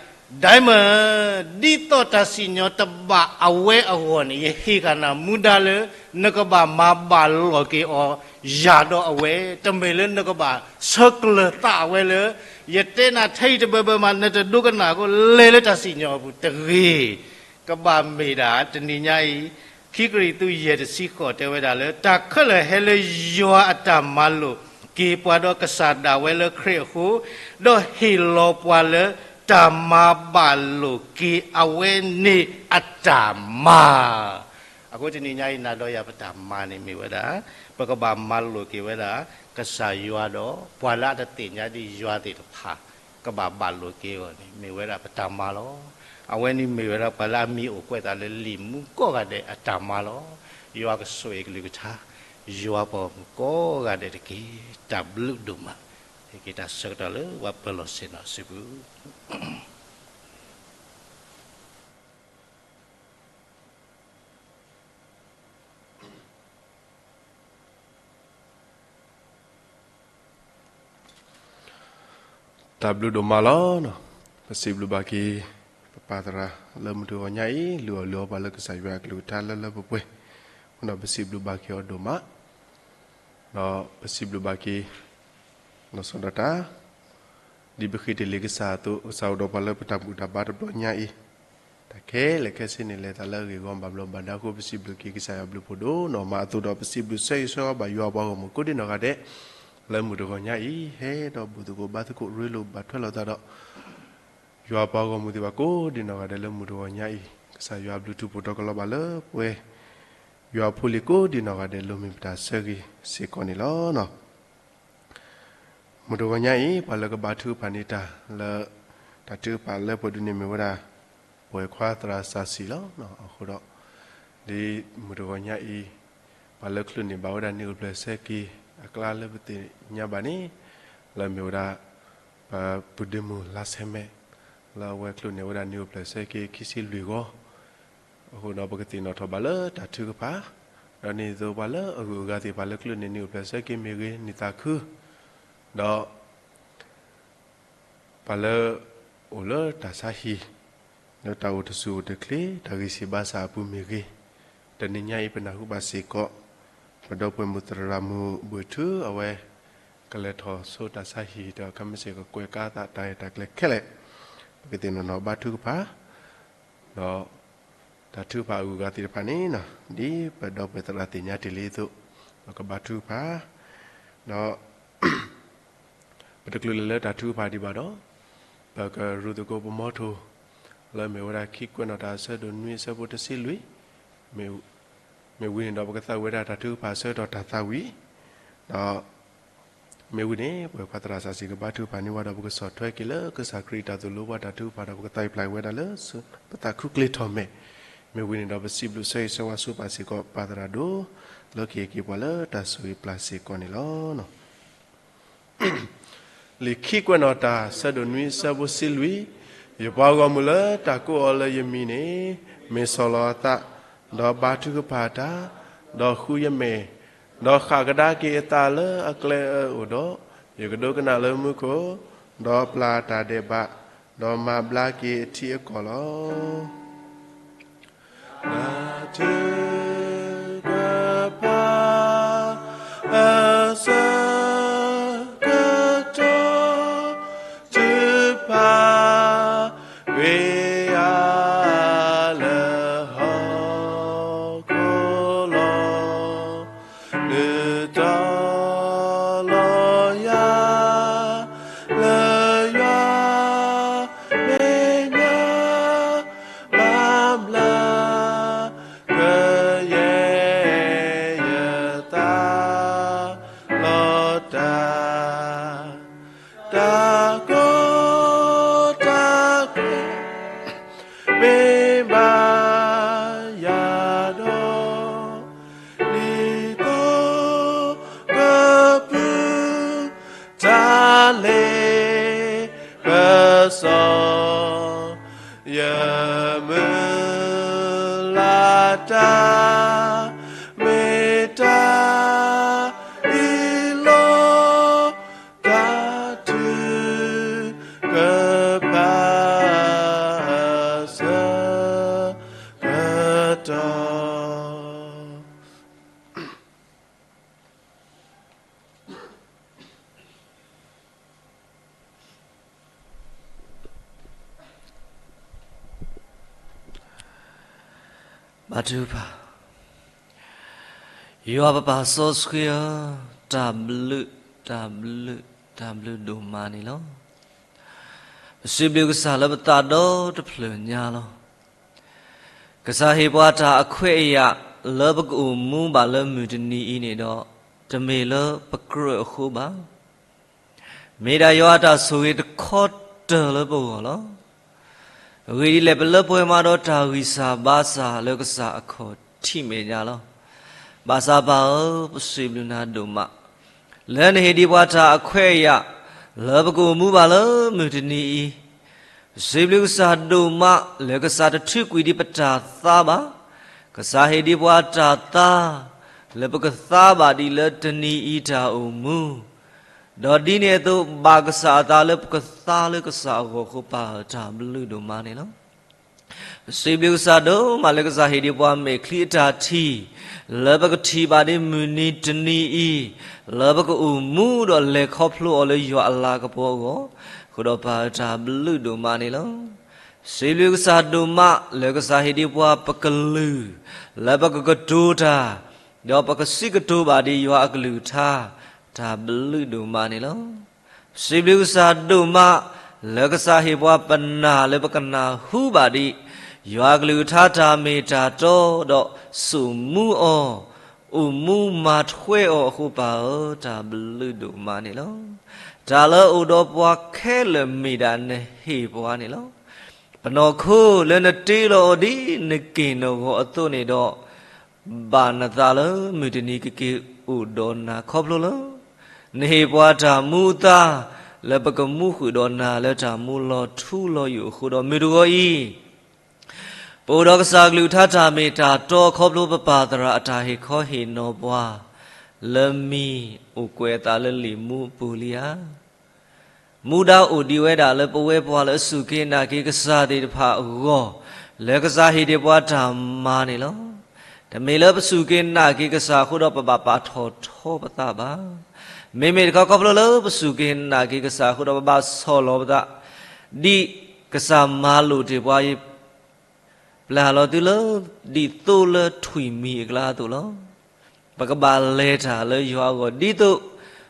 Diamond, ဒ်သိးတၢ်စံၣ်ညီၣ်တဘၣ်အဝဲအဂီၢ်န့ၣ် ယဟ့ၣ်ဃာ်နၤမူဒါလၢ နကဘၣ်မၤဘၣ်လိာ်က့ၤအီၤ ယၤဒီးအဝဲ, တမ့ၢ်လၢနကဘၣ်ဆၢကျၢၤသးအဝဲလၢ ယတဲနၤထဲအံၤတဘၢဘၢမး နတဒိကနၣ်အဃိ လဲၤလၢတၢ်စံၣ်ညီၣ်အပူၤတဂ့ၤ. ကဘၣ်မ့ၢ်ဒၣ်တနံၤညါအံၤ, ခံကရံၣ်သူး ယဲၢ်တဆံဃိး တဲဝဲဒၣ်လၢ တၢ်ခဲလၢာ်ဟဲလၢယွၤအတၢ်မၤလိာ်က့ၤပှၤဒီးကစၢ်ဒၣ်ဝဲလၢခရံာ်အဃိ, ဒီးဟ့ၣ်လီၤပှၤလၢတၢ်မၤဘၣ်လိာ်က့ၤအဝဲန့ၣ်အတၢ်မၤ. အဃိတနံၤညါအံၤ နၤဒီးယၤပတၢ်မၤန့ၣ် မ့ၢ်ဝဲဒၣ် ပကဘၣ်မၤလိာ်က့ၤဝဲဒၣ် ကစၢ်ယွၤဒီး ပှၤလၢအတသ့ၣ်ညါဒံးယွၤသ့ၣ်တဖၣ် ကဘၣ်ဘၣ်လိာ်က့ၤအီၤန့ၣ် မ့ၢ်ဝဲဒၣ်ပတၢ်မၤလီၤ. အဝဲန့ၣ်မ့ၢ်ဝဲဒၣ်ပှၤလၢအမံၤအိၣ်ကွဲးသးလၢလံာ်မူကိးဂၤဒဲးအတၢ်မၤလီၤ. ယွၤကဆိၣ်ဂ့ၤကလုၢ်ကထါ ယွၤပှၤဂီၢ်မုၢ်ကိးဂၤဒဲးတက့ၢ်. တၢ်ဘျုးဒိၣ်မး. ဟ့ၣ်က့ၤတၢ်ဆၢကတီၢ်လၢပှၤပၢၤလီၢ်ဆ့ၣ်နီၤစုပူၤ တၢ်ဘျုးဒိၣ်မးလီၤ. ပစံးဘျုးဘၣ်က့ၤ ပပၢ်သရၣ်လၢမုၢ်တဂီၤညါအံၤ လုၢ်အီၣ်လုၢ်အီပှၤလၢကစၢ်ယွၤအကလုၢ်ကထါလၢလၢပှဲၤပှဲၤ, ဒီးပစံးဘျုးဘၣ်က့ၤအီၤဒိၣ်မး, ဒီးပစံးဘျုးဘၣ်က့ၤ လီၤဆီဒၣ်တၢ် ဒ်ပဃ့တ့ၢ်လံကစၢ်အသိး, ကစၢ်အိၣ်ဒီးပှၤလၢပတၢ်ဘူၣ်တၢ်ဘါတဘျီညါအံၤ, တၢ်ခဲလၢာ်ခဲဆ့န့ၣ် လဲၤသးလၢအဂ့ၢ်အဂီၢ်ဘၣ်ဘျီးဘၣ်ဒါအဃိ ပစံးဘျုးက့ၤကစၢ်ယွၤဘျုးဖှိၣ်ဒိၣ်နီၢ်မးအသိးဒီး ပစံးဘျုးဆၢဂ့ၤဆၢဝါဘၣ်ယွၤပှၤဂီၢ်မုၢ်ကိးဒံနီၢ်ဂၤဒဲး လၢမုၢ်တဂီၤညါအံၤ ဟဲဒီးဘူၣ်သကိးဘါသကိးရ့လိာ်ဘၣ်ထွဲလိာ်သးဒီး ယွၤပှၤဂီၢ်မုၢ်သ့ၣ်တဖၣ်ကိးဒံနီၢ်ဂၤဒဲးလၢမုၢ်တဂီၤညါအံၤ ကစၢ်ယွၤဘျုးထူးဖှိၣ်တီကလီၤဘၣ်လၢပှဲၤ ယွၤဖိလံၤကိးဒံနီၢ်ဂၤဒဲး လိၣ်မ့ၢ်ပတၢ်ဆၢဂ့ၤစ့ၢ်ကီးန့ၣ်လီၤ. မုၢ်တဂီၤညါအံၤ ပှၤလၢကဘါထုကဖၣ်န့ၢ်တၢ်လၢ တၢ်ထုကဖၣ်လၢပှဲၤဒုန့ၣ်မ့ၢ်ဝဲဒၣ် ပဝဲၢ်ခွါသရၣ်စၢ်စံၣ်လီၤ. အဃိဒီး ဒ်မုၢ်တဂီၤညါအံၤ ပှၤလၢချုးန့ၢ်ဘၣ်ဝဲဒၣ်နံၣ်အိၣ်ဖျဲၣ်ဆၢက့ၤအကျါလၢပသ့ၣ်ညါဘၣ်န့ၣ် လၢမ့ၢ်ဝဲဒၣ် ပပုၢ်ဒ့မုၣ်လါဆဲမဲ လၢအဝဲချုးန့ၢ်ဝဲဒၣ်နံၣ်အိၣ်ဖျဲၣ်ဆၢက့ၤခံဆံလွံၢ်ဂီၤ အဃိဒီးပကသ့ၣ်နီၣ်ထီၣ်ဘၣ်လၢတၢ်ထုကဖၣ်, ဒီးဒ်သိးပှၤလၢအဂုၤအဂၤသ့ၣ်တဖၣ်လၢချုးန့ၢ်နံၣ်အိၣ်ဖျဲၣ်ဆၢက့ၤမ့ၢ်ဂ့ၤ နံၣ်သးခု, ဒီး ပှၤလၢ အိၣ်လၢတၢ်ဆါဟံၣ်, လၢတၢ်အိၣ်တဆူၣ်အိၣ်တချ့ တၢ်ဂံၢ်စၢ်ဘါစၢ်အပူၤမ့ၢ်ဂ့ၤ, တနံၤညါအံၤပနၢ်ဟူဘၣ်စ့ၢ်ကီး ပဒီပုၢ်ဝဲၢ်မုၣ်သရၣ်မုၣ်ဘှံးထူအဝဲ ကလဲၤထီၣ်ဆိတၢ်ဆါဟံၣ်ဒီးခဲမုၢ်ဆ့ၣ်ကကွဲးကါသးတၢ်ရဲၣ်တၢ်ကျဲၤခဲလၢာ်, ပကသ့ၣ်နီၣ်နီၣ်ဘါထုကဖၣ်, ဒီး တၢ်ထုကဖၣ်အဂုၤအဂၤသ့ၣ်တဖၣ်န့ၣ် ဒ်ပဒီပုၢ်ဝဲၢ်သရၣ်သ့ၣ်ညါတ့ၢ်လံအသိး, ပကဘါထုကဖၣ်, ဒီး ပတချုးလဲၤလၢတၢ်ထုကဖၣ်ဒံးဘၣ်ဒီး, ပကရူးသကိးပမီထိၣ်, လၢမ့ၢ်ဝဲဒၣ်ခံကွဲးနီၣ်တၢ်အဆၢဒိၣ်နွံအဆၢဖိတဆံလွံၢ်, မ့ၢ်ဝံၤန့ၣ်ဒီး ပကသးဝံၣ်ဝဲဒၣ်တၢ်ထုကဖၣ်အဆၢကတီၢ်တၢ်သးဝံၣ်, ဒီး မ့ၢ်ဝံၤန့ၣ် ပဝဲၢ်ခွါသရၣ်စၢ်စံၣ်ကဘါထုကဖၣ်န့ၢ်ဝဲဒီး ပကဆီၣ်ထွဲက့ၤလၢကစၢ်ခရံာ်တၢ်သိၣ်လိပှၤတၢ်ထုကဖၣ်ဒီး ပကသးဝံၣ်ဖျါဝဲဒၣ်လၢ ပသးခုကျ့ထီၣ်မဲာ်, မ့ၢ်ဝံၤန့ၣ်ဒီး ပစံးဘျုးဆၢဂ့ၤဆၢဝါဆူပၢ်စ့ၢ်ကီး ပၢ်သရၣ်ဒိၣ်, လၢကဟ့ၣ်က့ၤပှၤလၢတၢ်ဆိၣ်ဂ့ၤပျၢ်စ့ၢ်ကီးန့ၣ်လီၤ. လံာ်ခံကွဲးနီၣ်တၢ်ဆၢဒိၣ်နွံအဆၢဖိတဆံလွံၢ်, ယပှၤဂီၢ်မုၢ်လၢတၢ်ကိးအီၤလၢယမံၤန့ၣ်, မ့ၢ်ဆီၣ်လီၤအသး, ဒီးဘါထုကဖၣ်တၢ်, ဒီးဃုယမဲာ်, ဒီးဃၣ်ကဒါက့ၤအသးလၢအကျဲအၢအိၣ်ဒီး, ယကဒိကနၣ်လၢမူခိၣ်, ဒီးပျၢ်တၢ်ဒဲးဘး, ဒီးမၤဘျါက့ၤအထံအကီၢ်လီၤ. တၢ်ထုကဖၣ်အဆၢကတီၢ် ထုကဖၣ်ဝဲယၤလၢဟီၣ်ခိၣ်လီၤ. နုာ်တီၤလီၤယၤ လၢယွၤမဲာ်ညါ ဘၣ်ဘျါ ကယဲၢ်ယသးလီၤတၢ် တၢ်ကီတၢ်ခဲ မ့ၢ်ဘၣ်ယၤဒီး ဒ်သိးကပုၢ်တၢ်လ့ပစီ ယမုၢ်လၢ်တၢ် မ့ၢ်တၢ်အံၤလီၤ. တၢ်ထုကဖၣ်အဆၢကတီၢ် ဘါထုကဖၣ်. ယွၤပပၢ်စီဆှံဧၢ, တၢ်ဘျုး, တၢ်ဘျုး, တၢ်ဘျုးဒိၣ်မးန့ၣ်လီၤ. ပစံးဘျုးကစၢ်လၢပသးဒီတဖျၢၣ်ညါလီၤ. ကစၢ်ဟ့ၣ်ပှၤတၢ်အခွဲးအယာ်လၢပကအိၣ်မူဘၣ်လၢမုၢ်တနံၤအံၤန့ၣ်ဒီး, တမ့ၢ်လၢပကြၢးအဃိဘၣ်. မ့ၢ်ဒၣ်ယွၤအတၢ်ဆိၣ်ဂ့ၤတခီတၢၢ်လၢပဂီၢ်လီၤ. အဂ့ၢ်ဒ်လဲၣ်, ပလၢပှဲၤမးဒီးတၢ်ဂံၢ်စၢ်ဘါစၢ်လၢကစၢ်အခီၣ်ထံးမဲာ်ညါလီၤ. ဘၣ်ဆၣ်ပၢ်ဧၢ, ပစံးဘျုးနၤဒိၣ်မး လၢနဟ့ၣ်ဒံးပှၤတၢ်အခွဲးအယာ် လၢပကအိၣ်မူဘၣ်လၢမုၢ်တနံၤအံၤ, ပစံးဘျုးကစၢ်ဒိၣ်မး လၢကစၢ်တထုးကွံာ်ဒံးပတၢ်သါဘၣ်. ကစၢ်ဟ့ၣ်ဒံးပှၤတၢ်သါ လၢပကသါဘၣ်ဒံးလၢတနံၤအံၤတၢ်အိၣ်မူ, ဒီးဒ်န့ၣ်အသိး ဘၣ်ကစၢ်အသးလၢပကသါလၢကစၢ်အဂီၢ်အဃိ ပၢ်ဧၢ တၢ်ဘျုးဒိၣ်မးန့ၣ်လီၤ. ပစံးဘျုးကစၢ်ဒိၣ်မးလၢကစၢ်ဟ့ၣ်ဒံးပှၤမဲာ်ချံအတၢ်ထံၣ် လၢပကထံၣ်ဘၣ်ဒံးမုၢ်နံၤတနံၤအံၤ, လၢပကအိၣ်မူဒီးလဲၤခီဖျိအီၤလၢယွၤအလၤကပီၤအဂီၢ်, အဃိဒီးပၢ်ဧၢ တၢ်ဘျုးဒိၣ်မးန့ၣ်လီၤ. ပစံးဘျုးကစၢ်ဒိၣ်မး လၢကစၢ်ဟ့ၣ်ဒံးပှၤပကလုၢ် လၢပကကတိၤတၢ် ဒီးပကစံးကတိၤဘၣ်ဒံးယွၤအကလုၢ်ကထါ, တၢ်ဘျုးဒိၣ်မးန့ၣ်လီၤ. ပစံးဘျုးကစၢ်ဒိၣ်မး လၢကစၢ်ဟ့ၣ်ပှၤပနၢ်လၢပကနၢ်ဟူဘၣ်ဒံး ယွၤအကလုၢ်ကထါတၢ်မ့ၢ်တၢ်တီဒီး စိာ်မူအီၤ, အိၣ်မူမၤထွဲအီၤအဃိ ပၢ်ဧၢ တၢ်ဘျုးဒိၣ်မးန့ၣ်လီၤ. တၢ်လၢအအိၣ်ဒီးပှၤခဲလၢာ်မ့ၢ်ဒၣ်နဟ့ၣ်ပှၤန့ၣ်လီၤ. ပနီၢ်ခိလၢနတ့လီၤအီၤဒ်နက့ၢ်နဂီၤအသိးန့ၣ်ဒီး ဘၣ်နသးလၢမုၢ်တနံၤကက့ၤအိၣ်ဒီးနၤခီဖျိလၢ နဟ့ၣ်ပှၤတၢ်မူအသါ လၢပကမူဃုာ်ဒီးနၤလၢတၢ်မူလီၤထူလီၤယိာ်အဃိဒီး မုၢ်တဂီၤအံၤ ပအိၣ်ဒီးကစၢ်အကလုၢ်ကထါတၢ်မ့ၢ်တၢ်တီခီဖျိပပၢ်သရၣ်အတၢ်ဟ့ၣ်ခီဟ့ၣ်နီၤပှၤ လၢမံၤအိၣ်ကွဲးအသးလၢလံာ်မူအပူၤလံဧါ. မူဒါအိၣ်ဒံးဝဲဒၣ်လၢပဝဲပှၤလၢအစူၢ်က့ၤနာ်က့ၤကစၢ်သ့ၣ်တဖၣ်အဂီၢ် လၢကစၢ်ဟ့ၣ်ဒံးပှၤတၢ်မၤန့ၣ်လီၤ. တမ့ၢ်လၢပစူၢ်က့ၤနာ်က့ၤကစၢ်အဃိဒီးပဘၣ်ပာ်ထီၣ်ထီပသးဘၣ်. မ့မ့ၢ်တခီခီဖျိလၢပစူၢ်က့ၤနာ်က့ၤကစၢ်အဃိဒီးပဘၣ်ဆီၣ်လီၤပသး ဒ်ကစၢ်မၤလိာ်တ့ၢ်ပှၤအံၤ ပျၢ်လီၤသုလၢ ဒ်သိလၢထွံၣ်မံၤအကျါအသိးလီၤ. ပကဘၣ်လဲၤတၢ်လၢယွၤအဂီၢ် ဒ်သိး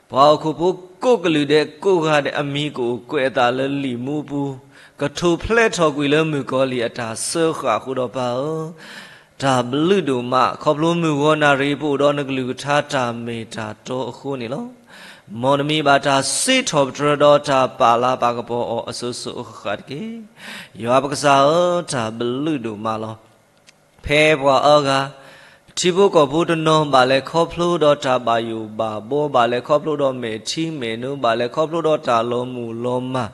ပှၤဟီၣ်ခိၣ်ဖိကိးကလုာ်ဒဲးကိးဂၤဒဲးအမံၤကအိၣ်ကွဲးအသးလၢလံာ်မူအပူၤ ကထိၣ်ဖျဲးထီၣ်ကွံာ်လၢမုၣ်ကီၤလံၢ်အတၢ်စၢဃာ်အဃိဒီးပၢ်ဧၢ, တၢ်ဘျုးဒိၣ်မး ခီဖျိမုၢ်ဂီၤနၣ်ရံၣ်ပအိၣ်ဒီးနကလုၢ်ကထါတၢ်မ့ၢ်တၢ်တီအဃိန့ၣ်လီၤ. မ်နမံၤဘၣ်တၢ်စံးထီၣ်ပတြၢၤဒီးတၢ်ပာ်လၤပာ်ကပီၤအီၤအစိၤစိၤအဃၣ်ဃၣ်တက့ၢ်. ယွၤပကစၢ်ဧၢ, တၢ်ဘျုးဒိၣ်မးလီၤ. ဖဲပှၤအါဂၤ ထံဖိကီၢ်ဖိတနီၤ ဘၣ်လဲၤခီဖျိဒီးတၢ်ဘၣ်ယိၣ်ဘၣ်ဘှီ, ဘၣ်လဲၤခီဖျိဒီးမဲာ်ထံမဲာ်နိ, ဘၣ်လဲၤခီဖျိဒီးတၢ်လီၤမုၢ်လီၤမၢ်,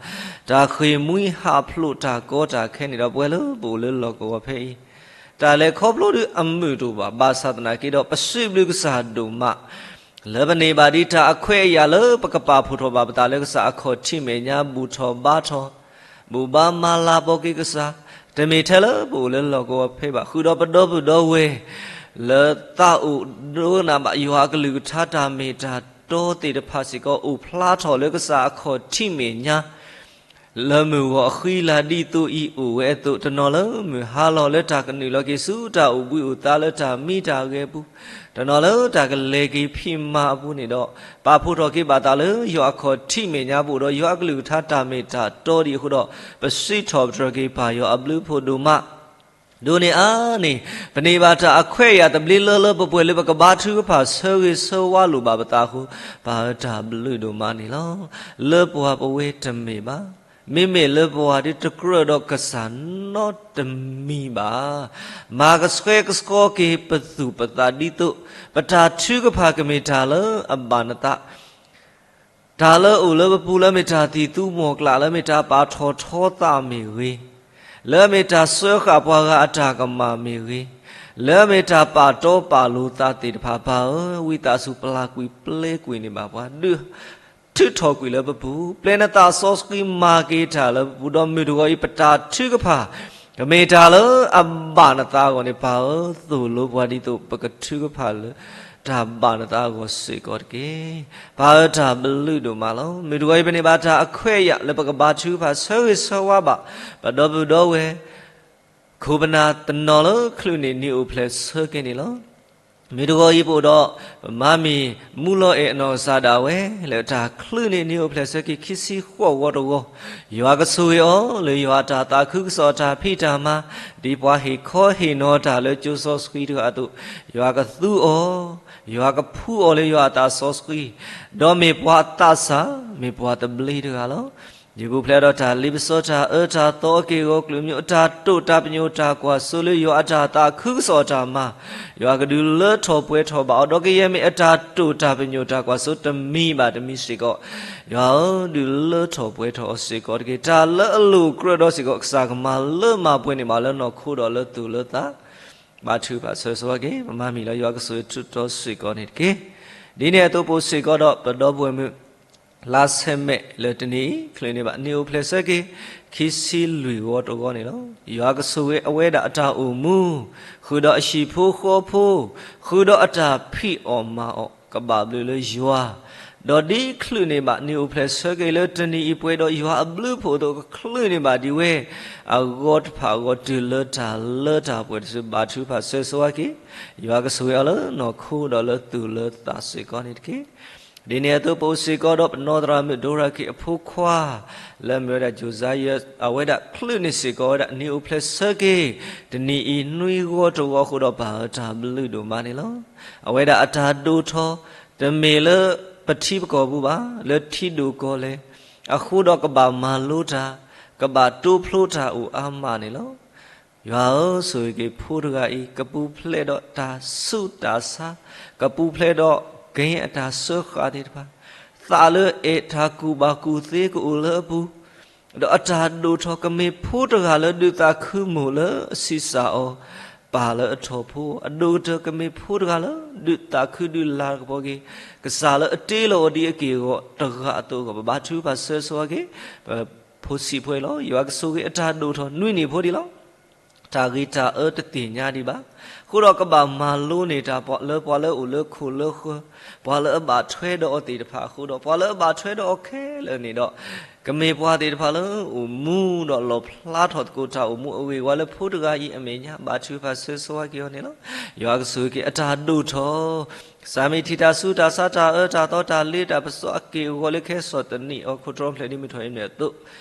တၢ်ဃ့ၢ်မှံဟးဖျိးတၢ်ကီတၢ်ခဲန့ၣ်ဒီး ပဝဲလၢပအိၣ်လၢလီၢ်ကဝီၤဖဲအံၤ တၢ်လဲၤခီဖျိဒုးအမုာ်တအိၣ်ဘၣ်. ဘၣ်ဆၣ်သနာ်က့ဒီး ပစံးဘျုးကစၢ်ဒိၣ်မး လၢပန့ၢ်ဘၣ်ဒံးတၢ်အခွဲးအယာ်လၢပကပာ်ဖှိၣ်ထီၣ်ဘၣ်ပသးလၢကစၢ်အခီၣ်ထံးမဲာ်ညါ ဘူၣ်ထီၣ်ဘါထီၣ် ဘူၣ်ဘါမၤလၤကပီၤက့ၤကစၢ်, တမ့ၢ်ထဲလၢပအိၣ်လၢလီၢ်ကဝီၤဖဲဘၣ်, ဃုာ်ဒီးပဒီပုၢ်ဒီဝဲၢ် လၢသးအိၣ်ဒိကနၣ်ဘၣ်ယွၤအကလုၢ်ကထါတၢ်မ့ၢ်တၢ်တီသ့ၣ်တဖၣ်စ့ၢ်ကီး အိၣ်ဖျါထီၣ်လၢကစၢ်အခီၣ်ထံးမဲာ်ညါ လၢမုၢ်ဂီၤအဃံလၤဒ်သိးအံၤအိၣ်ဝဲအသိး, တနီၤလၢမုၢ်ဟါလီၤလၢတၢ်ကနုာ်လီၤက့ၤဆူတၢ်အိၣ်ဘှံးအိၣ်သါလၢတၢ်မံတၢ်ဂဲၤပူၤ, တနီၤလၢတၢ်ကလဲၤက့ၤဖံးမၤအပူၤန့ၣ်ဒီး ပာ်ဖှိၣ်ထီၣ်က့ၤဘၣ်သးလၢယွၤအခီၣ်ထံးမဲာ်ညါပူၤဒီး ယွၤအကလုၢ်ကထါတၢ်မ့ၢ်တၢ်တီဒံးအဃိဒီး ပစံးထီၣ်ပတြၢၤက့ၤပၢ်ယွၤအဘျုးအဖှိၣ်ဒိၣ်မး ဒိးန့ၢ်အါန့ၣ် ပန့ၢ်ဘၣ်တၢ်အခွဲးအယာ်သဘျ့လၢလၢပှဲၤပှဲၤလၢပကဘါထုကဖၣ်ဆၢဂ့ၤဆၢဝါလိာ်ဘၣ်ပသးအဃိ ပၢ်ဧၢ တၢ်ဘျုးဒိၣ်မးန့ၣ်လီၤ. လၢပှၤပဝဲတမ့ၢ်ဘၣ်. မ့မ့ၢ်လၢပှၤဒ်တကြၢးဒီးကစၢ်နီတမံၤဘၣ်. မၤကဆှဲကဆှီက့ၤပသူၣ်ပသးဒ်သိး ပတၢ်ထုကဖၣ်ကမ့ၢ်တၢ်လၢအဘၣ်နသး တၢ်လၢအအိၣ်လၢပပူၤလၢမ့ၢ်တၢ်သံၣ်သူမီၢ်ကျၢ် လၢမ့ၢ်တၢ်ပာ်ထီၣ်ထီသးမ့ၢ်ဂ့ၤ, လၢမ့ၢ်တၢ်စၢဃာ်ပှၤဂၤအတၢ်ကမၣ်မ့ၢ်ဂ့ၤ, လၢမ့ၢ်တၢ်ပာ်တီပာ်လိၤသးသ့ၣ်တဖၣ် ပၢ်ဧၢ, ဝံသးစူၤပျၢ်ကွံာ်ပျဲကွံာ်န့ၢ်ဘၣ်ပှၤ ဒုးထုးထီၣ်ကွံာ်လၢပပူၤ, ပျဲနသးစီဆှံမၤက့ၤတၢ်လၢပပူၤ ဒီးမုၢ်တဂီၤအံၤ ပတၢ်ထုကဖၣ် ကမ့ၢ်တၢ်လၢအဘၣ်နသးအဂီၢ်န့ၣ် ပၢ်ဧၢ, သိၣ်လိပှၤဒ်သိးပကထုကဖၣ်လၢ တၢ်ဘၣ်နသးအဂီၢ်စ့ၢ်ကီးတက့ၢ်. ပၢ်ဧၢ တၢ်ဘျုးဒိၣ်မးလီၤ. မုၢ်တဂီၤအံၤ ပန့ၢ်ဘၣ်တၢ်အခွဲးအယာ်လၢပကဘါထုကဖၣ်ဆၢဂ့ၤဆၢဝါဘၣ် ပဒီပုၢ်ဒီဝဲၢ် ခိၣ်ပနၢ်တနီၤလၢချုးန့ၢ်နံၣ်အိၣ်ဖျဲၣ်ဆၢက့ၤန့ၣ်လီၤ. မ့ၢ်တဂီၤအံၤပအိၣ်ဒီး ပမၤမ့ၢ်မူလီၤအဲၣ်အနီၢ်ကစၢ်ဒၣ်ဝဲ လၢတၢ်ချုးန့ၢ်နံၣ်အိၣ်ဖျဲၣ်ဆၢက့ၤခံဆံဃိးဝီတဝီ, ယွၤကဆိၣ်ဂ့ၤအီၤလၢယွၤအတၢ်သးခုကစီၣ်အတၢ်ဖံးတၢ်မၤ, ဒ်ပှၤဟ့ၣ်ခီဟ့ၣ်နီၤတၢ်လၢကၠိစီဆှံတဂၤအသိး, ယွၤကသူအီၤ, ယွၤကဖှူအီၤလၢယွၤအသးစီဆှံ, ဒီးမ့ၢ်ပှၤသးစၢ်, မ့ၢ်ပှၤသဘျ့တဂၤလီၤ. ယပူၤဖျဲးဒီးတၢ်လ့ပစီတၢ်အၢတၢ်သီအက့ၢ်အဂီၤ ကလုာ်မံၤအတၢ်တိာ်တၢ်ပညိၣ်တၢ်ကွၢ်စိလၢယွၤအတၢ်သးခုကစီၣ်အတၢ်မၤ, ယွၤကဒုးလၢထီၣ်ပှဲၤထီၣ်ဘၣ်အီၤ ဒီးကယဲၢ်မ့ၢ်အတၢ်တိာ်တၢ်ပညိၣ်တၢ်ကွၢ်စိတမံၤဘၣ်တမံၤစ့ၢ်ကီး, ယွၤဧၢ, ဒုးလၢထီၣ်ပှဲၤထီၣ်အီၤစ့ၢ်ကီးတက့ၢ်. တၢ်လၢအလိၣ်ကြၢးဒီးစ့ၢ်ကီး ကစၢ်ကမၤလၢမၤပှဲၤန့ၢ်ဘၣ်လၢနီၢ်ခိဒီးလၢသူၣ်လၢသး, ဘါထုကဖၣ်ဆၢဂ့ၤဆၢဝါက့ၤ, ပမၤမံၤလၢယွၤကဆိၣ်ဂ့ၤထုးထီၣ်စ့ၢ်ကီးန့ၣ်တက့ၢ်. ဒ်န့ၣ်အသိးပအိၣ်စ့ၢ်ကီးဒီးပဒီပုၢ်ဝဲၢ်မုၣ် လါဆဲးမဲးလၢတနံၤအံၤ ချုးန့ၢ်ဘၣ်နံၣ်အိၣ်ဖျဲၣ်ဆၢက့ၤ ခံဆံလွံၢ်ဝီတဝီန့ၣ်လီၤ. ယွၤကဆိၣ်ဂ့ၤအဝဲဒၣ်အတၢ်အိၣ်မူ, ဃုာ်ဒီးအဟံၣ်ဖိဃီဖိ, ဃုာ်ဒီးအတၢ်ဖံးအီၣ်မၤအီၣ် ကဘၣ်ဘျုးလၢယွၤ, ဒီးဒ်ချုးန့ၢ်ဘၣ်နံၣ်အိၣ်ဖျဲၣ်ဆၢက့ၤလၢတနံၤအံၤပှဲၤဒီးယွၤအဘျုးဖှိၣ်အသိး ကချုးန့ၢ်ဘၣ်ဒံးဝဲ အဂီၢ်တဖၣ်အဂီၢ်တုၤလၢတၢ်လၢတၢ်ပှဲၤတစု ဘါထုကဖၣ်ဆၢဂ့ၤဆၢဝါက့ၤ, ယွၤကဆိၣ်ဂ့ၤအီၤလၢနီၢ်ခိဒီးလၢသူၣ်လၢသးစ့ၢ်ကီးန့ၣ်တက့ၢ်. ဒ်န့ၣ်အသိးပအိၣ်စ့ၢ်ကီးဒီးပနီၢ်သရၣ်မုၣ်ဒိရၤခ့ၣ်အဖိခွါ လၢအမ့ၢ်ဝဲဒၣ် Josiah အဝဲဒၣ်ချုးန့ၢ်စ့ၢ်ကီးဝဲဒၣ် နံၣ်အိၣ်ဖျဲၣ်ဆၢက့ၤ တနံၤအံၤနွံဂီၤတဝီအဃိဒီး ဘၣ်အတၢ်ဘျုးဒိၣ်မးန့ၣ်လီၤ. အဝဲဒၣ်အတၢ်ဒိၣ်ထီၣ် တမ့ၢ်လၢပထံပကီၢ်ပူၤဘၣ်, လၢထံဒိၣ်ကီၢ်လဲၢ် အဃိဒီးကဘၣ်မၤလိတၢ်, ကဘၣ်တိဖျိတၢ်အိၣ်အါမးန့ၣ်လီၤ. ယွၤဧၢ, ဆိၣ်ဂ့ၤက့ၤဖိတဂၤအံၤ ကပူၤဖျဲးဒီးတၢ်ဆူးတၢ်ဆါ, ကပူၤဖျဲးဒီးကဲအတၢ်စၢဃာ်သ့ၣ်တဖၣ်, သးလၢအဲၣ်တၢ်ကူၣ်ဘၣ်ကူၣ်သ့ကအိၣ်လၢအပူၤ, ဒီးအတၢ်ဒိၣ်ထီၣ်ကမ့ၢ်ဖိတဂၤလၢဒုးသးခုမိၣ်လၢအဆံးစၢ်အီၤ ပၢ်လၢအထီၣ်ဖိ, အဒိၣ်ကတၢၢ်ကမ့ၢ်ဖိတဂၤလၢဒုးသးခုဒုးလၤကပီၤက့ၤ ကစၢ်လၢအတ့လီၤအီၤဒ်အက့ၢ်အဂီၤတဂၤအသိးအဂီၢ် ပဘါထုကဖၣ်ဆၢဂ့ၤဆၢဝါက့ၤ ပဖိဆံးဖိအံၤလီၤ. ယွၤကဆိၣ်ဂ့ၤအတၢ်ဒိၣ်ထီၣ်နွံနံၣ်ဖိဒံးလီၤ. တၢ်ဂ့ၤတၢ်အၢတသ့ၣ်ညါဒံးဘၣ်. အဃိဒီးကဘၣ်မၤလိန့ၢ်တၢ်လၢပှၤလၢအိၣ်လၢခိၣ်လၢဃၢၤ, ပှၤလၢအဘၣ်ထွဲဒီးအီၤသ့ၣ်တဖၣ်အဃိဒီး ပှၤလၢအဘၣ်ထွဲဒီးအီၤခဲလၢာ်န့ၣ်ဒီး ကမ့ၢ်ပှၤသ့ၣ်တဖၣ်လၢအိၣ်မူဒီးလီၣ်ဖျါထီၣ်သကိးတၢ်အိၣ်မူအဂ့ၢ်ဝါ လၢဖိတဂၤအံၤအမဲာ်ညါ ဘါထုကဖၣ်ဆၢဂ့ၤဆၢဝါက့ၤအီၤန့ၣ်လီၤ. ယွၤကဆိၣ်ဂ့ၤက့ၤအတၢ်ဒိၣ်ထီၣ် စၢ်မ့ၢ်ထံၣ်တၢ်ဆူးတၢ်ဆါတၢ်အၢတၢ်သီတၢ်လ့တၢ်ပစီအက့ၢ်အဂီၤလၢကဟဲစိာ်သနံးအီၤ ခိၣ်တြီဖျဲးဒ်မုၢ်ထီၣ်အံၤန့ၣ်အသိး,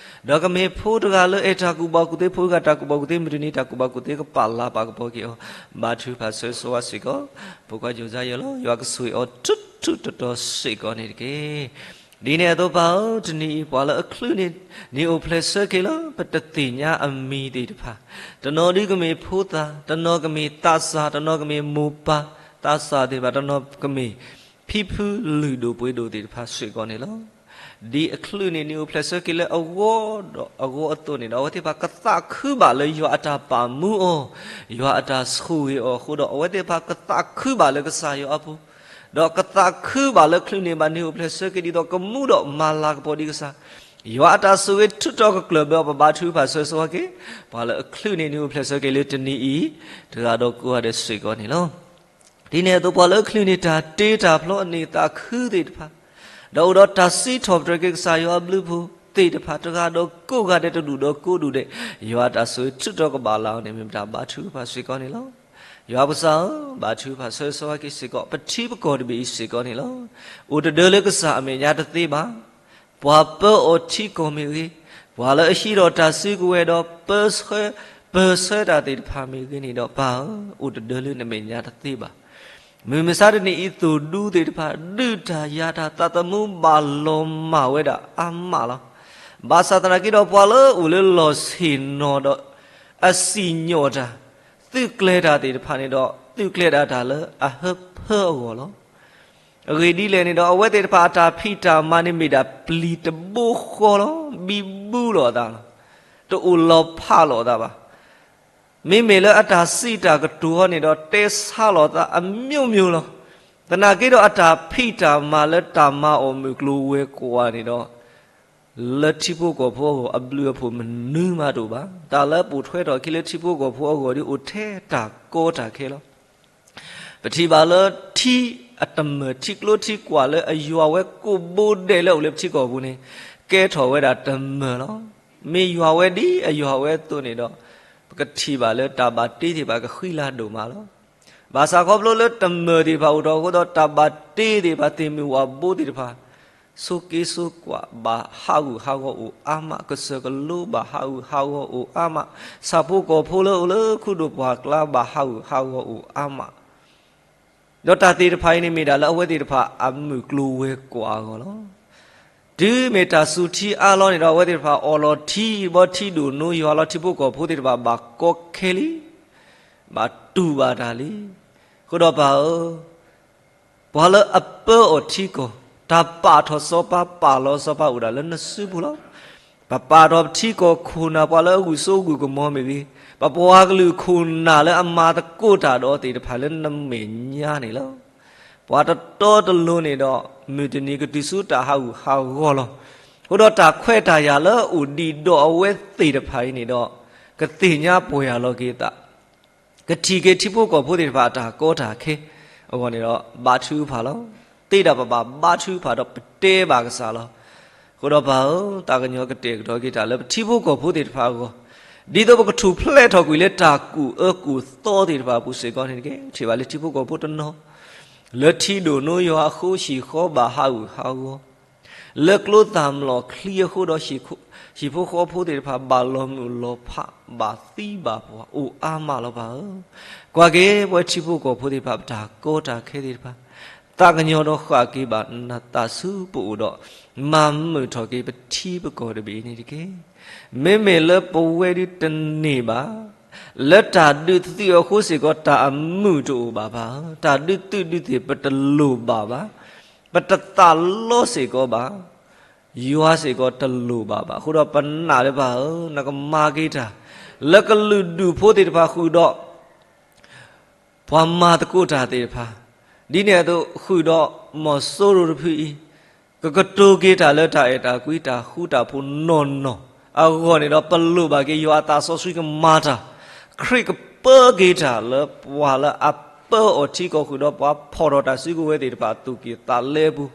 ဒီးကမ့ၢ်ဖိတဂၤလၢအဲၣ်တၢ်ကူၣ်ဘၣ်ကူၣ်သ့ ဖိဂၤတၢ်ကူၣ်ဘၣ်ကူၣ်သ့ မုၢ်တနံၤတၢ်ကူၣ်ဘၣ်ကူၣ်သ့ကပာ်လၤပာ်ကပီၤက့ၤအီၤ, ဘါထုကဖၣ်ဆၢဂ့ၤဆၢဝါစ့ၢ်ကီး ဖိခွါယိၤစါယဲၢ်လီၤ. ယွၤကဆိၣ်ဂ့ၤအီၤထူထူတီတီစ့ၢ်ကီးန့ၣ်တက့ၢ်. ဒ်န့ၣ်အသိးပၢ်ဧၢ, တနံၤအံၤပှၤလၢအချုးန့ၢ် နံၣ်အိၣ်ဖျဲၣ်ဆၢက့ၤလၢပတသ့ၣ်ညါအမံၤသ့ၣ်တဖၣ်, တနီၤဒုကမ့ၢ်ဖိသၣ်, တနီၤကမ့ၢ်သးစၢ်, တနီၤကမ့ၢ်မိၢ်ပၢ်သးစၢ်သ့ၣ်တဖၣ်, တနီၤကမ့ၢ်ဖံဖုလုၢ်ဒိၣ်ပှ့ၤဒိၣ်သ့ၣ်တဖၣ်စ့ၢ်ကီးန့ၣ်လီၤ. ဒ်အချုးန့ၢ်နံၣ်အိၣ်ဖျဲၣ်ဆၢက့ၤလၢအဂီၢ်ဒီးအဂီၢ်အသိးန့ၣ်ဒီး အဝဲသ့ၣ်တဖၣ်ကသးခုဘၣ်လၢယွၤအတၢ်ပာ်မူအီၤ, ယွၤအတၢ်ဆိၣ်ဂ့ၤအီၤအဃိဒီး အဝဲသ့ၣ်တဖၣ်ကသးခုဘၣ်လၢကစၢ်ယွၤအပူၤ, ဒီးကသးခုဘၣ်လၢချုးန့ၢ်ဘၣ်နံၣ်အိၣ်ဖျဲၣ်ဆၢက့ၤဒ်သိးကမူဒီးမၤလၤကပီၤဒံးကစၢ်, ယွၤအတၢ်ဆိၣ်ဂ့ၤထုးထီၣ်ကကျၢၢ်ဘၢအီၤ ပဘါထုကဖၣ်ဆၢဂ့ၤဆၢဝါက့ၤ, ပှၤလၢအချုးန့ၢ်နံၣ်အိၣ်ဖျဲၣ်ဆၢက့ၤလၢတနံၤအံၤ တဂၤဒီးကိးဂၤဒဲးစ့ၢ်ကီးန့ၣ်လီၤ. ဒ်န့ၣ်အသိးပှၤလၢအချုးန့ၢ်တၢ်တ့တၢ်ဖျီအနံၣ်သးခုသ့ၣ်တဖၣ်, ဒီးအိၣ်ဒီးတၢ်စံးထီၣ်ပတြၢၤက့ၤကစၢ်ယွၤအဘျုးအဖှိၣ်သ့ၣ်တဖၣ် တဂၤဒီးကိးဂၤဒဲးတဒူၣ်ဒီးကိးဒူၣ်ဒဲး, ယွၤအတၢ်ဆိၣ်ဂ့ၤထုးထီၣ်ကဘၣ်လၢအီၤန့ၣ် မ့ၢ်ပတၢ်ဘါထုကဖၣ်စ့ၢ်ကီးန့ၣ်လီၤ. ယွၤပကစၢ်ဧၢ, ဘါထုကဖၣ်ဆၢဂ့ၤဆၢဝါက့ၤစ့ၢ်ကီး ပထံပကီၢ်တဘ့ၣ်အံၤစ့ၢ်ကီးန့ၣ်လီၤ. အိၣ်တဒၢလၢကစၢ်အမဲာ်ညါတသ့ဘၣ်. ပှၤပၢအီၤထံကီၢ်မ့ၢ်ဂ့ၤ, ပှၤလၢအဟံးထီၣ်တၢ်စုကဝဲၤဒီးပၢဆှၢ, ပၢဆှၢတၢ်သ့ၣ်တဖၣ်မ့ၢ်ဂ့ၤန့ၣ်ဒီး ပၢ်ဧၢ, အိၣ်တဒၢလၢနမဲာ်ညါတသ့ဘၣ်. မုၢ်မဆါတနံၤအံၤသိၣ်ဒူသ့ၣ်တဖၣ် ဒုးတၢ်ယၤတၢ် သးသမူဘၣ်လီၤမၢ်ဝဲဒၣ်အါမးလီၤ. ဘၣ်ဆၣ်သနာ်က့ဒီး ပှၤလၢအိၣ်လၢလီၢ်ဆ့ၣ်နီၤဒီး အစံၣ်ညီၣ်တၢ်, သုးကျဲၤတၢ်သ့ၣ်တဖၣ်န့ၣ်ဒီး သုးကျဲၤဒၣ်တၢ်လၢအဟၢဖၢအဂီၢ်လီၤ. အဂ့ၢ်ဒ်လဲၣ်န့ၣ်ဒီး အဝဲသ့ၣ်တဖၣ်အတၢ်ဖံးတၢ်မၤန့ၣ်မ့ၢ်ဒၣ်ပျံၤတဘိဃီလီၤ. ဘံဘူလီၤအသးလီၤ. တအိၣ်လီၤဖးလိာ်အသးဘၣ်. မ့မ့ၢ်လၢအတၢ်စံးတၢ်ကတိၤအီၤန့ၣ်ဒီး တဲဆါလိာ်သးအမျိုးမျိုးလီၤ. သနာ်က့ဒီးအတၢ်ဖံးတၢ်မၤလၢတၢ်မၤအီၣ်မုၢ်ကျိၤဝဲၤကွာ်န့ၣ်ဒီး လၢထံဖိကီၢ်ဖိအဂီၢ် အဘျုးအဖှိၣ်မနုၤမးတအိၣ်ဘၣ်. တၢ်လၢပိာ်ထွဲထီၣ်အခံလၢထံဖိကီၢ်ဖိအဂီၢ်ဒီး အိၣ်ထဲတၢ်ကီတၢ်ခဲလီၤ. ပထံၣ်ဘၣ်လၢထံအတမၢၢ် ထံကျိထံကွာ်လၢအယွၤဝဲကိးဘိဒဲးလၢအအိၣ်လၢပထံကီၢ်ပူၤန့ၣ် ကဲထီၣ်ဝဲဒၣ်တမၢၢ်လီၤ. မ့ၢ်ယွၤဝဲဒ်အယွၤဝဲအသိးန့ၣ်ဒီး ပကထံၣ်ဘၣ်လၢတၢ်ဘၣ်တ့သ့ၣ်တဖၣ်ကဃံလၤဒိၣ်မးလီၤ. ဘၣ်ဆၣ်ခီဖျိလၢတမၢၢ်သ့ၣ်တဖၣ်အိၣ်ထီၣ်အဃိဒီး တၢ်ဘၣ်တ့သ့ၣ်တဖၣ် သ့ၣ်မုၢ်ဝၣ်ဘိသ့ၣ်တဖၣ် ဆိးက့ဆိးကွၢ်ဘၣ်ဟးဂူာ်ဟးဂီၤအိၣ်အါမး, ကစၢၢ်ကလိဘၣ်ဟးဂူာ်ဟးဂီၤအိၣ်အါမး, ဆၣ်ဖိကီၢ်ဖိလၢအိၣ်လၢခူဒိၣ်ပှၢ်ကျါဘၣ်ဟးဂူာ်ဟးဂီၤအိၣ်အါမး ဒီးတၢ်သ့ၣ်တဖၣ်အံၤန့ၣ်မ့ၢ်ဒၣ်လၢအဝဲသ့ၣ်တဖၣ်အမုၢ်ကျိၤဝဲၤကွာ်အဂီၢ်လီၤ. တုၤမ့ၢ်တၢ်စူၤထံအါလီၤန့ၣ်ဒီး အဝဲသ့ၣ်တဖၣ်အီၣ်လီၤထံဘီထံဒိၣ်နိယွၤလီၤ. ထံဖိကီၢ်ဖိသ့ၣ်တဖၣ်ဘၣ်ကီခဲလံ, ဘၣ်တူၢ်ဘၣ်တၢ်လံ. အဃိဒီးပၢ်ဧၢ, ပှၤလၢအပၢအီၤထံကီၢ်, တၢ်ပာ်ထီၣ်စီၤပၤပာ်လီၤစီၤပၤအိၣ်ဒၣ်လၢနစုပူၤလီၤ. ပပာ်ထီၣ်ပထံကီၢ်ခိၣ်နၢ် ပှၤလၢအဂုာ်စိဂုာ်ကမီၤမ့ၢ်ဂ့ၤ, ပပှၤကလုာ်ခိၣ်နၢ်လၢအမၤသကိးတၢ်ဒီးသ့ၣ်တဖၣ်လၢနမဲာ်ညါန့ၣ်လီၤ. ပှၤတတီတလိၤန့ၣ်ဒီး မုၢ်တနံၤကတုၤဆူတၢ်ဟးဂူာ်ဟးဂီၤလီၤ. အဃိဒီးတၢ်ခွဲးတၢ်ယာ်လၢအအိၣ်ဒံးဒီးအဝဲသ့ၣ်တဖၣ်အံၤန့ၣ်ဒီး ကသ့ၣ်ညါပှဲၤယၤလီၤက့ၤသး ကထံၣ်က့ၤထံဖိကီၢ်ဖိသ့ၣ်တဖၣ်အတၢ်ကီတၢ်ခဲအဂီၢ်န့ၣ်ဒီး ဘါထုကဖၣ်လီၤ. သ့ဒၣ်ပဘၣ်ဘါထုကဖၣ်ဒီးပတဲဘၣ်ကစၢ်လီၤ. အဃိဒီးပၢ်ဧၢ, သးကညီၤကတဲာ်ကတီၤက့ၤတၢ်လၢပထံဖိကီၢ်ဖိသ့ၣ်တဖၣ်အဂီၢ်, ဒ်သိးပကထူၣ်ဖျဲးထီၣ်ကွံာ်လၢတၢ်ကူၣ်အၢကူၣ်သီသ့ၣ်တဖၣ်အပူၤစ့ၢ်ကီးန့ၣ်တက့ၢ်. ထံၣ်ဘၣ်လၢထံဖိကီၢ်ဖိတနီၤ လၢထံဒိၣ်နိယွၤအဃိ ဟံၣ်ဃီဘၣ်ဟးဂူာ်ဟးဂီၤ လၢကျိသၣ်မျိာ်ချံအဃိဒီး ဟံၣ်ဖိဃီဖိသ့ၣ်တဖၣ် ဘၣ်လီၤမုၢ်လီၤဖး ဘၣ်သံဘၣ်ပှၢ်အိၣ်အါမးလီၤပၢ်ဧၢ. ကွၢ်က့ၤပဝဲထံဖိကီၢ်ဖိသ့ၣ်တဖၣ် ပတၢ်ကီတၢ်ခဲသ့ၣ်တဖၣ်, သးကညီၤဒီးဃၣ်က့ၤဘၣ်နသးဆူပအိၣ်ဒီး မၤမုာ်ထီၣ်က့ၤပထံပကီၢ်တဘ့ၣ်အံၤန့ၣ်တက့ၢ်. မ့မ့ၢ်လၢပဝဲဒုတန့ၢ်ဘၣ် လၢတၢ်ဒုးသုးအဃိစ့ၢ်ကီး တၢ်အမုာ်တအိၣ်ဘၣ်ပၢ်ဧၢ. တၢ်ဒုးသုးဒုးသ့ၣ်ပတလိၣ်ဘၣ်ဘၣ်. ပတသးလီစ့ၢ်ကီးဘၣ်. ယွၤစ့ၢ်ကီးတလိၣ်ဘၣ်ဘၣ်. အဃိဒီးပနာ်လၢပၢ်ဧၢ, နကမၤက့ၤတၢ် လၢကလုာ်ဒူၣ်ဖိသ့ၣ်တဖၣ်ဃုာ်ဒီး ပှၤမၤသကိးတၢ်သ့ၣ်တဖၣ်, ဒ်န့ၣ်အသိးဃုာ်ဒီးမီၤစိရိၤတဖုအံၤ ကကတိၤက့ၤတၢ်လၢတၢ်အဲၣ်တၢ်ကွံတၢ်ဃူတၢ်ဖိးနီၢ်နီၢ်အဂီၢ်န့ၣ်ဒီး ပလိၣ်ဘၣ်က့ၤယွၤအသးစီဆှံကမၤတၢ်, ခရံာ်ကပၢက့ၤတၢ်လၢပှၤလၢအပၢအီၤထံကီၢ်ဃုာ်ဒီးပှၤဖီၣ်ထီၣ်တၢ်စုကဝဲၤသ့ၣ်တဖၣ်အသူၣ်ကံၢ်သးလဲအပူၤ,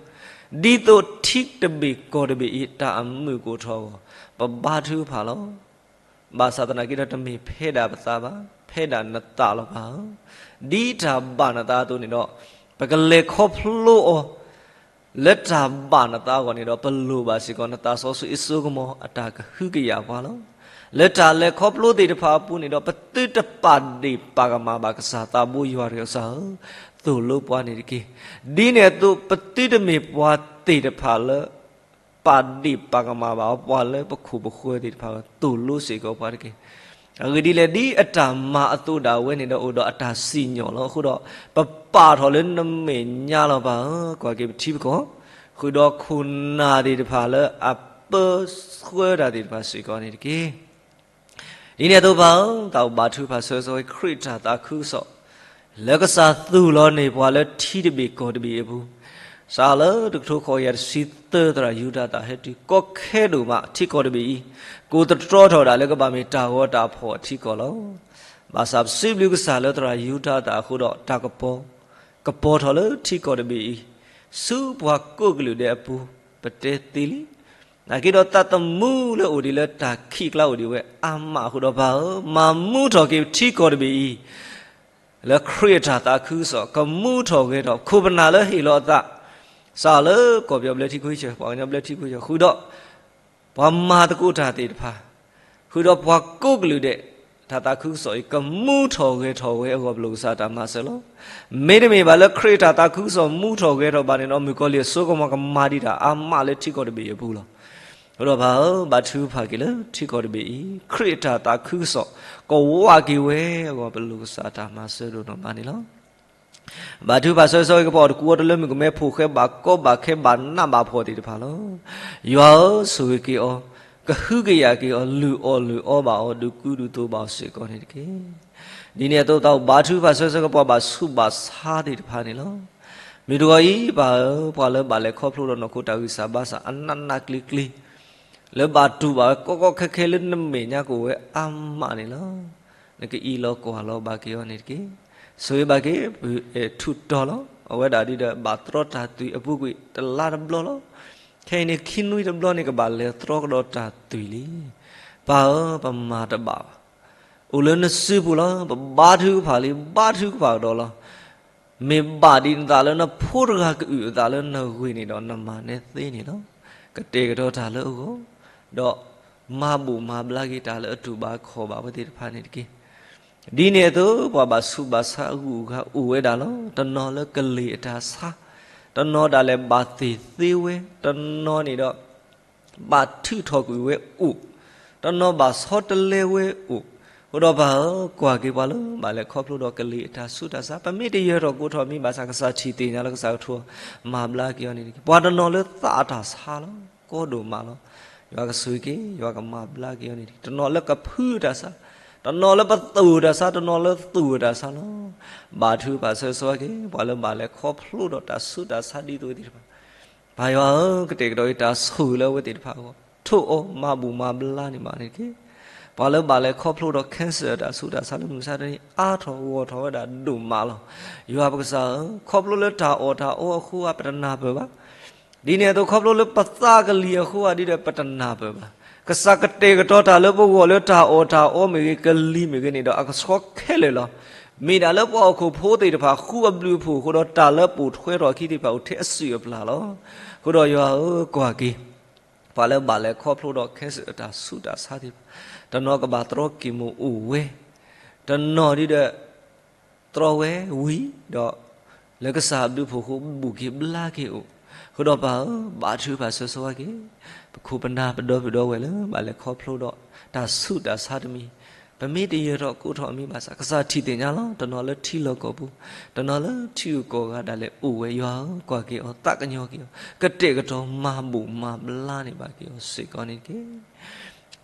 ဒ်သိးထံတဘ့ၣ်ကီၢ်တဘ့ၣ်အံၤ တၢ်အမုာ်ကအိၣ်ထီၣ်အဂီၢ် ပဘါထုကဖၣ်လီၤ. ဘၣ်ဆၣ်သနာ်က့ဒီး တမ့ၢ်ဖဲဒၣ်ပသးဘၣ်, ဖဲဒၣ်နသးလီၤပၢ်ဧၢ. ဒ်တၢ်ဘၣ်နသးအသိးန့ၣ်ဒီး ပကလဲၤခီဖျိအီၤ လၢတၢ်ဘၣ်နသးအဂီၢ်န့ၣ်ဒီး ပလိၣ်ဘၣ်စ့ၢ်ကီးနသးစီဆှံအစိကမီၤအတၢ်ကဟုကယာ်ပှၤလီၤ. လၢတၢ်လဲၤခီဖျိသ့ၣ်တဖၣ်အပူၤန့ၣ်ဒီး ပသုတပာ်ဒ့ၣ်ပာ်ကမၣ်ဘၣ်ကစၢ်သးဘိယွၤတဂၤကစၢ်ဧၢ, သိၣ်လိပှၤန့ၣ်တက့ၢ်. ဒ်န့ၣ်အသိး ပသုတမ့ၢ်ပှၤသ့ၣ်တဖၣ်လၢ ပာ်ဒ့ၣ်ပာ်ကမၣ်ဘၣ်အီၤ ပှၤလၢပခိၣ်ပဃၢၤသ့ၣ်တဖၣ် သိၣ်လိစ့ၢ်ကီးပှၤတက့ၢ်. အဂ့ၢ်ဒ်လဲၣ် ဒ်အတၢ်မၤအသိးဒၣ်ဝဲန့ၣ်ဒီး အိၣ်ဒီးအတၢ်စံၣ်ညီၣ်လီၤ. အဃိဒီး ပပာ်ထီၣ်လၢနမဲာ်ညါလီၤပၢ်ဧၢ, ကွၢ်က့ၤပထံပကီၢ်, ဃုာ်ဒီးခိၣ်နၢ်သ့ၣ်တဖၣ်လၢအပၢဆှၢတၢ်သ့ၣ်တဖၣ်စ့ၢ်ကီးန့ၣ်တက့ၢ်. ဒ်န့ၣ်အသိးပၢ်ဧၢ, သးအိၣ်ဘါထုကဖၣ်ဆၢဂ့ၤဆၢဝါ ခရံာ်တၢ်သးခုကစီၣ် လၢကစၢ်သူၣ်လီၤန့ၢ်ပှၤလၢထံတဘ့ၣ်ကီၢ်တဘ့ၣ်အပူၤ, စးလၢတကထိဃိးကယၤတဆံသၢ သရၣ်ယူဒၤသၣ်ဟဲတုၤ ကီခဲဒိၣ်မး ထံကီၢ်တဘ့ၣ်အံၤ ကိးသတြီထီၣ်ဒၣ်လၢကဘၣ်မ့ၢ်တၢ်ဂီၤတၢ်ဖီၣ်အထံကီၢ်လီၤ. ဘၣ်ဆၣ်ပစံးဘျုးကစၢ်လၢသရၣ်ယူဒၤသၣ်အဃိဒီး တၢ်ကပီၤ ကပီၤထီၣ်လၢထံကီၢ်တဘ့ၣ်အံၤ ဆူပှၤကိးကလုာ်ဒဲးအပူၤ ပတဲသ့လံ. နာ်က့ဒီးသးသမူလၢအိၣ်ဒံးလၢတၢ်ခံးကျါအိၣ်ဒံးဝဲအါမးအဃိဒီးပၢ်ဧၢ, မၤမူထီၣ်က့ၤထံကီၢ်တဘ့ၣ်အံၤ လၢခရံာ်အတၢ်သးခုကစီၣ် ကမူထီၣ်ဂဲၤထီၣ် ခိၣ်ပနၢ်လၢဟ့ၣ်လီၤအသး စးလၢကီၢ်ပယီၤဘျၢထံခွံဆၢၣ် ပှၤကညီဘျၢထံခွံဆၢၣ် ဃုာ်ဒီး ပှၤမၤသကိးတၢ်သ့ၣ်တဖၣ်, ဃုာ်ဒီးပှၤကိးကလုာ်ဒဲး တၢ်သးခုကစီၣ်အံၤ ကမူထီၣ်ဂဲၤထီၣ်ဝဲအဂီၢ် ပလိၣ်ကစၢ်တၢ်မၤစၢၤလီၤ. မ့တမ့ၢ်ဘၣ်လၢခရံာ်အတၢ်သးခုကစီၣ်မူထီၣ်ဂဲၤထီၣ်ဘၣ်န့ၣ်ဒီး မုၣ်ကီၤလံၢ်အစိကမီၤကမၤဒံးတၢ်အါမးလၢထံကီၢ်တဘ့ၣ်အပူၤလီၤ. အဃိဒီးပၢ်ဧၢ, ဘါထုကဖၣ်က့ၤလၢထံကီၢ်တဘ့ၣ်အံၤ ခရံာ်အတၢ်သးခုကစီၣ် ကဝးက့ၤဝဲအဂီၢ် ပလိၣ်ကစၢ်တၢ်မၤစၢၤဒိၣ်နီၢ်မးန့ၣ်လီၤ. ဘါထုကဖၣ်ဆၢဂ့ၤဆၢဝါက့ၤ ပှၤတကူးအီၤတလၢမုၢ်ကမဲ ဖိၣ်ဃဲဘၣ်ကီဘၣ်ခဲဘၣ်နးဘၣ်ဖှီၣ်သ့ၣ်တဖၣ်လီၤ. ယွၤဧၢ, ဆိၣ်ဂ့ၤက့ၤအီၤ, ကဟုကယာ်က့ၤအီၤ, လုၢ်အီၣ်လုၢ်အီဘၣ်အီၤ, ဒုးကူဒုးသိးဘၣ်အီၤစ့ၢ်ကီးန့ၣ်တက့ၢ်. ဒ်န့ၣ်အသိးသးအိၣ်ဘါထုကဖၣ်ဆၢဂ့ၤဆၢဝါက့ၤ ပှၤဘၣ်ဆူးဘၣ်ဆါသ့ၣ်တဖၣ်န့ၣ်လီၤ. မုၢ်တဂီၤအံၤ ပၢ်ဧၢ, ပှၤလၢဘၣ်လဲၤခီဖျိဒီးနီၢ်ခိတၢ်ဂံၢ်စၢ်ဘါစၢ်အနးနးကျံၤကျံၤ လၢဘၣ်တူၢ်ဘၣ်ဝဲကီကီခဲခဲလၢနမဲာ်ညါကအိၣ်ဝဲအါမးန့ၣ်လီၤ. နကအံးလီၤကွၢ်လီၤဘၣ်က့ၤအီၤန့ၣ်တက့ၢ်. ဆိၣ်ဂ့ၤဘၣ်က့ၤ ပုၢ်အဲၣ်ထူးတီၤလီၤ. အဝဲဒၣ်ဒ်ဒီးဘၣ်သရီတၢ်သွံၣ်အပူၤကွံာ် တလါတဘျီလီၤ. ခဲအံၤန့ၣ် ခံနွံတဘျီန့ၣ် ကဘၣ်လဲၤသရီကဒီးတၢ်သွံၣ်လံ. ပၢ်ဧၢ, ပမၤတဘၣ်ဘၣ်. အိၣ်လၢနစုပူၤလီၤ. ပဘါထုကဖၣ်လံ, ဘါထုကဖၣ်ကဒီးလီၤ. မ့ၢ်ဘၣ်ဒံးနသးလၢနဖိတဂၤကအုၣ်အသးလၢနဂ့ၢ်န့ၣ်ဒီး နမၤနဲသ့န့ၣ်လီၤ. ကတဲာ်ကတီၤတၢ်လၢအဂီၢ်, ဒီးမၤဘူၣ်မၤဘျါက့ၤတၢ်လၢအတူၢ်ဘၣ်ခီၣ်ဘၣ်ဝဲသ့ၣ်တဖၣ်န့ၣ်တက့ၢ်. ဒ်န့ၣ်အသိး ပှၤဘၣ်ဆူးဘၣ်ဆါအဂုၤအဂၤအိၣ်ဝဲဒၣ်လီၤ. တနီၤလၢကလံၤအတၢ်ဆါ, တနီၤဒၣ်လဲာ်ဘၣ်သ့ၣ်သ့ဝဲ, တနီၤန့ၣ်ဒီး ဘၣ်ထုးထီၣ်ကွံာ်ဝဲအိၣ်, တနီၤဘၣ်ဆီတလဲဝဲအိၣ်, အဃိဒီးပၢ်ဧၢ, ကွၢ်က့ၤပှၤလၢဘၣ်လဲၤခီဖျိဒီးကလံၤအတၢ်ဆူးတၢ်ဆါ, ပမ့ၢ်တယၢၤထီၣ်ကိးထီၣ်မံၤဘၣ်ဆၣ် ကစၢ်ထံၣ်သ့ၣ်ညါလၢကစၢ်ကထိမၤဘျါက့ၤအီၤန့ၣ်တက့ၢ်. ပှၤတနီၤလၢသးအတၢ်ဆါလီၤ, ကီဒိၣ်မးလီၤ. ယွၤကဆိၣ်ဂ့ၤက့ၤ, ယွၤကမၤဘျါက့ၤအီၤန့ၣ်တက့ၢ်. တနီၤလၢကဖုးတၢ်ဆါ, တနီၤလၢပသူၣ်တၢ်ဆါ, တနီၤလၢသူၣ်တၢ်ဆါလီၤ. ဘါထုကဖၣ်ဆၢဂ့ၤဆၢဝါက့ၤ ပှၤလၢဘၣ်လဲၤခီဖျိဒီးတၢ်ဆူးတၢ်ဆါဒ်သိးသ့ၣ်တဖၣ် ပၢ်ယွၤဧၢ, ကတဲာ်ကတီၤက့ၤတၢ်ဆိၣ်ဂ့ၤလၢအဝဲသ့ၣ်တဖၣ်အဂီၢ်, ထိၣ်အီၤမၤဘူၣ်မၤဘျါန့ၢ်ဘၣ်န့ၣ်တက့ၢ်. ပှၤလၢဘၣ်လဲၤခီဖျိဒီး cancer တၢ်ဆူးတၢ်ဆါလၢမုၢ်မဆါတနံၤ အါထီၣ်ဂီၢ်ထီၣ်ဝဲဒၣ်ဒိၣ်မးလီၤ. ယွၤပကစၢ်ဧၢ, ခီဖျိလၢတၢ်အီၣ်တၢ်အီအဃိဧါ ပတနၢ်ပၢၢ်ဘၣ်. ဒ်န့ၣ်အသိး ခီဖျိလၢပသးကလံၤအဃိဧါ ဒ်ဒီးပတနၢ်ပၢၢ်ဘၣ်. ကစၢ်ကတဲာ်ကတီၤတၢ်လၢပဂီၢ်လၢတၢ်အီၣ်တၢ်အီမ့ၢ်ဂ့ၤ, ကလံၤမ့ၢ်ဂ့ၤန့ၣ်ဒီး အကဆှီခဲလၢာ်လီၤ. မ့ၢ်ဒၣ်လၢပှၤဟီၣ်ခိၣ်ဖိသ့ၣ်တဖၣ် ဃုအဘျုးအဖှိၣ်အဃိဒီး တၢ်လၢပိာ်ထွဲထီၣ်အခံသ့ၣ်တဖၣ် အိၣ်ထဲအစုၣ်အပျၢ်လီၤ. အဃိဒီးယွၤဧၢ, ကွၢ်က့ၤ ပှၤလၢဘၣ်လဲၤခီဖျိဒီး cancer အတၢ်ဆူးတၢ်ဆါသ့ၣ်တဖၣ်, တနီၤကဘၣ်တြီကံၢ်မိၣ်အိၣ်ဝဲ, တနီၤဒ်ဒီး တြီဝဲဝံၤဒီး လၢကစၢ်အဘျုးအဖှိၣ်အဃိ ဘူၣ်က့ၤဘျါက့ၤအိၣ်. အဃိဒီးပၢ်ဧၢ, ဘါထုကဖၣ်ဆၢဂ့ၤဆၢဝါက့ၤ ပခိၣ်ပနၢ်ပဒီပုၢ်ဒီဝဲၢ်လၢ ဘၣ်လဲၤခီဖျိဒီးတၢ်ဆူးတၢ်ဆါတမံၤ, ပမ့ၢ်တယၢၤထီၣ်ကိးထီၣ်အမံၤဘၣ်ဆၣ် ကစၢ်ထံၣ်သ့ၣ်ညါလီၤ. တနီၤလၢထံလီၢ်ကီၢ်ပူၤ, တနီၤလၢထံဂုၤကီၢ်ဂၤဒၣ်လဲာ်အိၣ်ဝဲ, ယွၤဧၢ, ကွၢ်က့ၤအီၤ, သးကညီၤက့ၤအီၤ, ကတဲာ်ကတီၤမၤဘူၣ်မၤဘျါန့ၢ်ဘၣ်က့ၤအီၤစ့ၢ်ကီးန့ၣ်တက့ၢ်.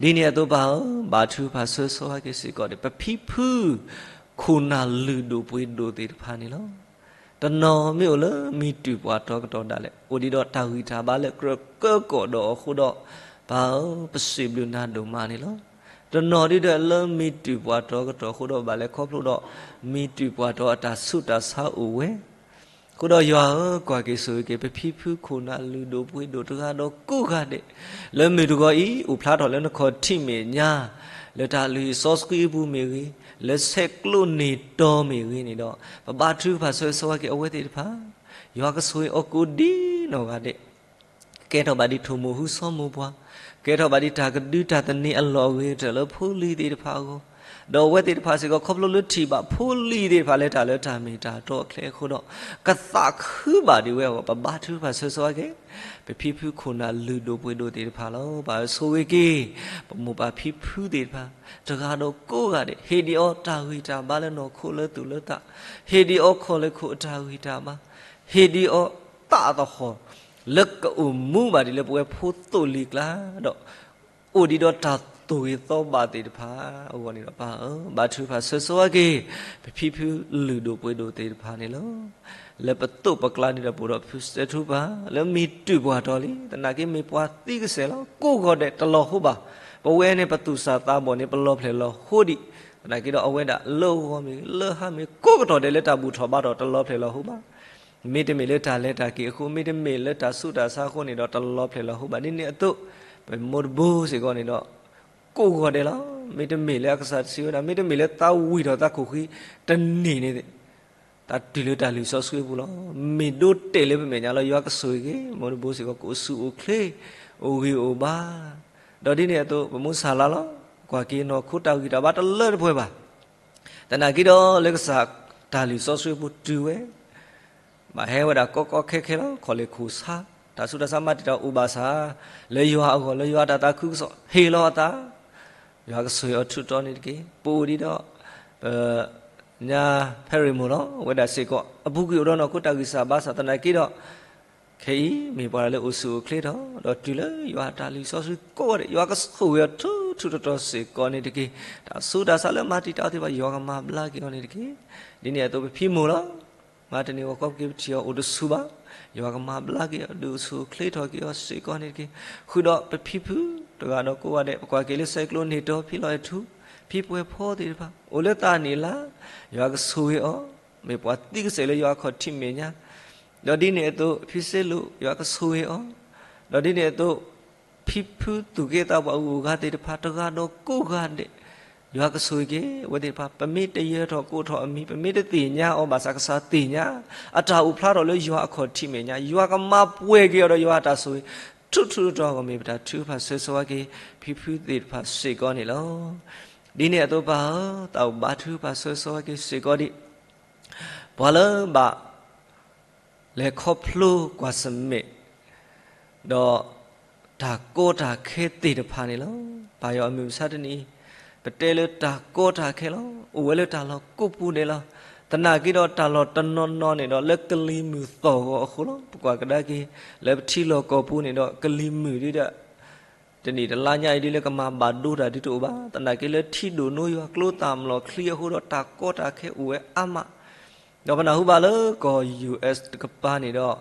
ဒ်န့ၣ်အသိးပၢ်ဧၢ, ဘါထုကဖၣ်ဆၢဂ့ၤဆၢဝါက့ၤစ့ၢ်ကီးန့ၣ် ပဖံဖု ခိၣ်နၢ်လုၢ်ဒိၣ်ပှ့ၤဒိၣ်သ့ၣ်တဖၣ်န့ၣ်လီၤ. တနီၤမ့ၢ်အိၣ်လၢမံၤတုၢ်ပှၢ်တီၤကတီၢ်ဒၣ်လဲာ် အိၣ်ဒံးဒီးတၢ်ဂံၢ်တၢ်ဘါလၢကြၢးကၢကီၣ်ဒီးအဃိဒီး, ပၢ်ဧၢ, ပစံးဘျုးနၤဒိၣ်မးန့ၣ်လီၤ. တနီၤဒ်ဒီးလၢမံၤတုၢ်ပှၢ်တီၤကတီၢ်အဃိဒီး ဘၣ်လဲၤခီဖျိဒီး မံၤတုၢ်ပှၢ်တီၤအတၢ်ဆူးတၢ်ဆါအိၣ်ဝဲ အဃိဒီးယွၤဧၢ, ကွၢ်က့ၤဆိၣ်ဂ့ၤက့ၤ ပဖံဖုခိၣ်နၢ်လုၢ်ဒိၣ်ပှ့ၤဒိၣ်တဂၤဒီးကိးဂၤဒဲး, လၢမုၢ်တဂီၤအံၤ အိၣ်ဖျါထီၣ်လၢနခီၣ်ထံးမဲာ်ညါ, လၢတၢ်လုၢ်ဟံၣ်စီဆှံအပူၤမ့ၢ်ဂ့ၤ, လၢဆဲးကျိးန့ၢ်တီၤမ့ၢ်ဂ့ၤန့ၣ်ဒီး, ပဘါထုကဖၣ်ဆၢဂ့ၤဆၢဝါက့ၤအဝဲသ့ၣ်တဖၣ်, ယွၤကဆိၣ်ဂ့ၤအီၤကိးဒံနီၢ်ဂၤဒဲး ကဲထီၣ်ဘၣ်ဒ်ထိၣ်မိၢ်ဟုစီၤမိၢ်ပှၢ်, ကဲထီၣ်ဘၣ်ဒ်တၢ်ကဒုတၢ်သန့ၤအလီၢ်အဂ့ၤကတၢၢ်လၢဖိလံၤသ့ၣ်တဖၣ်အဂီၢ်, ဒီးအဝဲသ့ၣ်တဖၣ်စ့ၢ်ကီး ခီဖျိလၢထံၣ်ဘၣ်ဖိလံၤသ့ၣ်တဖၣ်လဲၤတၢ်လၢတၢ်မ့ၢ်တၢ်တီအချဲအဃိဒီး, ကသးခုဘၣ်ဒံးဝဲအဂီၢ် ပဘါထုကဖၣ်ဆၢဂ့ၤဆၢဝါက့ၤ ပဖံဖုခိၣ်နၢ်လုၢ်ဒိၣ်ပှ့ၤဒိၣ်သ့ၣ်တဖၣ်လီၤ. ပၢ်ဧၢ, ဆိၣ်ဂ့ၤက့ၤ ပမိၢ်ပၢ်ဖံဖုသ့ၣ်တဖၣ် တဂၤဒီးကိးဂၤဒဲး, ဟ့ၣ်ဒံးအီၤတၢ်ဂံၢ်တၢ်ဘါလၢနီၢ်ခိလၢသူၣ်လၢသး, ဟ့ၣ်ဒံးအီၤခီၣ်လၢခိၣ်အတၢ်ဂံၢ်တၢ်ဘါ, ဟ့ၣ်ဒံးအီၤသးသဟီၣ် လၢကအိၣ်မူဘၣ်ဒ်လၢပဝဲဖိသိၣ်လံၤကျါဒီး, အိၣ်ဒံးဒီးတၢ်သူၣ်ဂ့ၤသီဘၣ်သ့ၣ်တဖၣ်အဂီၢ်န့ၣ်ဒီး ပၢ်ဧၢ, ဘါထုကဖၣ်ဆၢဂ့ၤဆၢဝါက့ၤ ပဖံဖုလုၢ်ဒိၣ်ပှ့ၤဒိၣ်သ့ၣ်တဖၣ်န့ၣ်လီၤ. လၢပသိးပကျါန့ၣ်ဒီး ပအိၣ်ဒီးဖုစဲးထူပၢ် လၢမံၤတုၢ်ပှၢ်တီၤလံ, သနာ်က့မ့ၢ်ပှၤသံကစဲာ်လီၤ. ကိးဂီၤဒဲးတလီၤဟိဘၣ်. ပဝဲန့ၣ်ပသူၣ်စၢ်သးဘီၣ်န့ၣ် ပလီၤဖျဲၣ်လီၤဟိဒံး, သနာ်က့ဒီးအဝဲဒၣ်လၢဂီၤမ့ၢ်ဂ့ၤ လၢဟါမ့ၢ်ဂ့ၤ ကိးကတီၢ်ဒဲးလၢတၢ်ဘူၣ်ထီၣ်ဘါထီၣ် တလီၤဖျဲၣ်လီၤဟိဘၣ်. မ့တမ့ၢ်လၢတၢ်လဲၤတၢ်က့ၤအဃိ, မ့တမ့ၢ်လၢတၢ်ဆူးတၢ်ဆါအဃိန့ၣ်ဒီး တလီၤဖျဲၣ်လီၤဟိဘၣ်. ဒ်န့ၣ်အသိး ပမိၢ်တဘိစ့ၢ်ကီးန့ၣ်ဒီး ကိးဂီၤဒဲးလီၤ. မ့တမ့ၢ်လၢအကစၢ်စံးဝဲဒၣ်, မ့တမ့ၢ်လၢသးဝံၣ်ထီၣ်သးခိၣ်ဃံတန့ၢ်န့ၣ်, တၢ်တုၤလၢတၢ်လုၢ်စီဆှံအပူၤလီၤ. မ့ၢ်ဒိတဲာ်လၢပမဲာ်ညါလီၤ. ယွၤကဆိၣ်ဂ့ၤက့ၤ မိၢ်တဘိစ့ၢ်ကီး ကအိၣ်ဆူၣ်အိၣ်ချ့ အိၣ်ဂ့ၤအိၣ်ဘါ. ဒီးဒ်န့ၣ်အသိး ပမုၢ်ဆၢ်လါလီၤ. ကွၢ်က့ၤနီၢ်ခိတၢ်ဂံၢ်တၢ်ဘါတလၢတပှဲၤဘၣ်. သနာ်က့ဒီးလၢကစၢ်တၢ်လုၢ်စီဆှံအပူၤတုၤဝဲ ဘၣ်ဟဲဝဲဒၣ်ကီကီခဲခဲလီၤ. ခီၣ်လဲၢ်ခိၣ်ဆါ, တၢ်ဆူးတၢ်ဆါမၤတံာ်တာ်အိၣ်ဘၣ်ဆၣ်, လၢယွၤအဂီၢ် လၢယွၤတၢ်သးခုကစီၣ်ဟ့ၣ်လီၤအသး, ယွၤကဆိၣ်ဂ့ၤအီၤထူးတီၤန့ၣ်တက့ၢ်. ပအိၣ်ဒံးဒီး ပညါဖဲရ့ၣ်မိၢ်လီၤ. အဝဲဒၣ်စ့ၢ်ကီး အပူၤကွံာ်အိၣ်ဒီးနီၢ်ခိတၢ်ဂံၢ်စၢ်ဘါစၢ်သနာ်က့ဒီး ခဲအံၤမ့ၢ်ပှၤလၢအိၣ်ဆူၣ်အိၣ်ချ့ထီၣ် ဒီးတုၤလၢယွၤအတၢ်လုၢ်စီဆှံကိးဂၤဒဲး ယွၤကဆိၣ်ဂ့ၤအီၤထူးထူးတီၤတီၤစ့ၢ်ကီးန့ၣ်တက့ၢ်. တၢ်ဆူးတၢ်ဆါလၢမၤတံာ်တာ်အီၤသ့ၣ်တဖၣ် ယွၤကမၤဘျါက့ၤအီၤန့ၣ်တက့ၢ်. ဒ်န့ၣ်အသိးပဖံမိၢ်လီၤ. မၤတန့ၢ်ဂီၤခီပက့ၤပထံၣ်အီၤအိၣ်တဆူၣ်ဘၣ်. ယွၤကမၤဘျါက့ၤအီၤ ဒုးအိၣ်ဆူၣ်အိၣ်ချ့ထီၣ်က့ၤအီၤစ့ၢ်ကီးန့ၣ်တက့ၢ်. ဃုာ်ဒီးပဖံဖုတဂၤဒီးကိးဂၤဒဲး ပကွၢ်က့ၤလၢဆဲးကျိးန့ၢ်တီၤ ဖံလီၤအဲၣ်ထူ ဖံပှဲၤဖီသ့ၣ်တဖၣ် အိၣ်လၢသးန့ၣ်လၢ ယွၤကဆိၣ်ဂ့ၤအီၤ မ့ၢ်ပှၤသံကစဲာ်လၢယွၤအခီၣ်ထံးမဲာ်ညါ, ဒီးဒ်န့ၣ်အသိး ဖံစ့လိာ် ယွၤကဆိၣ်ဂ့ၤအီၤ, ဒီးဒ်န့ၣ်အသိး ဖံဖုသူၣ်က့သးပှၢ်အဂုၤအဂၤသ့ၣ်တဖၣ် တဂၤဒီးကိးဂၤဒဲး ယွၤကဆိၣ်ဂ့ၤက့ၤအဝဲသ့ၣ်တဖၣ်, ပမ့ၢ်တယၢၤထီၣ်ကိးထီၣ်အမံၤ, ပမ့ၢ်တသ့ၣ်ညါအီၤဘၣ်ဆၣ် ကစၢ်သ့ၣ်ညါ, အတၢ်အိၣ်ဖျါထီၣ်လၢယွၤအခီၣ်ထံးမဲာ်ညါ, ယွၤကမၤပှဲၤက့ၤအီၤဒီးယွၤအတၢ်ဆိၣ်ဂ့ၤ ထူးထူးတီၤတီၤအဂီၢ် မ့ၢ်ပတၢ်ထုကဖၣ်ဆၢဂ့ၤဆၢဝါက့ၤ ဖံဖုသ့ၣ်တဖၣ်စ့ၢ်ကီးန့ၣ်လီၤ. ဒ်န့ၣ်အသိးပၢ်ဧၢ, တၢ်အိၣ်ဘါထုကဖၣ်ဆၢဂ့ၤဆၢဝါက့ၤစ့ၢ်ကီးဒံး ပှၤလၢဘၣ် လဲၤခီဖျိကွၢ်ဆၢၣ်မဲာ် ဒီးတၢ်ကီတၢ်ခဲသ့ၣ်တဖၣ်န့ၣ်လီၤ. ပၢ်ယွၤအမုၢ်မဆါတနံၤအံၤ, ပတဲလၢတၢ်ကီတၢ်ခဲလီၤ. အိၣ်ဝဲလၢတၢ်လီၢ်ကိးပူၤဒဲးလီၤ. သနာ်က့ဒီးတၢ်လီၢ်တနီၤနီၤန့ၣ်ဒီး လၢကလံၤမုၢ်သီၣ်ဂီၤအဃိလီၤ. ပကွၢ်ကဒါက့ၤ လၢပထံလီၢ်ကီၢ်ပူၤန့ၣ်ဒီး ကလံၤမုၢ်ဒ်ဒီး တနံၣ်တလါညါအံၤဒ်လၢကမၤဘၣ်ဒိတၢ်ဒုးတအိၣ်ဘၣ်. သနာ်က့လၢထံဒိၣ်နိယွၤကျိသၣ်မလီၢ်ချံအဃိဒီး တၢ်ကီတၢ်ခဲအိၣ်ဝဲအါမး ဒီးပနၢ်ဟူဘၣ်လၢကီၢ် ယူၣ်အ့း တကပၤန့ၣ်ဒီး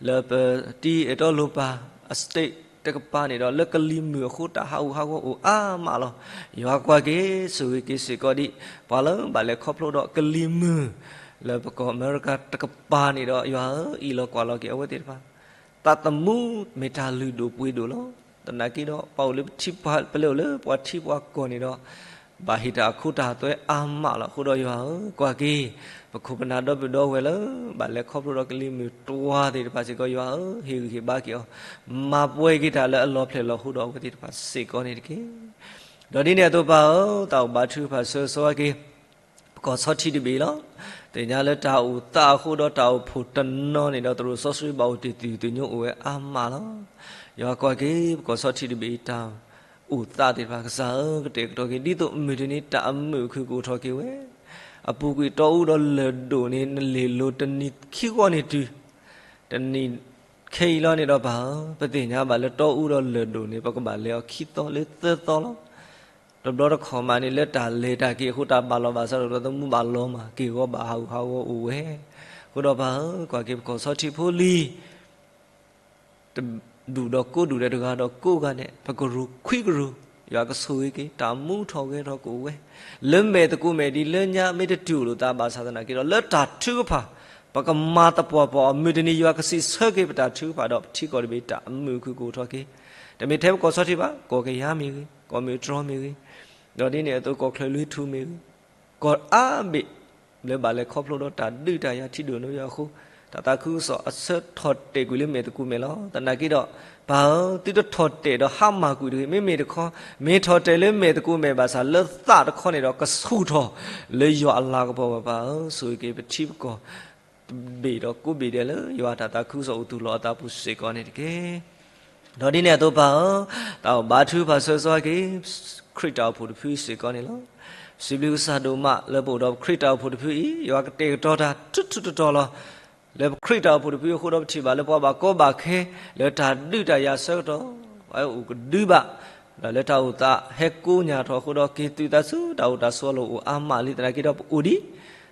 လၢပတံၤအဲၣ်တီလိၤပၤ အ state တကပၤန့ၣ်ဒီး လၢကလံၤမုၢ်အဃိ တၢ်ဟးဂူာ်ဟးဂီၤအိၣ်အါမးလီၤ. ယွၤကွၢ်က့ၤဆိၣ်ဂ့ၤက့ၤစ့ၢ်ကီးဒံး ပှၤလၢဘၣ်လဲၤခီဖျိဒီးကလံၤမုၢ် လၢပကီၢ်အမဲရကၤတကပၤန့ၣ်ဒီး ယွၤဧၢ, အံးလီၤကွၢ်လီၤက့ၤအဝဲသ့ၣ်တဖၣ် သးသမူမ့ၢ်တၢ်လုၢ်ဒိၣ်ပှ့ၤဒိၣ်လီၤ. သနာ်က့ဒီး ပှၤအိၣ်လၢပထံပှၤ ပလဲၤအိၣ်လၢပှၤထံပှၤကီၢ်န့ၣ်ဒီး ဘၣ်ဟ့ၣ်တၢ်အခိတၢ်သွဲအါမးလီၤ. အဃိဒီးယွၤဧၢ, ကွၢ်က့ၤ ပခိၣ်ပနၢ်ဒီပုၢ်ဒီဝဲၢ်လၢ ဘၣ်လဲၤခီဖျိဒီးကလံၤမုၢ်တွၤသ့ၣ်တဖၣ်စ့ၢ်ကီး ယွၤဧၢ, ဟ့ၣ်ဂံၢ်ဟ့ၣ်ဘါက့ၤအီၤ, မၤပှဲၤက့ၤတၢ်လၢအလီၤဖျဲၣ်လီၤဟိဒီးအဝဲသ့ၣ်တဖၣ်စ့ၢ်ကီးန့ၣ်တက့ၢ်. ဒီးဒ်န့ၣ်အသိးပၢ်ဧၢ, တၢ်အိၣ်ဘါထုကဖၣ်ဆၢဂ့ၤဆၢဝါက့ၤ ပကီၢ်ဆီထံးတဘ့ၣ်လီၤ. သ့ၣ်ညါလၢတၢ်အိၣ်သးအဃိဒီးတၢ်အိၣ်ဖှိၣ်တနီၤန့ၣ်ဒီး သရိာ်စီဆှံဘၣ်အိၣ်တ့ၢ်သူၣ်သညိအိၣ်ဝဲအါမးလီၤ. ယွၤကွၢ်က့ၤ ပကီၢ်ဆီထံးတဘ့ၣ်အံၤ တၢ်အိၣ်သးသ့ၣ်တဖၣ် ကစၢ်ဧၢ, ကတဲာ်ကတီၤက့ၤ ဒ်သိးမုၢ်တနံၤတၢ်အမုာ်အခုၣ်ကအိၣ်ထီၣ်က့ၤဝဲ အပူၤကွံာ်တီအူဒီးလၢၢ်ဒိၣ်န့ၣ် နလ့ၢ်လိၤတနံၤခံဂီၢ်န့ၣ်တုၤ တနံၣ်ခဲအံၤလီၤန့ၣ်ဒီးပၢ်ဧၢ, ပသ့ၣ်ညါဘၣ်လၢတီအူဒီးလၢၢ်ဒိၣ်န့ၣ် ပကဘၣ်လဲၤအီၤခံသီလၢသၢသီလီၤ. တဘျီတခီၣ်မးန့ၣ် လၢတၢ်လဲၤတၢ်က့ၤအဃိ တၢ်ဘၣ်လီၤဘၣ်စးဒီး သမူဘၣ်လီၤမၢ် က့ၢ်ဂီၤဘၣ်ဟးဂူာ်ဟးဂီၤအိၣ်ဝဲ. အဃိဒီးပၢ်ဧၢ, ကွၢ်က့ၤပကီၢ်ဆီထံးဖိလံၤ တဒူၣ်ဒီးကိးဒူၣ်ဒီးတဂၤဒီးကိးဂၤဒဲး ပကရူၢ်ခွံကရူၢ် ယွၤကဆိၣ်ဂ့ၤက့ၤ တၢ်မူထီၣ်ဂဲၤထီၣ်ကအိၣ်ဝဲ လၢမဲာ်သကိးမဲာ်ဒ်လၢညါ မ့ၢ်တတူၢ်လိာ်သးဘၣ်ဆၣ်သနာ်က့ဒီး လၢတၢ်ထုကဖၣ် ပကမၤသပှၢ်ပှၢ်အီၤ မုၢ်တနံၤယွၤကစံးဆၢက့ၤပတၢ်ထုကဖၣ်ဒီး ပထံကီၢ်တဘ့ၣ်တၢ်အမုာ်အခုၣ်ကအိၣ်ထီၣ်က့ၤ, တမ့ၢ်ထဲပကီၢ်ဆီထံးဘၣ် ကီၢ်ကယၤမ့ၢ်ဂ့ၤ, ကီၢ်မုၢ်တြီမ့ၢ်ဂ့ၤ, ဒီးဒ်န့ၣ်အသိးကီၢ်ချၢၣ်လွံၢ်ထူၣ်မ့ၢ်ဂ့ၤ, ကီၢ်အါဘ့ၣ် လၢဘၣ်လဲၤခီဖျိဒီးတၢ်ဒုးတၢ်ယၤထံဒိၣ်နိယွၤအဃိ, တၢ်သးခုကစီၣ်အဆၢထီၣ်တဲာ်ကွံာ်လၢမဲာ်သကိးမဲာ်လီၤ. သနာ်က့ဒီး ပၢ်ဧၢ, သုတထီၣ်တဲာ်ဒီးဟါမၢ်ကွံာ်တဂ့ၤ, မ့မ့ၢ်တခီ မ့ၢ်ထီၣ်တဲာ်လၢမဲာ်သကိးမဲာ်ဘၣ်ဆၣ် လၢသးတခီန့ၣ်ဒီး ကဆူၣ်ထီၣ်လၢယွၤအလၤကပီၤဘၣ်. ပၢ်ဧၢ, ဆိၣ်ဂ့ၤက့ၤပထံပကီၢ် တဘ့ၣ်ဒီးကိးဘ့ၣ်ဒဲးလၢ ယွၤတၢ်သးခုကစီၣ်အိၣ်သူၣ်လီၤအသးပူၤစ့ၢ်ကီးန့ၣ်တက့ၢ်. ဒီးဒ်န့ၣ်အသိးပၢ်ဧၢ, တၢ်အိၣ်ဘါထုကဖၣ်ဆၢဂ့ၤဆၢဝါက့ၤ ခရံာ်တၢ်အိၣ်ဖှိၣ်တဖုစ့ၢ်ကီးန့ၣ်လီၤ. စံးဘျုးကစၢ်ဒိၣ်မးလၢပအိၣ်ဒီးပခရံာ်တၢ်အိၣ်ဖှိၣ်တဖုအံၤ ယွၤကတဲာ်ကတီၤတၢ်ထူထူတီတီလီၤ. လၢပခရံာ်တၢ်အိၣ်ဖှိၣ်တဖုအဃိဒီးပထံၣ်ဘၣ်လၢပှၤဘၣ်ကီဘၣ်ခဲ လၢတၢ်ဒုးတၢ်ယၤဆၢကတီၢ် ပှၤအိၣ်ကဒုဘၣ် ဒီးလၢတၢ်အိၣ်သးဟဲကိးညၣ်ထီၣ်အဃိဒီး က့ၤသုးသးဆူတၢ်အိၣ်တၢ်ဆိးအလိၤအိၣ်အါမးလံ သနာ်က့ဒီးပအိၣ်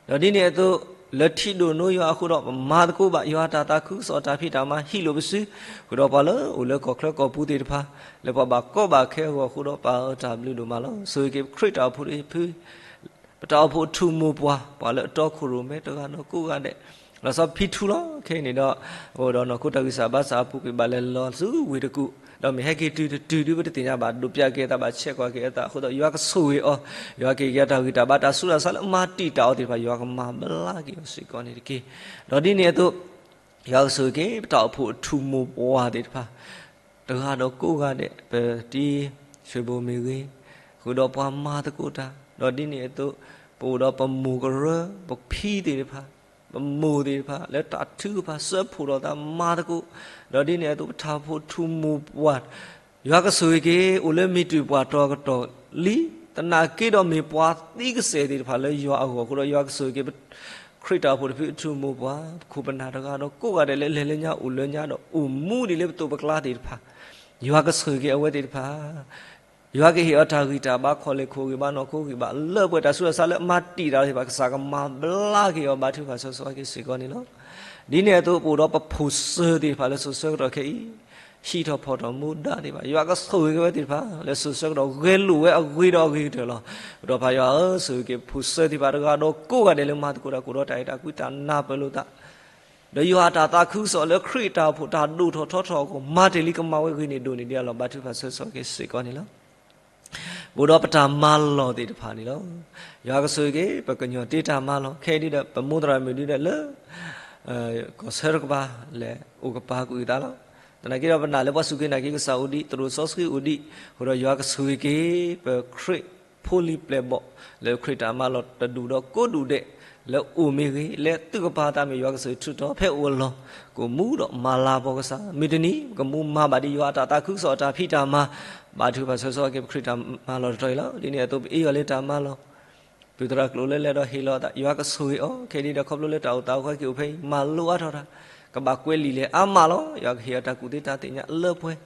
ဒံး, ဒီးဒ်န့ၣ်အသိး လၢထံဒိၣ်နိယွၤအဃိဒီး ပမၤသကိးဘၣ်ယွၤတၢ်သးခုကစီၣ်တၢ်ဖံးတၢ်မၤဟံးလိာ်ပစု, ဃုာ်ဒီးပှၤလၢအိၣ်လၢကီၢ်ချၢကီၢ်ပူၤသ့ၣ်တဖၣ် လၢပှၤဘၣ်ကီဘၣ်ခဲအဂီၢ်အဃိဒီး ပၢ်ဧၢတၢ်ဘျုးဒိၣ်မးလီၤ. ဆိၣ်ဂ့ၤက့ၤပခရံာ်တၢ်အိၣ်ဖှိၣ်တဖု ပတၢ်အိၣ်ဖှိၣ်ထူၣ်မိၢ်ပှၢ် ပှၤလၢအတီခိၣ်ရိၣ်မဲတဂၤဒီးကိးဂၤဒဲး လီၤဆီဖံထူလီၤ. ခဲအံၤန့ၣ်ဒီး အိၣ်ဒီးနီၢ်ခိတၢ်ဂံၢ်စၢ်ဘါစၢ်အပူၤကွံာ် ဘၣ်လဲၤလီၤဆူ ဝ့ၢ်တကူၣ်, ဒီးမ့ၢ်ဟဲက့ၤတုၤတတုၤဒုပတသ့ၣ်ညါဘၣ် ဒိးပၠးက့ၤအသး ဘၣ်ဆဲးကွၢ်က့ၤအသးအဃိဒီး ယွၤကဆိၣ်ဂ့ၤအီၤ, ယွၤကဟ့ၣ်က့ၤအတၢ်ဂံၢ်တၢ်ဘါ တၢ်ဆူးတၢ်ဆါလၢအမၤတံာ်တာ်အီၤသ့ၣ်တဖၣ် ယွၤကမၤဘျါက့ၤအီၤစ့ၢ်ကီးန့ၣ်တက့ၢ်. ဒီးဒ်န့ၣ်အသိး ယွၤကဆိၣ်ဂ့ၤက့ၤ ပတၢ်အိၣ်ဖှိၣ်အထူၣ်မိၢ်ပှၢ်သ့ၣ်တဖၣ် တဂၤဒီးကိးဂၤဒဲး ပတံၤ ဆွေဘို မ့ၢ်ဂ့ၤ, ဃုာ်ဒီးပှၤမၤသကိးတၢ်, ဒီးဒ်န့ၣ်အသိး ပအိၣ်ဒီးပမိၢ်ကရၢ ပဖံသ့ၣ်တဖၣ်, ပမိၢ်သ့ၣ်တဖၣ် လၢတၢ်ထုကဖၣ်စၢဖှိၣ်ထီၣ်သးမၤသကိး, ဒီးဒ်န့ၣ်အသိး ပတၢ်အိၣ်ဖှိၣ်ထူၣ်မိၢ်ပှၢ် ယွၤကဆိၣ်ဂ့ၤက့ၤ အိၣ်လၢမံၤတၢ်ပှၢ်တီၤကတီၢ်လံ, သနာ်က့ဒီးမ့ၢ်ပှၤသံကစဲာ်သ့ၣ်တဖၣ်လၢယွၤအဂီၢ်အဃိဒီး ယွၤကဆိၣ်ဂ့ၤက့ၤ ပခရံာ်တၢ်အိၣ်ဖှိၣ်တဖုအထူၣ်မိၢ်ပှၢ်, ပခိၣ်ပနၢ်တဂၤဒီးကိးဂၤဒဲးလၢလဲၤလၢညါအိၣ်လၢညါဒီးအိၣ်မူဒံးလၢပသိးပကျါသ့ၣ်တဖၣ်, ယွၤကဆိၣ်ဂ့ၤက့ၤအဝဲသ့ၣ်တဖၣ်, ယွၤကဟ့ၣ်အီၤတၢ်ဂံၢ်တၢ်ဘါ ခီၣ်လဲၢ်ခိၣ်ဂံၢ်ဘါနီၢ်ခိဂံၢ်ဘါ လၢပှဲၤတၢ်ဆူးတၢ်ဆါလၢအမၤတံာ်တာ်သ့ၣ်တဖၣ် ကစၢ်ကမၤဘျါက့ၤအီၤ ဘါထုကဖၣ်ဆၢဂ့ၤဆၢဝါက့ၤစ့ၢ်ကီးန့ၣ်လီၤ. ဒ်န့ၣ်အသိး ပအိၣ်ဒီးပဖိၣ်စၢၤသ့ၣ်တဖၣ်လၢစိၤဆၢကတီၢ်ခဲအံၤ ဟံးထီၣ်ဖီၣ်ထီၣ်မူဒါသ့ၣ်တဖၣ် ယွၤကဆိၣ်ဂ့ၤက့ၤဝဲသ့ၣ်တဖၣ် လၢစိၤဆၢကတီၢ်ဂဲၤလိာ်ဝဲအဂ့ၤဒီးအဂ့ၤကတၢၢ်လီၤ. ဒီးပၢ်ယွၤဧၢ, ဆိၣ်ဂ့ၤက့ၤပဖိၣ်စၢၤသ့ၣ်တဖၣ်တဂၤဒီးကိးဂၤဒဲးလၢမၤသကိးတၢ် ကအိၣ်ဒီးတၢ်အဲၣ်တၢ်ကွံတၢ်နၢ်ပၢၢ်လိာ်သး ဒီးယွၤအတၢ်သးခုကစီၣ်လၢခရံာ်အတၢ်အိၣ်ဖှိၣ်တၢ်ဒိၣ်ထီၣ်ထီထီၣ်အဂီၢ် မၤတ့ၢ်လံကမၤဝဲဂ့ၤန့ၢ်ဒိၣ်န့ၢ်ဒံးအလီၢ် ဘါထုကဖၣ်ဆၢဂ့ၤဆၢဝါက့ၤစ့ၢ်ကီးန့ၣ်လီၤ. ပအိၣ်ဒီးပတၢ်မၤလီၢ်သ့ၣ်တဖၣ်န့ၣ်လီၤ. ယွၤကဆိၣ်ဂ့ၤက့ၤ ပကညီၤတ့တၢ်မၤလီၢ် ခဲအံၤဒ်ဒီး ပမိၢ်သရၣ်မုၣ်ဒ်ဒီးလၢ ကီၢ်ဆၢတကပၤ လဲၤအိၣ်ကပၤကွံာ်အသးလီၤ. သနာ်က့ဒီး ပနာ်လၢပှၤစူၢ်က့ၤနာ်က့ၤကစၢ်အိၣ်ဒံး သရိာ်စီဆှံအိၣ်ဒံး အဃိဒီးယွၤကဆိၣ်ဂ့ၤက့ၤ ပခရံာ်ဖိလံၤပျဲၢ်ဘီၣ် လၢခရံာ်တၢ်မၤလီၢ်တဒူၣ်ဒီးကိးဒူၣ်ဒဲး လၢအိၣ်မ့ၢ်ဂ့ၤ လၢသုကပၤသးမ့ၢ် ယွၤကဆိၣ်ဂ့ၤထုးထီၣ် ဖဲအိၣ်အလီၢ် ကအိၣ်မူဒီးမၤလၤကပီၤကစၢ် မုၢ်တနံၤ ပကမူမၤဘၣ်ဒ်ယွၤအတၢ်သးခုကစီၣ်အတၢ်ဖံးတၢ်မၤ ဘါထုကဖၣ်ဆၢဂ့ၤက့ၤ ပခရံာ်တၢ်မၤလီၢ်တတီၤအံၤလီၤ. ဒ်န့ၣ်အသိး ပအ့ၣ်အီၤလၢတၢ်မၤလီၢ် ပုၢ်သရၣ်ကျိၤလၢလဲၤဒီးဟ့ၣ်လီၤအသး ယွၤကဆိၣ်ဂ့ၤအီၤ ခဲအံၤဒ်ဒီး ခီဖျိလၢတၢ်အိၣ်သးအိၣ်ဃဲက့ၤအိၣ်ဖဲအံၤ မၤလိအါထီၣ်တၢ် ကဘၣ်ကွဲးလံာ်လဲၢ်အါမးလီၤ. ယွၤကဟ့ၣ်အီၤတၢ်ကူၣ်သ့တၢ်သ့ၣ်ညါလၢပှဲၤ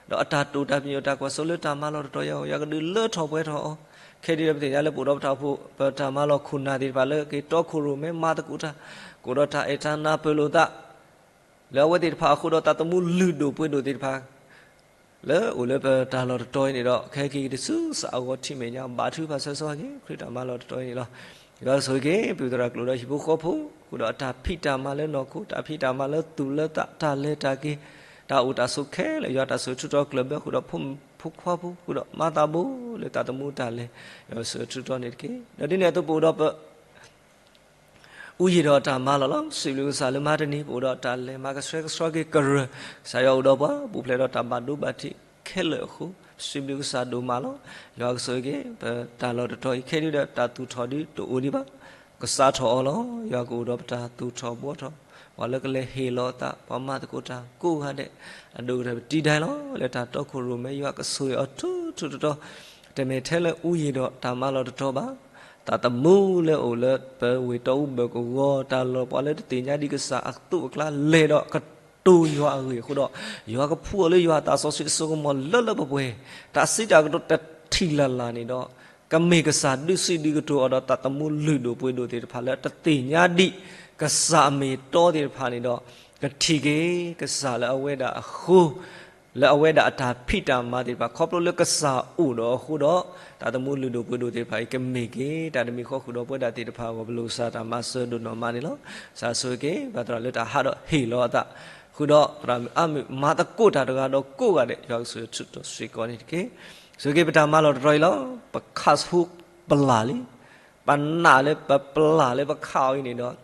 ဒီးအတၢ်တိာ်တၢ်ပညိၣ်တၢ်ကွၢ်စိလၢတၢ်မၤလီၢ်တတီၤအံၤ ယွၤကဒုးလၢထီၣ်ပှဲၤထီၣ်အီၤ ခဲအံၤဒ်ဒီး ပသ့ၣ်ညါလၢပအိၣ်ဒီးပတၢ်အိၣ်ဖှိၣ် ပတၢ်မၤလီၢ်ခိၣ်နၢ်သ့ၣ်တဖၣ်လၢ က့ၤတီခိၣ်ရိၣ်မဲ မၤသကိးတၢ် ကအိၣ်ဒီးတၢ်အဲၣ်တၢ်နၢ်ပၢၢ်လိာ်သး လၢအဝဲသ့ၣ်တဖၣ်အဃိဒီး သးသမူလုၢ်ဒိၣ်ပှ့ၤဒိၣ်သ့ၣ်တဖၣ် လၢအိၣ်လၢပတၢ်လီၢ်တတီၤအံၤန့ၣ်ဒီး ကဟဲက့ၤက့ၤတစုစ့ၢ်အဂီၢ်ထံမဲာ်ညါ ဘါထုကဖၣ်ဆၢဂ့ၤက့ၤ ခရံာ်တၢ်မၤလီၢ်တတီၤအံၤန့ၣ်လီၤ. ယွၤကဆိၣ်ဂ့ၤက့ၤ ပုၢ်သရၣ်ကျိၤဒီးဟံၣ်ဖိဃီဖိ ဃုာ်ဒီးအတၢ်ဖံးတၢ်မၤလၢနီၢ်ခိ တၢ်ဖံးတၢ်မၤလၢသူၣ်လၢသး တၢ်လဲၤတၢ်က့ၤ တၢ်အိၣ်တၢ်ဆိးခဲလၢာ် ယွၤတၢ်ဆိၣ်ဂ့ၤထုးထီၣ်ကျၢၢ်ဘၢဃုာ်ဒီးဖိမုၣ်ဖိခွါဖိ ဃုာ်ဒီးမၤသးဘိလၢသးသမူတၢ်လဲၤ ယွၤကဆိၣ်ဂ့ၤထုးထီၣ်န့ၣ်တက့ၢ်. ဒီးဒ်န့ၣ်အသိးပအိၣ်ဒီးပ အူယံာ်ဒီးတၢ်မၤလီၢ်လီၤ. စံးဘျုးကစၢ်လၢမဟါတနံၤ ပအိၣ်ဒီးတၢ်လဲၤမၤကဆှဲကဆှီက့ၤကရၢၢ် ကစၢ်ယွၤအိၣ်ဒီးပှၤ ပူၤဖျဲးဒီးတၢ်ဘၣ်ဒိဘၣ်ထံးခဲလၢာ်အဃိ စံးဘျုးကစၢ်ဒိၣ်မးလီၤ. ယွၤကဆိၣ်ဂ့ၤက့ၤ ပတၢ်လီၢ်တတီၤအံၤ ခဲအံၤဒ်ဒီးတၢ်သူၣ်ထီၣ်ဒ်တအိၣ်ဒံးဘၣ် ကစးထီၣ်အီၤလီၤ. ယွၤကအိၣ်ဒီးပတၢ်သူၣ်ထီၣ်ဘှီထီၣ် ပှၤလၢကလဲၤဟ့ၣ်လီၤအသး ပှၤမၤသကိးတၢ်ကိးဂၤဒဲး အဒိၣ်ကတၢၢ်ပတံၤဒဲးလီၤ. လၢတၢ်တီခိၣ်ရိၣ်မဲ ယွၤကဆိၣ်ဂ့ၤအီၤထူထူတီတီ တမ့ၢ်ထဲလၢအူယံာ်ဒီးတၢ်မၤလီၢ်တတီၤဘၣ် သးသမူလၢအိၣ်လၢပဝ့ၢ်တီအူဘၢၣ်ကဝီၤ တၢ်လီၢ်ပှၤလၢတသ့ၣ်ညါဒံးကစၢ်အသိးအကျါ လဲၤဒီးကတိၤယွၤအဂ့ၢ်အဃိဒီး ယွၤကဖှူအီၤလၢယွၤအသးစီဆှံအစိကမီၤလၢလၢပှဲၤပှဲၤ တၢ်စံးတၢ်ကတိၤတထံၣ်လၢ်လၢ်န့ၣ်ဒီး ကမ့ၢ်ကစၢ်ဒုးစံးဒုးကတိၤအီၤဒီး သးသမူလုၢ်ဒိၣ်ပှ့ၤဒိၣ်သ့ၣ်တဖၣ်လၢတသ့ၣ်ညါဒံးကစၢ်အမ့ၢ်အတီသ့ၣ်တဖၣ်န့ၣ်ဒီး ကထံၣ်က့ၤကစၢ်လၢအဝဲဒၣ်အဃိ လၢအဝဲဒၣ်အတၢ်ဖံးတၢ်မၤသ့ၣ်တဖၣ် ခီဖျိလၢကစၢ်အိၣ်ဒီးအဃိဒီး သးသမူလုၢ်ဒိၣ်ပှ့ၤဒိၣ်သ့ၣ်တဖၣ်အံၤ ကမ့ၢ်က့ၤတၢ်တမံၤဃီဃုာ်ဒီးပဝဲဒၣ်သ့ၣ်တဖၣ်အဂီၢ် ပလိာ်ကစၢ်တၢ်မၤစၢၤဒိၣ်နီၢ်မးန့ၣ်လီၤ. ကစၢ်ဆိၣ်ဂ့ၤက့ၤ ပသရၣ်လၢတၢ်ဟးဒီးဟ့ၣ်လီၤအသး ဃုာ်ဒီးသရၣ်မုၣ်အါမုၣ်မၤသကိးတၢ်တဂၤဒီးကိးဂၤဒဲး ယွၤကဆိၣ်ဂ့ၤထုးထီၣ်စ့ၢ်ကီးန့ၣ်တက့ၢ်. ဆိၣ်ဂ့ၤက့ၤပတၢ်မၤလီၢ်တတီၤအံၤလီၤ. ပခးဆူပလၢ်လံ ပနာ်လၢပပလၢ်လၢပခးအီၤအံၤန့ၣ်ဒီး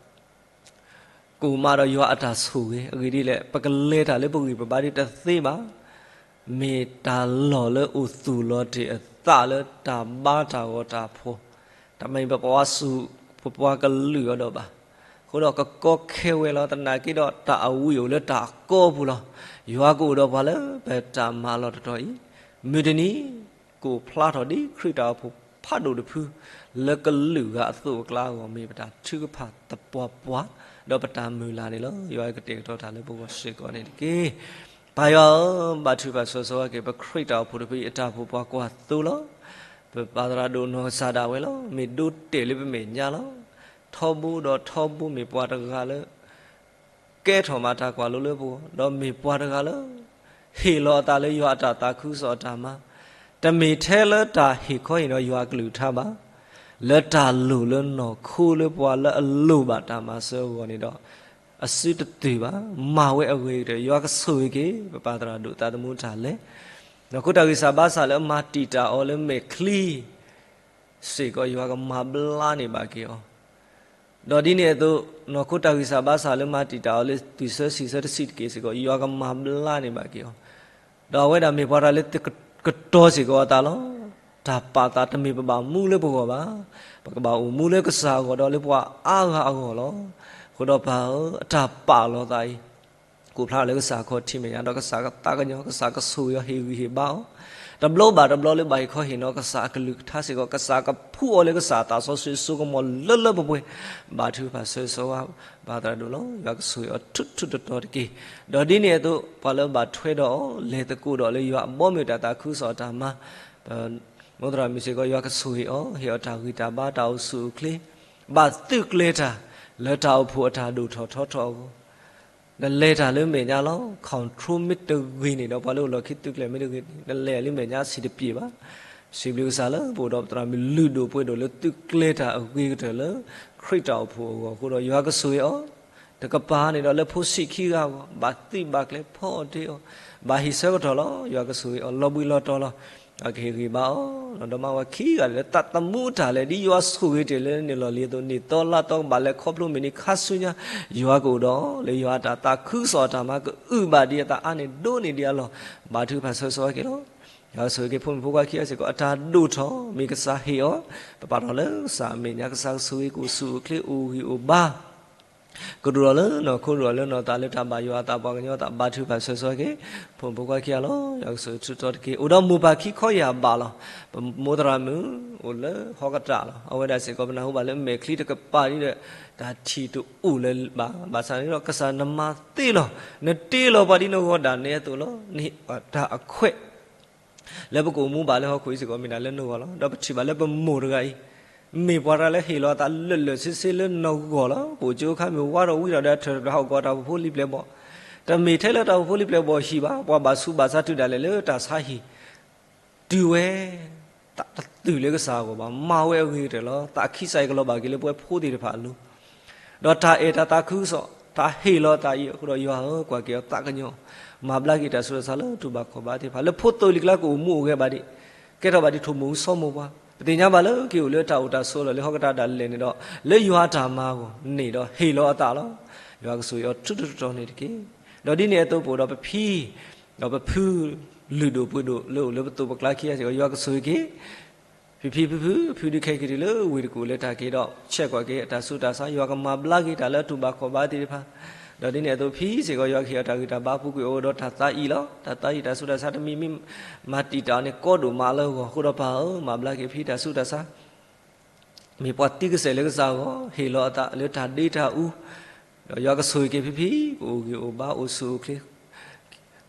ကအိၣ်မးဒီးယွၤအတၢ်ဆိၣ်ဂ့ၤ အဂ့ၢ်ဒ်လဲၣ် ပကလဲၤတၢ်လၢပဂံၢ်ပဘါဒ်တသ့ဘၣ်. မ့ၢ်တၢ်လီၢ်လၢအိၣ်သူၣ်လီၤတ့ၢ်အသးလၢတၢ်ဘါတၢ်ဂီၤတၢ်ဖှီၣ်, တမ့ၢ်ပပှၤစူၢ် ပပှၤကလုာ်အီၤဒီးဘၣ်. အဃိဒီးကကီခဲဝဲလီၤ. သနာ်က့ဒီးတၢ်အဝံအိၣ်လၢတၢ်အကီပူၤလီၤ. ယွၤကအိၣ်ဒီးပှၤလၢပတၢ်မၤလီၢ်တတီၤအံၤ, မုၢ်တနံၤ ကအိၣ်ဖျါထီၣ်ဒ်ခရံာ်တၢ်အိၣ်ဖှိၣ်ဖးဒိၣ်တဖု လၢကလုာ်ဂၤအသိးအကျါအဂီၢ် မ့ၢ်ပတၢ်ထုကဖၣ်သပှၢ်ပှၢ် ဒီးပတၢ်မုၢ်လၢ်န့ၣ်လီၤ. ယွၤကတဲာ်ကတီၤတၢ်လၢပဂီၢ်စ့ၢ်ကီးန့ၣ်တက့ၢ်. ပၢ်ယွၤဧၢ, ဘါထုကဖၣ်ဆၢဂ့ၤက့ၤ ပခရံာ်တၢ်အိၣ်ဖှိၣ်တဖုအံၤ အတၢ်အိၣ်ဖှိၣ်ပှၤကွၢ်သိလီၤ. ပပၢ်သရၣ်ဒိၣ်နီၢ်ကစၢ်ဒၣ်ဝဲလီၤ. မ့ၢ်ဒိတဲာ်လၢပမဲာ်ညါလီၤ. ထီဘိဒီးထီဘိမ့ၢ်ပှၤတဂၤလၢ ကဲထီၣ်မးတၢ်ကွၢ်လိလၢပဂီၢ်, ဒီးမ့ၢ်ပှၤတဂၤလၢ ဟ့ၣ်လီၤအသးလၢယွၤအတၢ်သးခုကစီၣ်အတၢ်မၤ, တမ့ၢ်ထဲလၢတၢ်ဟ့ၣ်ခီဟ့ၣ်နီၤယွၤအကလုၢ်ကထါဘၣ်, လၢတၢ်လိၣ်လၢနီၢ်ခိလၢပှၤလၢအလိၣ်ဘၣ်တၢ်မၤစၢၤအဂီၢ်န့ၣ်ဒီး အစုတတုာ်ဘၣ်, မၤဝဲအဂ့ၤကတၢၢ် ယွၤကဆိၣ်ဂ့ၤက့ၤ ပပၢ်သရၣ်ဒိၣ်သးသမူတၢ်လဲၤ, နီၢ်ခိတၢ်ဂံၢ်စၢ်ဘါစၢ်လၢအမၤတံာ်တာ်အီၤလၢမဲာ်ချံ စ့ၢ်ကီးယွၤကမၤဘျါန့ၢ်ဘၣ်က့ၤအီၤ, ဒီးဒ်န့ၣ်အသိး နီၢ်ခိတၢ်ဂံၢ်စၢ်ဘါစၢ်လၢမၤတံာ်တာ်အီၤလၢ သွံၣ်ဆၢဆံၣ်ဆၢတဆံးတက့ၢ်စ့ၢ်ကီး ယွၤကမၤဘျါန့ၢ်ဘၣ်က့ၤအီၤ, ဒီးအဝဲဒၣ်မ့ၢ်ပှၤတၢ်လၢကတီၤစ့ၢ်ကီးအသးလီၤ. တၢ်ပာ်သးတမ့ၢ်ပဘၣ်မူလၢပဂီၢ်ဘၣ်, ပကဘၣ်အိၣ်မူလၢကစၢ်အဂီၢ်ဒီးလၢပှၤအါဂၤအဂီၢ်လီၤ. အဃိဒီးပၢ်ဧၢ, အတၢ်ပာ်လီၤသးအံၤ ကိးဖျါလၢကစၢ်အခီၣ်ထံးမဲာ်ညါ ဒီးကစၢ်ကသးကညီၤ ကစၢ်ကဆိၣ်ဂ့ၤအီၤဟ့ၣ်ဂံၢ်ဟ့ၣ်ဘါအီၤ, တဘျီဘၣ်တဘျီလၢဘၣ်ဟ့ၣ်ခီဟ့ၣ်နီၤကစၢ်အကလုၢ်ကထါစ့ၢ်ကီး ကစၢ်ကဖှူအီၤလၢကစၢ်အသးစီဆှံအစိကမီၤလၢလၢပှဲၤပှဲၤ, ဘါထုကဖၣ်ဆၢဂ့ၤက့ၤ ပၢ်သရၣ်ဒိၣ်လီၤ. ယွၤကဆိၣ်ဂ့ၤအီၤထူထူတီတီတက့ၢ်. ဒီးဒ်န့ၣ်အသိး ပှၤလၢဘၣ်ထွဲဒီးအီၤ လဲၤသကိးဒီးလၢယွၤအဘီအမုၢ်တၢ်သးခုကစီၣ်အတၢ်မၤ မိၢ်သရၣ်မုၣ်စ့ၢ်ကီး ယွၤကဆိၣ်ဂ့ၤအီၤ ဟ့ၣ်အီၤတၢ်ဂံၢ်တၢ်ဘါ တၢ်အိၣ်ဆူၣ်အိၣ်ချ့, ဘၣ်သုးကျဲၤတၢ် လၢတၢ်အိၣ်ဖှိၣ်အတၢ်ဒိၣ်ထီၣ်ထီထီၣ်အဂီၢ်, နလဲၤတၢ်လၢမဲာ်ညါလီၤ. control မ့ၢ်တဂ့ၤန့ၣ်ဒီး ပှၤလၢအိၣ်လီၢ်ခံသုးကျဲၤမ့ၢ်တဂ့ၤန့ၣ် နလဲၤလၢမဲာ်ညါဆံးတပျ့ၤဘၣ်. စံးဘျုးကစၢ်လၢပအိၣ်ဒီးပသရၣ်မုၣ်လုၢ်ဒိၣ်ပှ့ၤဒိၣ်လၢသုးကျဲၤတၢ်အဂ့ၤကတၢၢ်လၢ ခရံာ်တၢ်အိၣ်ဖှိၣ်အဂီၢ်အဃိဒီး ယွၤကဆိၣ်ဂ့ၤအီၤ တကပၤန့ၣ်ဒီးလၢဖိဆံးခံဂၤအဂီၢ် ဘၣ်သံဘၣ်ကျဲၤဖီအီၣ်တ့အီၣ်, ဘၣ်ဟံးဆၢကတီၢ်လီၤ. ယွၤကဆိၣ်ဂ့ၤအီၤ လီၤဘှံးလီၤတီၤလီၤ. အကဟ့ၣ်ဂံၢ်ဘါအီၤ, ဒီးမါဝၤခံဂၤလၢသးသမူအတၢ်လဲၤ ဒ်ယွၤဆိၣ်ဂ့ၤတ့ၢ်လၢန့ၣ်လီၢ်လံၤအသိး နံၣ်သီလါသီကဘၣ်လဲၤခီဖျိမ့ၢ်န့ၣ် ခါဆူညါ ယွၤကအိၣ်ဒီး လၢယွၤအတၢ်သးခုကစီၣ်အတၢ်မၤ ကအုၣ်ဘၣ်ဒံးအသးအါန့ၢ်ဒိၣ်န့ၢ်ဒံးအလီၢ်, ဘါထုကဖၣ်ဆၢကစီၣ်ဝဲက့ၤလီၤ. ယွၤကဆိၣ်ဂ့ၤက့ၤဖိမုၣ်ဖိခွါခံဂၤစ့ၢ်ကီး အတၢ်ဒိၣ်ထီၣ်မ့ၢ်ကစၢ်ဟ့ၣ်အီၤ, ပပာ်ထီၣ်လၢကစၢ်အမဲာ်ညါ ကစၢ်ကဆိၣ်ဂ့ၤကအိၣ်ဆူၣ်အိၣ်ချ့အိၣ်ဂံၢ်အိၣ်ဘါ ကဒိၣ်ထီၣ်လၢနီၢ်ခိ ဒိၣ်ထီၣ်လၢနီၢ်သး လၢတၢ်ဘၣ်ယွၤအသးပှၤကညီသး ဘါထုကဖၣ်ဆၢကစီၣ်က့ၤ ဖိမုၣ်ဖိခွါခံဂၤလီၤ. ယွၤကဆိၣ်ဂ့ၤထုးထီၣ်တက့ၢ်. အိၣ်ဒီးမိၢ်ပၢ်ခံခီယၢ်ဘးလီၤ. ပမိၢ်သရၣ်မုၣ်အိၣ်လၢဟီကတၢၢ်လီၤ. အဝဲဒၣ်စ့ၢ်ကီး ပနၢ်ဟူဘၣ်လၢမဲာ်ချံတကပၤဒ်ဒီး တၢ်ထံၣ်တအိၣ်လၢၤဘၣ်. ဘၣ်ဆၣ်န့ၣ်ဒီးကစၢ်နမၤသ့လီၤ. နတ့လီၤပှၤဒ်နဂီၢ်ဒၣ်နဲအသိးလီၤ. နဟ့ၣ်တၢ်အခွဲး လၢပကအိၣ်မူဘၣ်လၢဟီၣ်ခိၣ်အံၤစ့ၢ်ကီး မ့ၢ်ဒၣ်လၢနဂီၢ်လီၤ. ဒီးပထံၣ်ဘၣ်လၢပမိၢ်တဂၤအံၤ မ့ၢ်ပှၤတဂၤလၢဟ့ၣ်လီၤအသးလၢာ်လၢာ်ဆ့ဆ့လၢနဂီၢ်လီၤ. ပအိၣ်ကၠိအခါမ့ၢ်ဝါထီၣ်ဝံထီၣ်ဒီး အထၢၣ်တဖျၢၣ်ဟးဂီၤတၢ်အိၣ်ဖှိၣ်ဖိလံၤပျဲၢ်ဘီၣ်, တမ့ၢ်ထဲလၢတၢ်အိၣ်ဖှိၣ်ဖိလံၤပျဲၢ်ဘီၣ်ဟံၣ်ဘၣ်, ပှၤဘၣ်ဆူးဘၣ်ဆါတုၤဒၣ်လဲာ်လၢတၢ်ဆါဟံၣ် တုၤဝဲ သးတတုာ်လၢကစၢ်အဂီၢ်ဘၣ်, မၤဝဲအဂ့ၤကတၢၢ်လီၤ. သးခံစးအံၤကလီၤဘၣ်က့ၤလၢပဝဲဖိသ့ၣ်တဖၣ်အလိၤ, ဒီးတၢ်အဲၣ်တၢ်သးခုကစီၣ် တၢ်ဟ့ၣ်လီၤသးအံၤအဃိဒီး ယွၤဧၢ ကွၢ်က့ၤအီၤသးကညီၤ, မၤဘျါက့ၤတၢ်ဆူးတၢ်ဆါလၢတူၢ်ဘၣ်ခီၣ်ဘၣ်သ့ၣ်တဖၣ် လၢဖိသိၣ်လံၤကျါကအိၣ်မူအိၣ်ဂဲၤဘၣ်ဒံး, ကဲထီၣ်ဘၣ်ဒ်ထိၣ်မူၤဆီမိၢ်ပှၤ, ပသ့ၣ်ညါဘၣ်လၢက့ၤအိၣ်လၢတၢ်အိၣ်တၢ်ဆိးလီၢ် လၢဟီၣ်ခိၣ်တၢ်ဒၣ်လဲာ်န့ၣ်ဒီး လၢယွၤအတၢ်မၤအဂီၢ်န့ၣ်ဒီး ဟ့ၣ်လီၤအသးလီၤ. ယွၤကဆိၣ်ဂ့ၤအီၤထူထူတီၤတီၤန့ၣ်တက့ၢ်. ဒီးဒ်န့ၣ်အသိးပအိၣ်ဒီးပဖံ ဒီးပဖုလုၢ်ဒိၣ်ပှ့ၤဒိၣ် လၢအိၣ်လၢပသိးပကျါခံဂၤစ့ၢ်ကီး ယွၤကဆိၣ်ဂ့ၤက့ၤ ဖံဖံဖုဖု ဖုဒုးခဲက့ၤတုၤလၢဝ့ၢ်တကူၣ်လၢတၢ်က့ၤဒီး ဆဲးကွၢ်က့ၤအတၢ်ဆူးတၢ်ဆါ ယွၤကမၤဘျါက့ၤတၢ်လၢအတူၢ်ဘၣ်ခီၣ်ဘၣ်သ့ၣ်တဖၣ်, ဒီးဒ်န့ၣ်အသိးဖံစ့ၢ်ကီး ယွၤကဟ့ၣ်အီၤတၢ်ဂံၢ်တၢ်ဘါပူၤကွံာ်အိၣ်ဒီးတၢ်သးအံၣ်လီၤ. တၢ်သးအံၣ်တၢ်ဆူးတၢ်ဆါတမံၤမံၤ မၤတံာ်တာ်အီၤန့ၣ် ကီဒိၣ်မးလၢအဂီၢ်အဃိဒီး ပၢ်ဧၢ မၤဘျါက့ၤဖံတၢ်ဆူးတၢ်ဆါ မ့ၢ်ပှၤသံကစဲာ်လၢကစၢ်အဂီၢ် ဟ့ၣ်လီၤအသးလၢတၢ်ဒ့တၢ်အူ, ဒီးယွၤကဆိၣ်ဂ့ၤက့ၤဖံဖံ ကအိၣ်ဂံၢ်အိၣ်ဘါအိၣ်ဆူၣ်အိၣ်ချ့,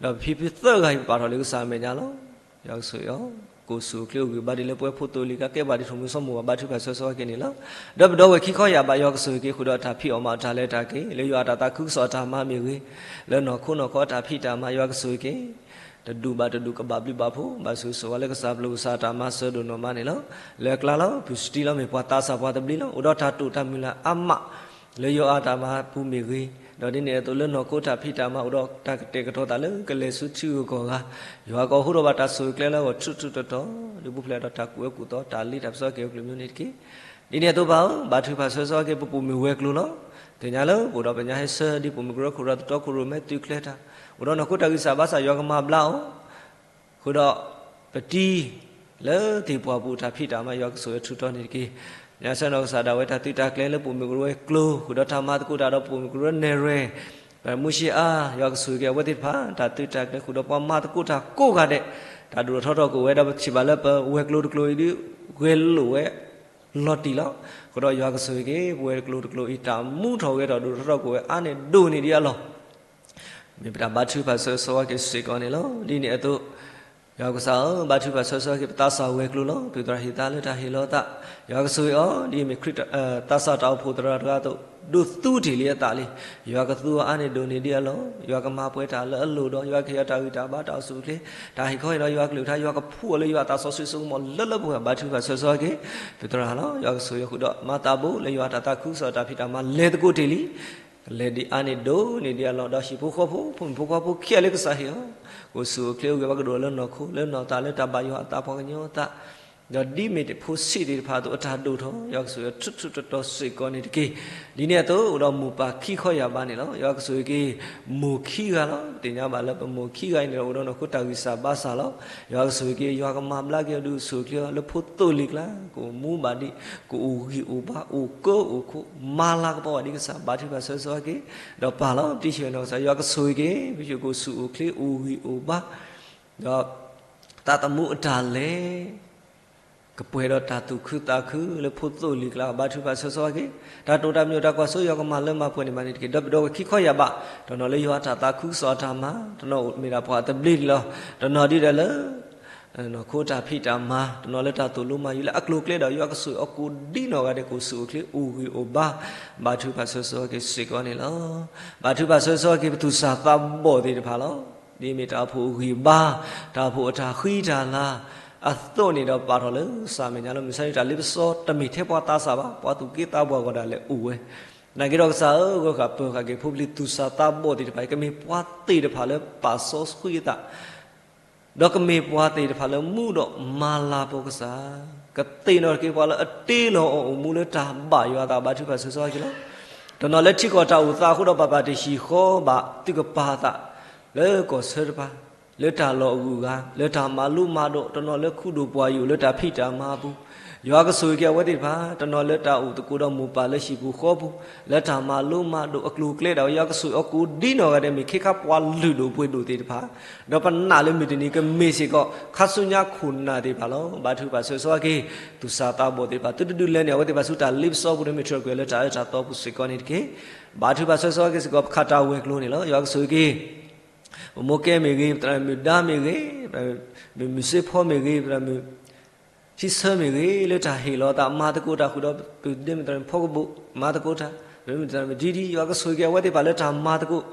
ဒီးဖံဖုသၢဂၤအံၤ ပပာ်ထီၣ်လၢကစၢ်အမဲာ်ညါလီၤ. ယွၤကဆိၣ်ဂ့ၤအီၤ ကအိၣ်ဆူၣ်အိၣ်ချ့အိၣ်ဂံၢ်အိၣ်ဘါဒ်လၢပဝဲဖိသိၣ်လံၤကျါ ကဲဘၣ်ဒ်ထိၣ်မူၤဆီမိၢ်ပှၤ ဘါထုကဖၣ်ဆၢကစီၣ်က့ၤန့ၣ်လီၤ. ဒီးပဒီပုၢ်ဝဲၢ်ခံခီယၢ်ဘး ယွၤကဆိၣ်ဂ့ၤက့ၤဃုာ်ဒီးတၢ်ဖံးအီၣ်မၤအီၣ်တၢ်လဲၤတၢ်က့ၤ လၢယွၤအတၢ်သးခုကစီၣ်အတၢ်မၤမ့ၢ်ဂ့ၤ, လၢနီၢ်ခိနီၢ်ခီအတၢ်ဖံးတၢ်မၤ ယွၤကဆိၣ်ဂ့ၤက့ၤ တဒူၣ်ဘၣ်တဒူၣ် ကဘၣ်ဘျုးဘၣ်ဖှိၣ် ဘၣ်ဆိၣ်ဂ့ၤဆိၣ်ဝါလၢကစၢ်ပျိၤကစၢ်အတၢ်မၤစၢၤဒိၣ်နီၢ်မးန့ၣ်လီၤ. လၢအကျါလီၤ ဖုစတံလီၤ မ့ၢ်ပှၤသးစၢ်ပှၤသဘျ့လီၤ. အိၣ်ဒီးတၢ်တိာ်တၢ်မုၢ်လၢ်အါမး လၢယွၤအတၢ်မၤပူၤမ့ၢ်ဂ့ၤ, ဒီးဒ်န့ၣ်အသိးလၢနီၢ်ခိတၢ်ဖံးတၢ်မၤ အိၣ်ဒီးတၢ်ကတဲာ်ကတီၤသးလၢကလဲၤဆူထံဂုၤကီၢ်ဂၤ, ယွၤကဟိထီၣ်ဘၣ်တၢ်ဆိၣ်ဂ့ၤကျဲလၢအဂီၢ်ထူးထူးတီၤတီၤ, ဒုးပူၤဖျဲးဒီးတၢ်ကူၣ်အၢကူၣ်သီ တၢ်လ့တၢ်ပစီက့ၤအကျိၤမံၤန့ၣ်တက့ၢ်. ဒ်န့ၣ်အသိးပၢ်ဧၢ ဘါထုကဖၣ်ဆၢကစီၣ်က့ၤ ပပူၤမ့ၢ်ဝဲၤကျိၤလီၤ. သ့ၣ်ညါလၢပအိၣ်ဒီးပညါဟဲဆၢ ဒ်ပိာ်မုၣ်ကရၢခိၣ်ဒီးသတီခိၣ်ရိၣ်မဲသုးကျဲၤတၢ်, အိၣ်ဒီးနီၢ်ခိတၢ်ဂံၢ်စၢ်ဘါစၢ် ယွၤကမၤဘျါအီၤ ဃုာ်ဒီး ပတံၤ လၢသ့ၣ်ပှၢ်ပူၤတၢ်ဖံးတၢ်မၤ ယွၤကဆိၣ်ဂ့ၤထူးထီၣ်န့ၣ်တက့ၢ်. ညါဆၢနီၢ်ကစၢ်ဒၣ်ဝဲတၢ်သုးတၢ်ကျဲၤလၢပိာ်မုၣ်ကရၢဝဲၤကျိၤ ဃုာ်ဒီးတၢ်မၤသကိးတၢ်ဒီးပိာ်မုၣ်ကရၢနဲၣ်ရွဲၣ် မုၢ်ဆ့အါ ယွၤကဆိၣ်ဂ့ၤက့ၤအဝဲသ့ၣ်တဖၣ် တၢ်သုးတၢ်ကျဲၤဃုာ်ဒီးပှၤမၤသကိးတၢ်ကိးဂၤဒဲး တၢ်ဒိၣ်ထီၣ်ထီထီၣ်ကအိၣ်ဝဲဒီးပထံၣ်ဘၣ်လၢပဝဲၤကျိၤတကျိၤအံၤဒုး ဂဲၤလိာ်ဝဲ လီၤတံၢ်လီၤ. ဃုာ်ဒီးယွၤကဆိၣ်ဂ့ၤက့ၤ ပဝဲၤကျိၤတကျိၤအံၤ တၢ်မူထီၣ်ဂဲၤထီၣ်ဒိၣ်ထီၣ်ထီထီၣ်ကအိၣ်ဝဲအါန့ၢ်ဒိၣ်န့ၢ်ဒံးအလီၢ် မ့ၢ်ပတၢ်ဘါထုကဖၣ်ဆၢကစီၣ်က့ၤစ့ၢ်ကီးန့ၣ်လီၤ. ဒ်န့ၣ်အသိး ယွၤကစၢ်ဧၢ ဘါထုကဖၣ်ဆၢကစီၣ်က့ၤ ပသးစၢ်ဝဲၤကျိၤလီၤ. ပသရၣ်ဟ့ၣ်သါလၢတၢ်ဟ့ၣ်လီၤအသး ယွၤကဆိၣ်ဂ့ၤအီၤ ဒ်အမ့ၢ်ခရံာ် သးစၢ်တၢ်အိၣ်ဖှိၣ်သရၣ်တဂၤအသိး ဒိးသူတ့ၢ်လံအသးလံ. ယွၤကသူအီၤအါန့ၢ်ဒိၣ်န့ၢ်ဒံးအလီၢ် ယွၤကမၤပှဲၤတၢ်လၢအလိၣ်ဒီး ယွၤကဟ့ၣ်အီၤတၢ်ဂံၢ်တၢ်ဘါတၢ်အိၣ်ဆူၣ်အိၣ်ချ့ တၢ်ဟ့ၣ်ခီဟ့ၣ်နီၤ ယွၤကလုၢ်ကထါ ယွၤကဖှူအီၤလၢယွၤအသးစီဆှံစိကမီၤလၢလၢပှဲၤပှဲၤ ဘါထုကဖၣ်ဆၢကစီၣ်က့ၤ ပသရၣ်လီၤ. ယွၤကဆိၣ်ဂ့ၤဃုာ်ဒီး မၤသးဘိလၢယွၤအတၢ်သးခုကစီၣ်တၢ်ဖံးတၢ်မၤလဲၤသကိးတ့ၢ်လံ ကလဲၤဒံးအါန့ၢ်ဒိၣ်န့ၢ်ဒံးအလီၢ် ဒီးဟံၣ်ဖိဃီဖိ ဖိမုၣ်ဖိခွါဖိခံဂၤလၢကစၢ်ဟ့ၣ်အီၤ ကအိၣ်ဆူၣ်အိၣ်ချ့အိၣ်ဂံၢ်ဘါကဒိၣ်လၢနီၢ်ခိ လၢနီၢ်သးလၢတၢ်ဘၣ်ယွၤအသးပှၤကညီအသး ဒီးဒ်မ့ၢ်ဖိဆံးသ့ၣ်တဖၣ်အသိးအတၢ်ဒိၣ်ထီၣ် ယွၤကဆိၣ်ဂ့ၤထူးထူးတီၤတီၤစ့ၢ်ကီးန့ၣ်တက့ၢ်. ဒ်န့ၣ်အသိး အိၣ်ဒီးမိၢ်ပၢ်ခံခီယၢ်ဘးန့ၣ်လီၤ. ယွၤကဆိၣ်ဂ့ၤက့ၤ မိၢ်ခံဂၤလီၤ. သ့ၣ်ညါဘၣ်လၢပမိၢ်ခံဂၤအံၤန့ၣ်ဒီး အိၣ်ဒီးနီၢ်ခိတၢ်ဂံၢ်စၢ်ဘါစၢ်လီၤ. ယွၤကဆိၣ်ဂ့ၤက့ၤ ယွၤကမၤဘျါက့ၤအီၤဒုးဆူၣ်အိၣ်ချ့အီၤ လၢဖိသိၣ်လံၤကျါ ကအိၣ်မူဘၣ်ဒံး ကအိၣ်ဂံၢ်အိၣ်ဘါ အိၣ်ကၢအိၣ်ခိး မၤလၤကပီၤဘၣ်ဒံးကစၢ် ဘါထုကဖၣ်ဆၢကစီၣ်က့ၤ ဒီးပၢ်လီၤ ပတံၤဆံးနီၢ်ကစၢ် ယွၤကဆိၣ်ဂ့ၤက့ၤ ပကအိၣ်ဆူၣ်အိၣ်ချ့ အိၣ်ဂံၢ်အိၣ်ဘါ ဒီး သးသမူအတၢ်လဲၤ ကပှဲၤဒီးတၢ်သူၣ်ခုသးခုလၢဖိသိၣ်လံၤကျါ ဘါထုကဖၣ်ဆၢကစီၣ်က့ၤ တၢ်တိာ်တၢ်ပညိၣ်တၢ်ကွၢ်စိ ယွၤကမၤလၢမၤပှဲၤန့ၢ်မးန့ၣ်တက့ၢ်. ဒီးပဒီပုၢ်ဝဲၢ်ခံခီယၢ်ဘး တနီၤလၢယွၤအတၢ်သးခုကစီၣ်အတၢ်မၤ တနီၤမ့ၢ်ဒၣ်ပှၤအသဘျ့လီၤ. တနီၤဒ်ဒီးလၢ နီၢ်ခိတၢ်ဖံးတၢ်မၤ တနီၤလၢတၢ်သိၣ်လိမၤယုၤလၢအကျိၤအကျဲဒီး ယွၤကဆိၣ်ဂ့ၤအီၤကိးဒ်နီၢ်ဂၤဒဲး ကအိၣ်ဆူၣ်အိၣ်ချ့ အိၣ်ဂံၢ်အိၣ်ဘါ ဘါထုကဖၣ်ဆၢကစီၣ်က့ၤစ့ၢ်ကီးန့ၣ်လီၤ. ဘါထုကဖၣ်ဆၢကစီၣ်က့ၤ ပသူၣ်စၢ်သးဘီၣ်သ့ၣ်တဖၣ်လီၤ. ဒ်မ့ၢ်တၢ်အိၣ်ဖှိၣ်အဂံၢ်ဘါ တၢ်အိၣ်ဖှိၣ်အတၢ်ဃံတၢ်လၤ အသိးန့ၣ်ဒီးပာ်ထီၣ်လၢကစၢ်အမဲာ်ညါလီၤ. မုၢ်ဆါန့ၣ်တၢ်လ့ပစီ တမ့ၢ်ထဲပှၤသးစၢ်ဘၣ် ပှၤသူၣ်က့သးပှၢ်အဂီၢ်ဒၣ်လဲာ်အိၣ်ဝဲ. နာ်က့ဒီးကစၢ်ဧၢ ဂၢၢ်ဃာ်ပၢၤဃာ်က့ၤဖိပလံၤသူၣ်စၢ်သးဘီၣ်သ့ၣ်တဖၣ်အံၤ ကမ့ၢ်ပှၤသ့ၣ်တဖၣ်လၢပာ်စီဆှံအသး ဒီးကမ့ၢ်ပှၤသ့ၣ်တဖၣ်လၢမူဒီးမၤလၤကပီၤကစၢ်, ကသ့ၣ်နီၣ်ထီၣ်က့ၤပှၤလၢအတ့လီၤအီၤအိၣ်မူလၢတၢ်ဘၣ်ယွၤအသး ဘါထုကဖၣ်ဆိၣ်ဂ့ၤဆိၣ်ဝါက့ၤလီၤ. တနီၤလၢထံကီၢ်တၢ်အိၣ်သးအဃိဒီး ပာ်ပာ်တ့ၢ်ဟံၣ်ဃီဘၣ်သုးကပၤသး လၢကီၢ်ဆၢတဖၣ်, လၢတၢ်လီၢ်အဂုၤအဂၤ, လၢတၢ်မၤလိမၤဒိး, တနီၤလၢခူဒိၣ်ပှၢ်ယိာ်လၢတၢ်ဖံးတၢ်မၤအပူၤ, ယွၤကဆိၣ်ဂ့ၤက့ၤအဝဲသ့ၣ်တဖၣ်, တနီၤလၢတၢ်အိၣ်သကိးဒီးမိၢ်ပၢ်လၢဟံၣ်ပူၤဃီပူၤ, လၢတၢ်မၤလိမၤဒိးအကျိၤအကျဲဒၣ်ဝဲ ယွၤကဆိၣ်ဂ့ၤအီၤကိးဒ်နီၢ်ဂၤဒဲး မ့ၢ်ခ့ခါပှၤလုၢ်ဒိၣ်ပှ့ၤဒိၣ်သ့ၣ်တဖၣ်, ဒီးပနာ်လၢမုၢ်တနံၤကမ့ၢ်စ့ၢ်ကီး ခါဆူညါခိၣ်နၢ်သ့ၣ်တဖၣ်လီၤ. ဘါထုကဖၣ်ဆိၣ်ဂ့ၤဆိၣ်ဝါက့ၤ သူၣ်စၢ်သးဘီၣ်သ့ၣ်တဖၣ် သုတဒုးလဲၤန့ၢ်အဝဲသ့ၣ်တဖၣ်ဆူတၢ်လ့ပစီပူၤ ဒီးမ့ၢ်ထံၣ်ကွံာ်လၢတၢ်အၢတၢ်သီပူၤစ့ၢ်ကီးန့ၣ်တက့ၢ်. ဘါထုကဖၣ်ဆိၣ်ဂ့ၤဆိၣ်ဝါက့ၤစ့ၢ်ကီး ပခးတၢ်ဝဲၤကျိၤန့ၣ်လီၤ. ယွၤကဆိၣ်ဂ့ၤက့ၤ ပမိၢ်ကဲမ့ၢ်ဂ့ၤ, ပသရၣ်မုၣ်ဒါမ့ၢ်ဂ့ၤ, ပသရၣ်မုၣ်မုၢ်စ့ဖီမ့ၢ်ဂ့ၤ, ပသရၣ်မုၣ်ထံဆၢမ့ၢ်ဂ့ၤ, လၢတၢ်ဟ့ၣ်လီၤသးမၤသကိးတၢ်ဃုာ်ဒီး ပဒ့မုၣ်သရၣ်မုၣ်ဖီကဘိၣ် မၤသကိးတၢ်, ပဒ့မုၣ်သရၣ်မုၣ်ဒံဒံ, ယွၤကဆိၣ်ဂ့ၤက့ၤအဝဲသ့ၣ်တဖၣ်လၢတၢ်မၤသကိး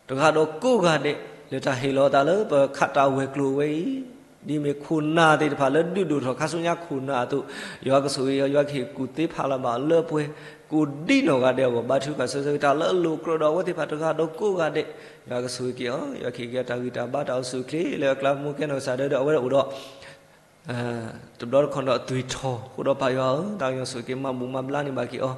တဂၤဒီးကိးဂၤဒဲး လၢတၢ်ဟ့ၣ်လီၤသးလၢပခးတၢ်ဝဲၤကျိၤဝဲအံၤ, ဒ်မ့ၢ်ခိၣ်နၢ်သ့ၣ်တဖၣ်လၢဒုးဒိၣ်ထီၣ်ခါဆူညါခိၣ်နၢ်အသိး, ယွၤကဆိၣ်ဂ့ၤအီၤ ယွၤကဟ့ၣ်ကူၣ်သ့ဖးလၢ်ဘၣ်လၢပှဲၤ ကိးဒ်နီၢ်ဂၤဒဲးအဂီၢ် ဘါထုကဖၣ်ဆိၣ်ဂ့ၤဆိၣ်ဝါက့ၤ တၢ်လၢအလိၤကြၢးဒီးအဝဲသ့ၣ်တဖၣ်တဂၤဒီးကိးဂၤဒဲး, ယွၤကဆိၣ်ဂ့ၤက့ၤအီၤ ယွၤကဟ့ၣ်က့ၤအီၤတၢ်ဂံၢ်တၢ်ဘါတၢ်အိၣ်ဆူၣ်အိၣ်ချ့လၢအကျါ ပမိၢ်ကဲနီၢ်ကစၢ်ဒၢဒီးအဝဲဒၣ်အိၣ်ဒီး တဘျီတခီၣ်ဒီးအသွံၣ်ထီၣ် အဃိဒီးပၢ်ယွၤဧၢ, တၢ်ကညီၤဆိၣ်ဂ့ၤက့ၤမၤဘူၣ်မၤဘျါန့ၢ်ဘၣ်က့ၤအီၤ,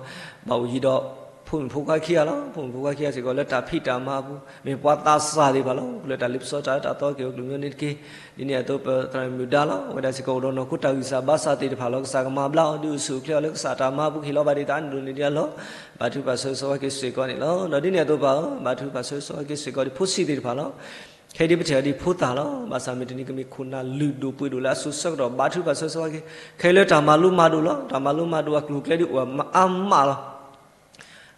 ဘၣ်အိၣ်ယံၤဒီး ဖိမုၣ်ဖိခွါခံဂၤလီၤ. ဖိမုၣ်ဖိခွါခံဂၤစ့ၢ်ကီးလၢတၢ်ဖံးတၢ်မၤအပူၤ မ့ၢ်ပှၤသးစၢ်သ့ၣ်တဖၣ်လီၤ. လၢတၢ်လ့ပစီတၢ်အၢတၢ်သီက့ၤအိၣ်ကျၢၤမံၤန့ၣ်တက့ၢ်. ဒ်န့ၣ်အသိးပသရၣ်မုၣ်ဒါလီၤ. အဝဲဒၣ်စ့ၢ်ကီးအိၣ်ဒီးနီၢ်ခိတၢ်ဂံၢ်စၢ်ဘါစၢ်သ့ၣ်တဖၣ်လီၤ. ကစၢ်ကမၤဘျါအီၤ ဒုးအိၣ်ဆူၣ်အိၣ်ချ့အီၤလၢကစၢ်တၢ်မၤအပူၤ ကဟ့ၣ်လီၤဘၣ်ဒံးသးန့ၣ်ဒိၣ်န့ၢ်ဒံးအလီၢ်, ဘါထုကဖၣ်ဆိၣ်ဂ့ၤဆိၣ်ဝါက့ၤစ့ၢ်ကီးန့ၣ်လီၤ. ဒီးဒ်န့ၣ်အသိးပၢ်ဧၢ, ဘါထုကဖၣ်ဆိၣ်ဂ့ၤဆိၣ်ဝါက့ၤစ့ၢ်ကီးဒ်ဖိဆံးသ့ၣ်တဖၣ်လီၤ. ခဲဒ်ပထံၣ်အီၤဒ်ဖိသၣ်လီၤ. ဘၣ်ဆၣ်မုၢ်တနံၤကမ့ၢ်ခိၣ်နၢ်လုၢ်ဒိၣ်ပှ့ၤဒိၣ်လၢအစိၤဆၢကတီၢ် ဘါထုကဖၣ်ဆိၣ်ဂ့ၤဆိၣ်ဝါက့ၤ, ခဲလၢတၢ်မၤလိမၤဒိး တၢ်မၤလိမၤဒိးအကျိၤအကျဲဒ်အိၣ်အါမးလီၤ.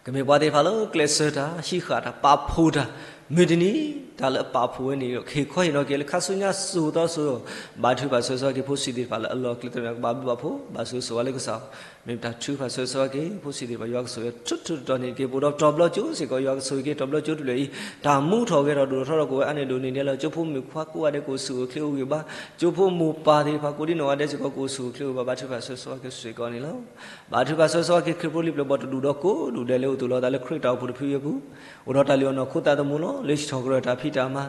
ကမ့ၢ်ပှၤသ့ၣ်တဖၣ်လၢကျဲးစၢးတၢ် ဟံးဃာ်တၢ် ပာ်ဖှိၣ်တၢ်, မုၢ်တနံၤ တၢ်လၢအပာ်ဖှိၣ်ဝဲန့ၣ်ဒီး ကဟ့ၣ်ခီဟ့ၣ်နီၤက့ၤလၢခါဆူညါစိၤသီစိၤ, ဘါထုကဖၣ်ဆိၣ်ဂ့ၤဆိၣ်ဝါက့ၤ ဖိဆံးသ့ၣ်တဖၣ်လၢအလီၢ်အကျဲသ့ၣ်တဖၣ် ကဘၣ်ဘျုးဘၣ်ဖှိၣ် ဘၣ်ဆိၣ်ဂ့ၤဆိၣ်ဝါလၢကစၢ် မ့ၢ်ပတၢ်ထုကဖၣ်ဆိၣ်ဂ့ၤဆိၣ်ဝါက့ၤ ဖိဆံးသ့ၣ်တဖၣ် ယွၤကဆိၣ်ဂ့ၤထူထူတီတီန့ၣ်တက့ၢ်. ပအိၣ်ဒီးတဘျီကၠိစ့ၢ်ကီး ယွၤကဆိၣ်ဂ့ၤက့ၤတဘျီကၠိတဖျၢၣ်အံၤ တၢ်မူထီၣ်ဂဲၤထီၣ်ဒိၣ်ထီၣ်ထီထီၣ်ကအိၣ်ဝဲအါန့ၢ်ဒိၣ်န့ၢ်ဒံးလီၤ. ကၠိဖိမုၣ်ခွါကိးဂၤဒဲးကအိၣ်ဆူၣ်အိၣ်ချ့အိၣ်ဂံၢ်ဘါ, ကၠိဖိမိၢ်ပၢ်သ့ၣ်တဖၣ်ကိးဒ်နီၢ်ဂၤဒဲးစ့ၢ်ကီး ကအိၣ်ဆူၣ်အိၣ်ချ့အိၣ်ဂံၢ်ဘါ ဘါထုကဖၣ်ဆိၣ်ဂ့ၤဆိၣ်ဝါက့ၤစ့ၢ်ကီးန့ၣ်လီၤ. ဘါထုကဖၣ်ဆိၣ်ဂ့ၤဆိၣ်ဝါက့ၤ ခရံာ်ဖိလံၤပျဲၢ်ဘီၣ်တဒူၣ်ဒီးကိးဒူၣ်ဒဲးလၢအိၣ်သူၣ်လီၤသးလၢခရံာ်တၢ်အိၣ်ဖှိၣ်တဖုအံၤအပူၤ, အိၣ်ဒီးတၢ်လုၢ်အီၣ်နီၢ်ခိသးသမူလီၤ. လၢဟံၣ်ထီၣ်ကရၢၢ်တၢ်ဖံးတၢ်မၤ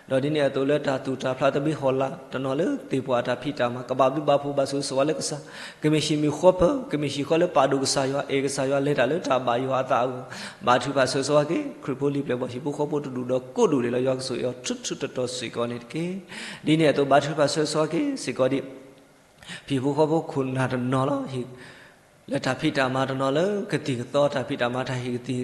ဒီးဒ်န့ၣ်အသိးလၢတၢ်သူၣ်တၢ်ဖျးသဘံၣ်ဟီၣ်လာ် တနီၤလၢသ့ၣ်ပှၢ်တၢ်ဖံးတၢ်မၤ ကဘၣ်ဘျုးဘၣ်ဖှိၣ် ဘၣ်ဆိၣ်ဂ့ၤဆိၣ်ဝါလၢကစၢ်, ကမ့ၢ်ဟံၣ်မ့ၢ်ဃီပၢၢ် ကမ့ၢ်ဟံၣ်ဃီလၢပာ်ဒိၣ်ကစၢ်ယွၤ အဲၣ်ကစၢ်ယွၤ လဲၤတၢ်လၢတၢ်ဘၣ်ယွၤအသးအဂီၢ်, ဘါထုကဖၣ်ဆိၣ်ဂ့ၤဆိၣ်ဝါက့ၤ ခရံာ်ဖိလံၤပျဲၢ်ဘီၣ် ဟံၣ်ဖိဃီဖိတဒူၣ်ဒီးကိးဒူၣ်ဒဲးလီၤ. ယွၤကဆိၣ်ဂ့ၤအီၤထူထူတီတီစ့ၢ်ကီးန့ၣ်တက့ၢ်. ဒ်န့ၣ်အသိး ဘါထုကဖၣ်ဆိၣ်ဂ့ၤဆိၣ်ဝါက့ၤစ့ၢ်ကီးဒ် ဟံၣ်ဖိဃီဖိခိၣ်နၢ်တနီၤလီၤ. လၢတၢ်ဖံးတၢ်မၤတနီၤလၢကသံၣ်ကသီ တၢ်ဖံးတၢ်မၤတၢ်ဟ့ၣ်ကသံၣ်ဒီး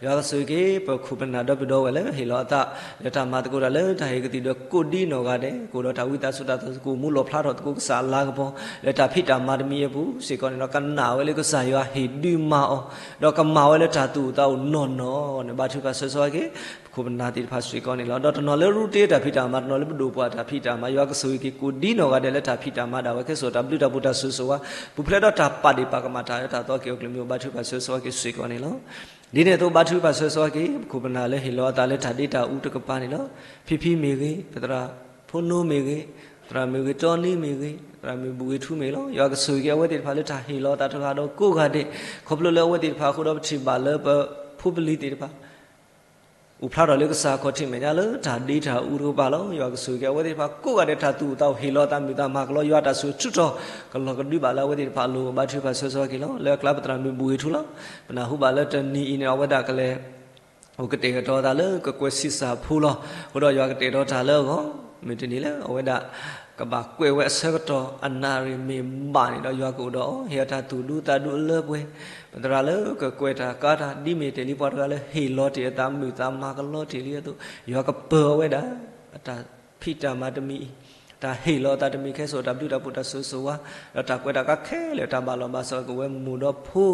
ယွၤကဆိၣ်ဂ့ၤက့ၤ ပခိၣ်ပနၢ်ဒီပုၢ်ဒီဝဲၢ်လၢဟ့ၣ်လီၤအသး လၢတၢ်မၤသကိးတၢ်လၢတၢ်ဟ့ၣ်ကသံၣ်ဒီးကိးဒ်နီၢ်ဂၤဒဲး ကအိၣ်ဒီးတၢ်ဝံသးစူၤတၢ်သကိးမူလီၣ်ဖျါထီၣ်သကိးကစၢ်အလၤကပီၤ လၢတၢ်ဖံးတၢ်မၤတမံၤအပူၤစ့ၢ်ကီးန့ၣ်ဒီး ကနာ်ဝဲလၢကစၢ်ယွၤဟ့ၣ်ဒုးမၤအီၤ ဒီးကမၤဝဲလၢတၢ်သူၣ်အိၣ်သးအိၣ်နီၢ်နီၢ်န့ၣ် ဘါထုကဖၣ်ဆိၣ်ဂ့ၤဆိၣ်ဝါက့ၤ ပခိၣ်ပနၢ်သ့ၣ်တဖၣ်စ့ၢ်ကီးန့ၣ်လီၤ. ဒီးတနီၤလၢရူတ့တၢ်ဖံးတၢ်မၤ တနီၤလၢပဒိၣ်ပှၢ်တၢ်ဖံးတၢ်မၤ ယွၤကဆိၣ်ဂ့ၤက့ၤကိးဒ်နီၢ်ဂၤဒဲးလၢတၢ်ဖံးတၢ်မၤဒၣ်ဝဲ ကဲစိာ်တၢ်ဘျုးတၢ်ဖှိၣ်တၢ်ဆိၣ်ဂ့ၤဆိၣ်ဝါ ပူၤဖျဲးဒီးတၢ်ပာ်ဒ့ၣ်ပာ်ကမၣ်တၢ်အၢတၢ်သီက့ၤအိၣ်ကျၢၤမံၤ ဘါထုကဖၣ်ဆိၣ်ဂ့ၤဆိၣ်ဝါက့ၤစ့ၢ်ကီးန့ၣ်လီၤ. ဒ်န့ၣ်အသိး ဘါထုကဖၣ်ဆိၣ်ဂ့ၤဆိၣ်ဝါက့ၤ ပခိၣ်ပနၢ်လၢဟ့ၣ်လီၤအသးလၢတၢ်ဒ့တၢ်အူတကပၤန့ၣ်လီၤ. ဖံဖံမ့ၢ်ဂ့ၤ, ပသရၣ်ဖိနိမ့ၢ်ဂ့ၤ, သရၣ်မုၣ်ဂ့ၤတီနံမ့ၢ်ဂ့ၤ, သရၣ်မုၣ်ဘူၣ်ဂ့ၤထူမ့ၢ်ဂ့ၤလီၤ. ယွၤကဆိၣ်ဂ့ၤက့ၤအဝဲသ့ၣ်တဖၣ်လၢတၢ်ဟ့ၣ်လီၤအသးတဂၤဒီးကိးဂၤဒဲး, ခီဖျိလၢအဝဲသ့ၣ်တဖၣ်အဃိဒီး ပထံၣ်ဘၣ်လၢပဖိပလံၤသ့ၣ်တဖၣ် အိၣ်ဖျါထီၣ်လၢကစၢ်အခီၣ်ထံးမဲာ်ညါလၢတၢ်ဒ့တၢ်အူတကပၤလီၤ. ယွၤကဆိၣ်ဂ့ၤက့ၤအဝဲသ့ၣ်တဖၣ်ကိးဂၤဒဲး တၢ်သူၣ်အိၣ်သးအိၣ်ဟ့ၣ်လီၤအသး မုာ်သးမၤကလီ ယွၤတၢ်ဆိၣ်ဂ့ၤထူထီၣ် ကလီၤကဒုဘၣ်လၢအဝဲသ့ၣ်တဖၣ်အလိၤ ဘါထုကဖၣ်ဆိၣ်ဂ့ၤဆိၣ်ဝါက့ၤလီၤ. လၢအကျါပသရၣ်မုၣ်ဘူၣ်ဂ့ၤထူလီၤ. ပနၢ်ဟူဘၣ်လၢတနံၤအံၤန့ၣ် အဝဲဒၣ်ကလဲၤ အိၣ်ကတဲာ်ကတီၤအသးလၢကကွဲးဆံးစၢ်ဖိလီၤ. အဃိဒီးယွၤကတဲာ်ကတီၤတၢ်လၢအဂီၢ်, မုၢ်တနံၤလၢအဝဲဒၣ် ကဘၣ်ကွဲးဝဲအဆၢကတီၢ် အနၣ်ရံၣ်မ့ၢ်ဘၣ်န့ၣ်ဒီး ယွၤကအိၣ်ဒီးအီၤ ဟ့ၣ်အီၤတၢ်သူၣ်ဒူသးဒူအလၢပှဲၤ, ပသရၣ်လၢကကွဲးတၢ်ကါတၢ် ဒ်မ့ၢ်တ့ၢ်လံပှၤတဂၤလၢဟ့ၣ်လီၤတ့ၢ်အသး မုာ်သးမၤကလီတ့ၢ်လံအသိး, ယွၤကပၢၤအဝဲဒၣ် အတၢ်ဖံးတၢ်မၤတမံၤအံၤ တၢ်ဟ့ၣ်လီၤအသးတမံၤ ကဲစိာ်တၢ်ဘျုးတၢ်ဖှိၣ်တၢ်ဆိၣ်ဂ့ၤဆိၣ်ဝါ, ဒီးတၢ်ကွဲးတၢ်ကါခဲလၢာ် တၢ်ဘၣ်လီၤဘၣ်စးကဝဲမူၤဒီးဖိ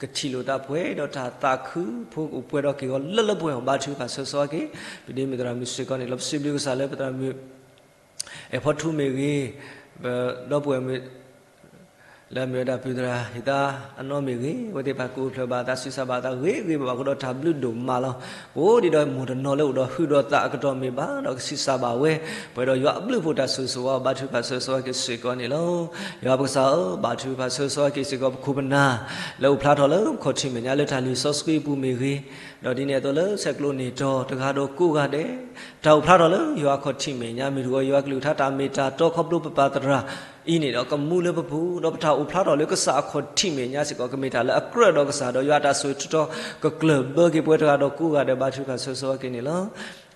ကထံၣ်လိာ်သးပှဲၤဒီးတၢ်သးခု ဖိကအိၣ်ပှဲၤဒီးက့ၤဂီၤလၢလၢပှဲၤပှဲၤ ဘါထုကဖၣ်ဆိၣ်ဂ့ၤဆိၣ်ဝါက့ၤ ပဒ့မုၣ်သရၣ်မုၣ်စ့ၢ်ကီးန့ၣ်လီၤ. ပစံးဘျုးကစၢ်လၢပသရၣ်မုၣ် အဲၣ်ဖီထူမ့ၢ်ဂ့ၤ, ပဒီပုၢ်ဝဲၢ်မုၣ် လၢအမ့ၢ်ဝဲဒၣ်ပုၢ်သရၣ် ဟံသါအနီၢ်မ့ၢ်ဂ့ၤ, အဝဲသ့ၣ်တဖၣ်ကအိၣ်ဖျဲၣ်ဘၣ်အသး ဆံးစၢ်ဘၣ်အသးဂ့ၤဂ့ၤဘၣ်ဘၣ်အဃိဒီး တၢ်ဘျုးဒိၣ်မးလီၤ. အိၣ်ဒံးဒီးမိၢ်တနီၤလၢအိၣ်ဒီးဟုၣ်ဒီးသးအကတီၢ်မ့ၢ်ဘၣ်ဒီး ကဆံးစၢ်ဘၣ်ဝဲ ပှဲၤဒီးယွၤအဘျုးအဖှိၣ်တၢ်ဆိၣ်ဂ့ၤဆိၣ်ဝါ ဘါထုကဖၣ်ဆိၣ်ဂ့ၤဆိၣ်ဝါက့ၤစ့ၢ်ကီးန့ၣ်လီၤ. ယွၤပကစၢ်ဧၢ, ဘါထုကဖၣ်ဆိၣ်ဂ့ၤဆိၣ်ဝါက့ၤစ့ၢ်ကီး ပခိၣ်ပနၢ် လၢအိၣ်ဖျါထီၣ်လၢခီၣ်ထံးမဲာ်ညါ လၢတၢ်လံာ်စီဆှံအပူၤမ့ၢ်ဂ့ၤ, ဒီးဒ်န့ၣ်အသိးလၢဆဲးကျိးန့ၢ်တီၤတဂၤဒီးကိးဂၤဒဲး တၢ်အိၣ်ဖျါထီၣ်လၢယွၤအခီၣ်ထံးမဲာ်ညါ မ့ၢ်တဂီၤယွၤကလုၢ်ကထါတၢ်မ့ၢ်တၢ်တီ ခီဖျိပပၢ်သရၣ်အံၤန့ၣ်ဒီး ကမူလၢပပူၤ ဒီးပတၢ်အိၣ်ဖျါထီၣ်လၢကစၢ်အခီၣ်ထံးမဲာ်ညါစ့ၢ်ကီး ကမ့ၢ်တၢ်လၢအကြၢးဒီးကစၢ် ဒီးယွၤအတၢ်ဆိၣ်ဂ့ၤထူးထီၣ် ကကျၢၢ်ဘၢက့ၤပှၤတဂၤဒီးကိးဂၤဒဲး ဘါထုကဖၣ်ဆိၣ်ဂ့ၤဆိၣ်ဝါက့ၤန့ၣ်လီၤ.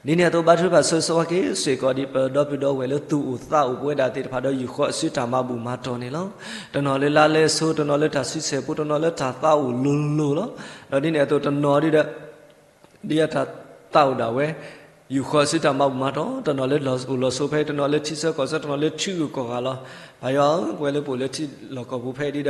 ဒ်န့ၣ်အသိး ဘါထုကဖၣ်ဆိၣ်ဂ့ၤဆိၣ်ဝါက့ၤစ့ၢ်ကီး ဒ်ပဒီပုၢ်ဒီဝဲၢ်လၢသူၣ်အိၣ်သးအိၣ်ပဝဲဒၣ်သ့ၣ်တဖၣ်ဒီး ယူာ်ဃီၤအစုတၢ်မၤဘူၣ်မၤတီၢ်န့ၣ်လီၤ. တနီၤလၢလါလဲစိၤ, တနီၤလၢတၢ်ဆံဆဲၣ်ပူၤ, တနီၤလၢတၢ်သးအိၣ်လိၤလိၤလီၤ. ဒီးဒ်န့ၣ်အသိးတနီၤဒ်ဒီး ဒ်အတၢ်သးအိၣ်ဒၣ်ဝဲ ယူာ်ဃီၤအစုတၢ်မၤဘူၣ်မၤတီၢ်, တနီၤလၢလီၤအိၣ်လီၤဆိးဖဲ, တနီၤလၢထံဆၢကီၢ်ဆၢ, တနီၤလၢထံဂုၤကီၢ်ဂၤလီၤ. ပၢ်ယွၤဧၢ, ပဝဲလၢပအိၣ်လၢထံလီၢ်ကီၢ်ပူၤဖဲဒ်ဒီး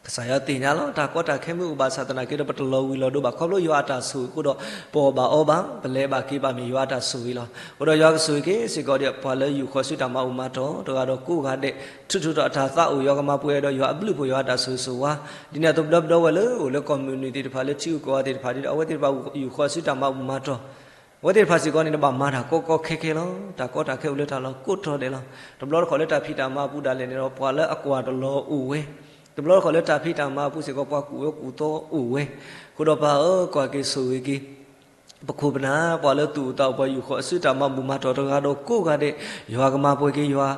ကစၢ်ယွၤသ့ၣ်ညါလီၤ. တၢ်ကီတၢ်ခဲမ့ၢ်အိၣ်ဘၣ်ဆၣ်သနာ်က့ဒီး ပတလီၤဝံၤလီၤဒိဘၣ် ခီဖျိယွၤအတၢ်ဆိၣ်ဂ့ၤအဃိဒီး ပအီၣ်ဘၣ်အီဘၣ်, ပလဲၤဘၣ်က့ၤဘၣ်မ့ၢ်ယွၤအတၢ်ဆိၣ်ဂ့ၤလီၤ. အဃိဒီးယွၤကဆိၣ်ဂ့ၤက့ၤစ့ၢ်ကီးဒ်ပှၤလၢယူာ်ဃီၤအစုတၢ်မၤဘူၣ်မၤတီၢ် တဂၤဒီးကိးဂၤဒဲး ထုးထီၣ်အတၢ်သးအိၣ် ယွၤကမၤပှဲၤဒီးယွၤအဘျုးအဖှိၣ် ယွၤအတၢ်ဆိၣ်ဂ့ၤဆိၣ်ဝါ ဒ်န့ၣ်အသိး ပဒီပုၢ်ဒီဝဲၢ်လၢအိၣ်လၢကီၢ်မုၢ်နုာ်သ့ၣ်တဖၣ် လၢထံဂုၤကီၢ်ဂၤသ့ၣ်တဖၣ်ဒ်ဒီး အဝဲသ့ၣ်တဖၣ်ယူာ်ဃီၤအစုတၢ်မၤဘူၣ်မၤတီၢ် အဝဲသ့ၣ်တဖၣ်စ့ၢ်ကီးန့ၣ် တဘၣ်မၤတၢ်ကီကီခဲခဲလီၤ. တၢ်ကီတၢ်ခဲအိၣ်လၢတၢ်လီၢ်ကိးတီၤဒဲးလီၤ. တဘျီတခီၣ်လၢတၢ်ဖံးတၢ်မၤအပူၤဒၣ်လဲာ်န့ၣ်ဒီး ပှၤလၢအကွၢ်တလီၤအိၣ်ဝဲ, တဘျီတခီၣ်လၢတၢ်ဖံးတၢ်မၤအပူၤစ့ၢ်ကီး ပှၤကူၣ်ဝဲကူၣ်သီအိၣ်ဝဲ, အဃိဒီးပၢ်ဧၢ, ကွၢ်က့ၤဆိၣ်ဂ့ၤက့ၤ ပခိၣ်ပနၢ် ပှၤလၢသူၣ်အိၣ်သးအိၣ် ပှၤယူာ်ဃီၤအစုတၢ်မၤဘူၣ်မၤတီၢ်တဂၤဒီးကိးဂၤဒဲး, ယွၤကမၤပှဲၤက့ၤ ယွၤ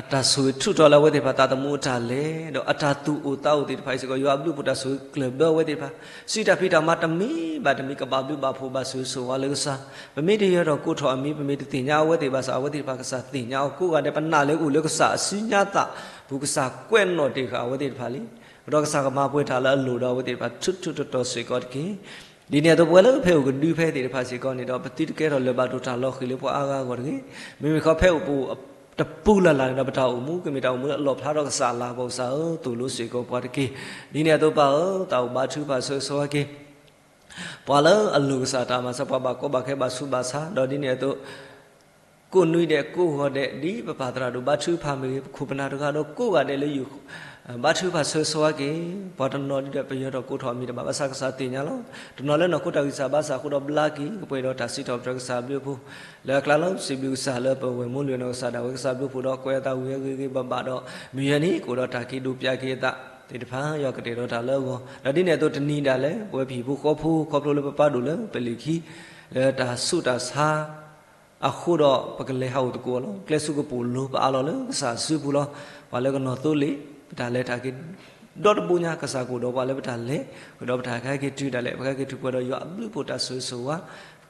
အတၢ်ဆိၣ်ဂ့ၤထုးထီၣ်လၢအဝဲသ့ၣ်တဖၣ်သးသမူအတၢ်လဲၤ, ဒီးအတၢ်သူၣ်အိၣ်သးအိၣ်သ့ၣ်တဖၣ်အံၤစ့ၢ်ကီး ယွၤအဘျုးအဖှိၣ်တၢ်ဆိၣ်ဂ့ၤကျၢၢ်ဘၢအဝဲသ့ၣ်တဖၣ်, စုတၢ်ဖံးတၢ်မၤတမံၤဘၣ်တမံၤ ကဘၣ်ဘျုးဘၣ်ဖှိၣ်ဘၣ်ဆိၣ်ဂ့ၤဆိၣ်ဝါလၢကစၢ်, ပမ့ၢ်တယၢၤထီၣ်ကိးထီၣ်အမံၤ ပမ့ၢ်တသ့ၣ်ညါအဝဲသ့ၣ်ဘၣ်ဆၣ် အဝဲသ့ၣ်တဖၣ်ကစၢ်သ့ၣ်ညါအီၤကိးဂၤဒဲး, ပနာ်လၢအိၣ်လၢကစၢ်အစုညါသးပူၤ ကစၢ်ကွဲးနီၣ်တ့ၢ်ဃာ်အဝဲသ့ၣ်တဖၣ်လံ, ဒီးကစၢ်ကမၤပှဲၤတၢ်လၢအလိၣ်ဒီးအဝဲသ့ၣ်တဖၣ် ထူးထူးတီၤတီၤစ့ၢ်ကီးတက့ၢ်. ဒ်န့ၣ်အသိး ပဝဲလၢဖဲအိၣ်ကဒုဖဲသ့ၣ်တဖၣ်စ့ၢ်ကီးန့ၣ်ဒီး ပသုတကဲထီၣ်လၢၤဘၣ်ဒိၣ်တၢ်လီၤဃံၤလၢပှၤအါဂၤအဂီၢ်တဂ့ၤ. မ့မ့ၢ်ဃီဖဲအိၣ်ပအိၣ်တပူၤလၢ်လၢ်န့ၣ်ဒီး ပတၢ်အိၣ်မူကမ့ၢ်တၢ်အိၣ်မူလၢအလီၣ်ဖျါထီၣ်ကစၢ်အလၤကပီၤ ကစၢ်ဧၢ, သိၣ်လိစ့ၢ်ကီးပှၤတက့ၢ်. ဒ်န့ၣ်အသိးပၢ်ဧၢ, တၢ်အိၣ်ဘါထုကဖၣ်ဆိၣ်ဂ့ၤဆိၣ်ဝါက့ၤ ပှၤလၢအလိၣ်ကစၢ်တၢ်မၤစၢၤ ပှၤဘၣ်ကီဘၣ်ခဲဘၣ်ဆူးဘၣ်ဆါ, ဒီးဒ်န့ၣ်အသိး ကိးနွံဒဲးကိးဂီၤဒဲး ဒ်ပပၢ်သရၣ်ဒိၣ်ဘါထုကဖၣ်မ့ၢ်ဂ့ၤ, ပခိၣ်ပနၢ်တဂၤဒီးကိးဂၤဒဲးလၢယူၢ် ဘါထုကဖၣ်ဆိၣ်ဂ့ၤဆိၣ်ဝါက့ၤ, ပှၤတနီၤဒ်ဒီးပယၢၤထီၣ်ကိးထီၣ်အမံၤတဘၣ် ဘၣ်ဆၣ်ကစၢ်သ့ၣ်ညါလီၤ. တနီၤလၢနီၢ်ခိတၢ်ဂံၢ်စၢ်ဘါစၢ်အဃိဒီးဘျါက့ၤ ကပှဲၤဒီးတၢ်စံးထီၣ်ပတြၢၤကစၢ်အဘျုးအဖှိၣ် လၢအကျါလီၤ. စံးဘျုးကစၢ်လၢပဝဲၢ်မိၢ်လွံၢ်နီၢ်ကစၢ်ဒၣ်ဝဲ ကစၢ်ဘျုးဖှိၣ်ဒီးကွဲးအသးဝံၤအဂ့ၤဂ့ၤဘၣ်ဘၣ်ဒီး မုၢ်ယဲၢ်နံၤ ကအိၣ်ဒီးတၢ်က့ၤဒိးပျးက့ၤအသးသ့ၣ်တဖၣ် ယွၤကတဲာ်ဒီးတၢ်လၢအဂီၢ်, ဒီးဒ်န့ၣ်အသိးတနံၤဒၣ်လဲာ် ပဝဲပဟံၣ်ဖိဃီဖိ ခီဖျိလၢပပၢ်ဒိၣ်လၢပလံၤခံ လၢတၢ်ဆူးတၢ်ဆါ အဃိဒီး ပကလဲၤဟးအိၣ်သကိးလီၤ. ကျဲဆူကပိာ်လိၤ ပအးလီၤလၢကစၢ်အစုပူၤလီၤ. ပှၤလၢကနီၢ်သိလ့ၣ် ပတၢ်လဲၤတၢ်က့ၤ ဒီတဘိညါ ကစၢ်ကအိၣ်ဒီးပှၤလၢပတၢ်လဲၤ, ဃုာ်ဒီးပတၢ်ကဟဲက့ၤတုၤဒၣ်လဲာ် ပကဟဲက့ၤတုၤပှဲၤဒီးယွၤအဘျုးအဖှိၣ်တၢ်ဆိၣ်ဂ့ၤဆိၣ်ဝါ,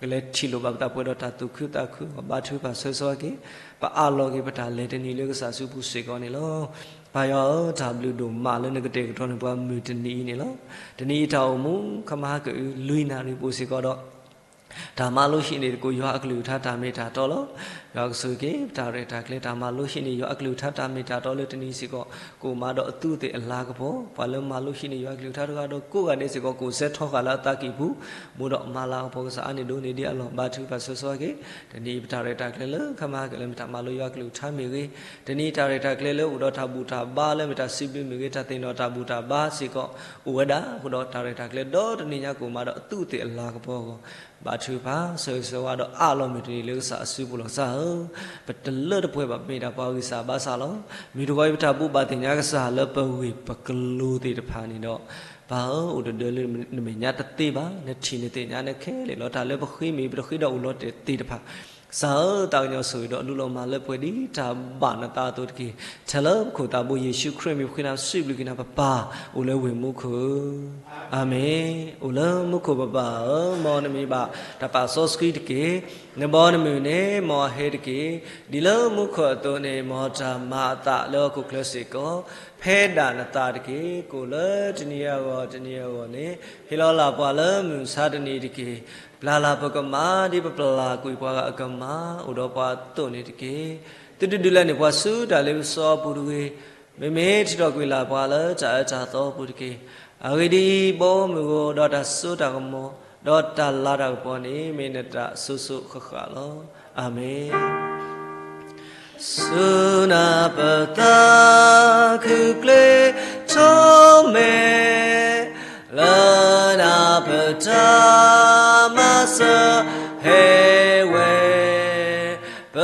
ပကလဲၤထံၣ်လိာ်ဘၣ်ပသးပှဲၤဒီးတၢ်သူၣ်ခုသးခု ဘါထုကဖၣ်ဆိၣ်ဂ့ၤဆိၣ်ဝါက့ၤ, ပအးလီၤက့ၤပတၢ်လဲၤတနံၤလၢကစၢ်အစုပူၤစ့ၢ်ကီးန့ၣ်လီၤ. ပၢ်ယွၤဧၢ, တၢ်ဘျုးဒိၣ်မးလၢနကတဲာ်ကတီၤန့ၢ်ပှၤမုၢ်တနံၤအံၤန့ၣ်လီၤ. တနံၤအံၤတၢ်အိၣ်မူ ခမါဟါကအု လွံၢ်နၣ်ရံၣ်ပူၤစ့ၢ်ကီးဒီး တၢ်မၤလိဟံးန့ၢ်သကိးယွၤအကလုၢ်ကထါတၢ်မ့ၢ်တၢ်တီလီၤ. ယွၤကဆိၣ်ဂ့ၤက့ၤ ပတၢ်ရဲၣ်တၢ်ကျဲၤ တၢ်မၤလိဟံးန့ၢ်ယွၤအကလုၢ်ကထါတၢ်မ့ၢ်တၢ်တီလၢတနံၤစ့ၢ်ကီး ကအိၣ်မးဒီးအသူးအသ့ၣ်အလၤကပီၤ, ပှၤလၢမၤလိဟံးန့ၢ်ယွၤအကလုၢ်ကထါတဂၤဒီးကိးဂၤဒဲးစ့ၢ်ကီး ကအိၣ်စဲထီဃာ်လၢအသးကံၢ်ပူၤ, မူဒီးမၤလၤကပီၤကစၢ်အါန့ၢ်ဒိးန့ၢ်ဒံးအလီၢ် ဘါထုကဖၣ်ဆိၣ်ဂ့ၤဆိၣ်ဝါက့ၤ, တနံၤအံၤပတၢ်ရဲၣ်တၢ်ကျဲၤလၢခမါဟါကလၢမ့ၢ်တၢ်မၤလိယွၤအကလုၢ်ကထါမ့ၢ်ဂ့ၤ, တနံၤအံၤတၢ်ရဲၣ်တၢ်ကျဲၤလၢအိၣ်ဒီးတၢ်ဘူၣ်တၢ်ဘါလၢမ့ၢ်တၢ်စံးဘျုးမ့ၢ်ဂ့ၤ, တၢ်သ့ၣ်နီၣ်တၢ်ဘူၣ်တၢ်ဘါစ့ၢ်ကီး အိၣ်ဝဲဒၣ်အဃိဒီး တၢ်ရဲၣ်တၢ်ကျဲၤဒီတနံၤညါကအိၣ်မးဒီးအသူးအသ့ၣ်အလၤကပီၤအဂီၢ်, ဘါထုကဖၣ်ဆိၣ်ဂ့ၤဆိၣ်ဝါဒီးအးလီၤမုၢ်တနံၤလၢကစၢ်အစုပူၤလီၤ. ကစၢ်ဧၢ, ပတလၢတပှဲၤဘၣ် ပမ့ၢ်ဒၣ်ပှၤဂံၢ်စၢ်ဘါစၢ်လီၤ. မ့ၢ်တဂီၤအံၤပတၢ်ဘူၣ်ဘၣ်သ့ၣ်ညါကစၢ်လၢပဂ့ၢ်ပကျိၤသ့ၣ်တဖၣ်န့ၣ်ဒီး, ပၢ်ဧၢ, အိၣ်တဒၢလၢနမဲာ်ညါတသ့ဘၣ်, နထံၣ်နသ့ၣ်ညါနခဲလၢာ်လီၤ. တၢ်လၢပဃ့မ့ၢ်ပတဃ့ဒီးအိၣ်လီၤတဲာ်သ့ၣ်တဖၣ် ကစၢ်ဧၢ, သးကညီၤဆိၣ်ဂ့ၤဒီးလူလီၤမၢ်လၢပှဲၤဒ်တၢ်ဘၣ်နသးအသိးတက့ၢ်. ထဲလၢပခိၣ်သးဘိယ့ၣ်ၡူးခရံာ်မံၤပဃ့နၤ စံးဘျုးက့ၤနၤပပၢ်, အိၣ်လၢဝ့ၢ်မူခိၣ်ဧၢ, အၤမ့ၣ်. အိၣ်လၢမူခိၣ်ပပၢ်ဧၢ, မ်နမံၤဘၣ်တၢ်ပာ်စီဆှံတက့ၢ်. နဘီနမုၢ်န့ၣ် မ်အဟဲတက့ၢ်. ဒ်လၢမူခိၣ်အသိးန့ၣ် မ်တၢ်မၤအသးလၢဟီၣ်ခိၣ်ချၢစ့ၢ်ကီး, ဖဲဒၣ်နသးတက့ၢ်. ကိၣ်လၢတနံၤအဂီၢ်တနံၤအဂီၢ်န့ၣ် ဟ့ၣ်လီၤလၢ်ပှၤလၢမုၢ်ဆါတနံၤတက့ၢ်. ပျၢ်လၢ်ပကမၢ် ဒ်ပပျၢ်ကွံာ်ပှၤဂၤအကမၢ်, အိၣ်ဒီးပှၤအသိးန့ၣ်တက့ၢ်. သုတဒုးလဲန့ၢ်ပှၤဆူတၢ်လ့ပစီအပူၤတဂ့ၤ, မ့မ့ၢ်ထုးထီၣ်ကွံာ်လၢ်ပှၤလၢတၢ်အၢတၢ်သီအပူၤတက့ၢ်. အဂ့ၢ်ဒ်အံၤ, ဘီမုၢ်ဧိၤဒီးတၢ်စိတၢ်ကမီၤ, ဒီးတၢ်လၤတၢ်ကပီၤန့ၣ် မ့ၢ်နတၢ်စိၤစိၤဃၣ်ဃၣ်လီၤ. အၤမ့ၣ်. ဆူနၤပသးခုကျ့ထီၣ်မဲာ်, လၢနၤပတၢ်မၤစၢၤဟဲဝဲ, ပ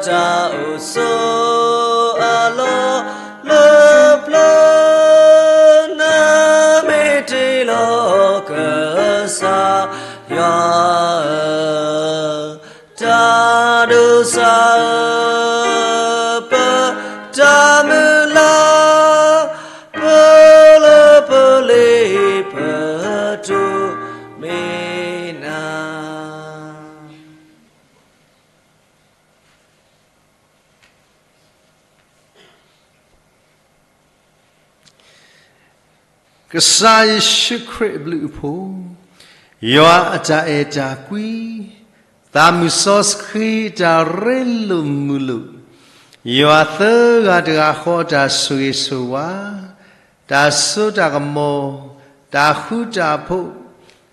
တၢ်အိၣ်ဆိးအလီၢ်လၢပျၢၤ, နမ့ၢ်တ့လီၤကစၢ်ယွၤဧၢ, တၢ်ဒိးစၢ်ဧၢ, ပတၢ်မုၢ်လၢ်, ပလၢပလ့ပတိၢ် မ့ၢ်နၤ. ကစၢ်ယ့ၣ်ၡူးခရံာ်အဘျုးအဖှိၣ်, ယွၤအတၢ်အဲၣ်တၢ်ကွံ, သးမုၢ်စီဆှံတၢ်ရ့လိာ်မုာ်လိာ်, ယွၤသၢဂၤတဂၤဃီတၢ်ဆိၣ်ဂ့ၤဆိၣ်ဝါ, တၢ်စိတၢ်ကမီၤ, တၢ်ဃူတၢ်ဖိး,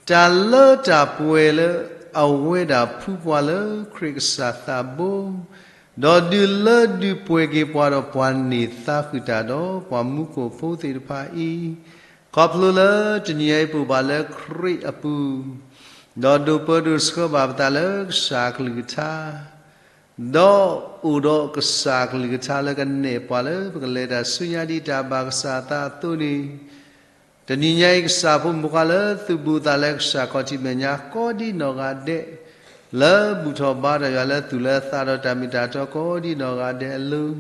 တၢ်လၢတၢ်ပှဲၤလၢအဝဲဒၣ်ဖုပှၤလၢခရံာ်ကစၢ်သးဘိ, ဒီးဒုးလၢဒုးပှဲၤက့ၤပှၤဒီးပှၤန့ၢ်သါဃုာ်တၢ်ဒီး ပှၤမူခိၣ်ဖိသ့ၣ်တဖၣ်အံၤ, ခီဖျိလၢတနံၤအံၤပအိၣ်ဘၣ်လၢခရံာ်အပူၤ, ဒီးဒိးပၢဒိးဆှၢဘၣ်ပသးလၢကစၢ်အကလုၢ်ကထါ ဒီးအိၣ်ဒီးကစၢ်အကလုၢ်ကထါလၢကနဲၣ်ပှၤလၢပကလဲၤတၢ်ဆူညါဒ်တၢ်ဘၣ်ကစၢ်အသးအသိးန့ၣ်, တနံၤညါအံၤ ကစၢ်ဖိမုၣ်ဖိခွါလၢသုဘူးသးလၢကစၢ်ခီၣ်ထံးမဲာ်ညါ ကိးဒ်နီၢ်ဂၤဒဲး, လၢဘူၣ်ထီၣ်ဘါထီၣ်ယွၤလၢသူၣ်လၢသးဒီးတၢ်မ့ၢ်တၢ်တီကိးဒ်နီၢ်ဂၤဒဲးအလိၤ,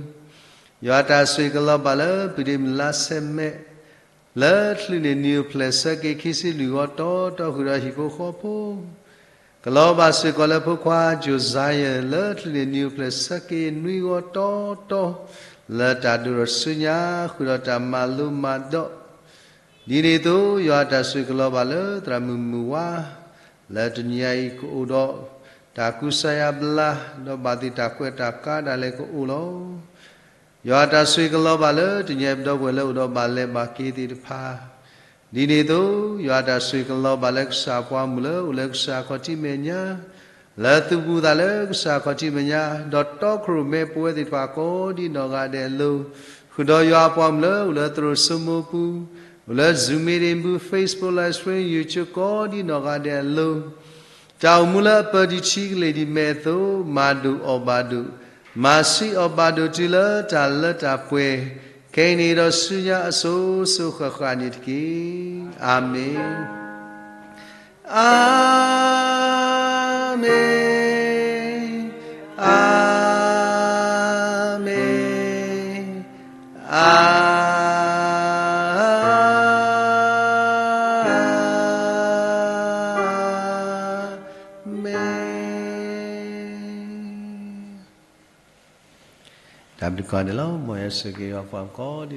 ယွၤတၢ်ဆိၣ်ဂ့ၤကလီၤဘၣ်လၢပျံၤဒ့မုၣ်လါဆဲမဲး လၢချုးန့ၢ်နံၣ်အိၣ်ဖျဲၣ်ဆၢက့ၤခံဆံလွံၢ်ဂီၤတီတီဃုာ်ဒီးဟံၣ်ဖိဃီဖိ, ကလီၤဘၣ်စ့ၢ်ကီးလၢဖိခွါ Josiah လၢချုးန့ၢ်နံၣ်အိၣ်ဖျဲၣ်ဆၢက့ၤနွံဂီၤတီတီ, လၢတၢ်ဒိၣ်ထီၣ်ဆူညါဃုာ်ဒီးတၢ်မၤလိမၤဒိး, ဒ်န့ၣ်အသိး ယွၤတၢ်ဆိၣ်ဂ့ၤကလီၤဘၣ်လၢသရၣ်မုၣ်မုၢ်ဝါ, လၢတနံၤအံၤကအိၣ်ဒီးတၢ်ကူစါယါဘျါ, ဒီးဘၣ်သ့ၣ်တၢ်ကွဲးတၢ်ကါဒၣ်လဲာ်ကအိၣ်လီၤ. ယွၤတၢ်ဆိၣ်ဂ့ၤကလီၤဘၣ်လၢတနံၤအံၤပဒီပုၢ်ဝဲၢ်လၢအိၣ်ဒီးဘၣ်လဲၤဘၣ်က့ၤသ့ၣ်တဖၣ်, ဒ်န့ၣ်အသိး ယွၤတၢ်ဆိၣ်ဂ့ၤကလီၤဘၣ်လၢကစၢ်ပှၤမုၣ်လၢအိၣ်လၢကစၢ်ခီၣ်ထံးမဲာ်ညါ, လၢသုဘူးသးလၢကစၢ်ခီၣ်ထံးမဲာ်ညါ, ဒီးတီခိၣ်ရိၣ်မဲပဝဲသ့ၣ်တဖၣ်ကိးဒ်နီၢ်ဂၤဒဲးအလိၤ, ဃုာ်ဒီးယွၤအပှၤမုၣ်လၢအိၣ်လၢသရိာ်စိမိၢ်ပူၤ, အိၣ်လၢ Zoom meeting ပူၤ, Facebook live stream, YouTube ကိးဒ်နီၢ်ဂၤဒဲးအလိၤ, တၢ်အိၣ်မူလၢအပၢၢ်ဒံးဆံးကလ့ၢ်ဒံးမဲာ်အသိး မၤဒိၣ်အီၣ်ဘၣ်ဒိၣ်, မၤဆံးအီၣ်ဘၣ်ဒိၣ်တုၤလၢတၢ်လၢတၢ်ပှဲၤ, ခဲအံၤန့ၣ်ဒီးဆူညါအစိၤစိၤဃၣ်ဃၣ်န့ၣ်တက့ၢ်. အၤမ့ၣ်, အၤမ့ၣ်, အၤမ့ၣ်, အၤမ့ၣ်. တၢ်ဘျုးကီးန့ၣ်လီၤ. မ်ယွၤဆိၣ်ဂ့ၤပှၤကိးဒံး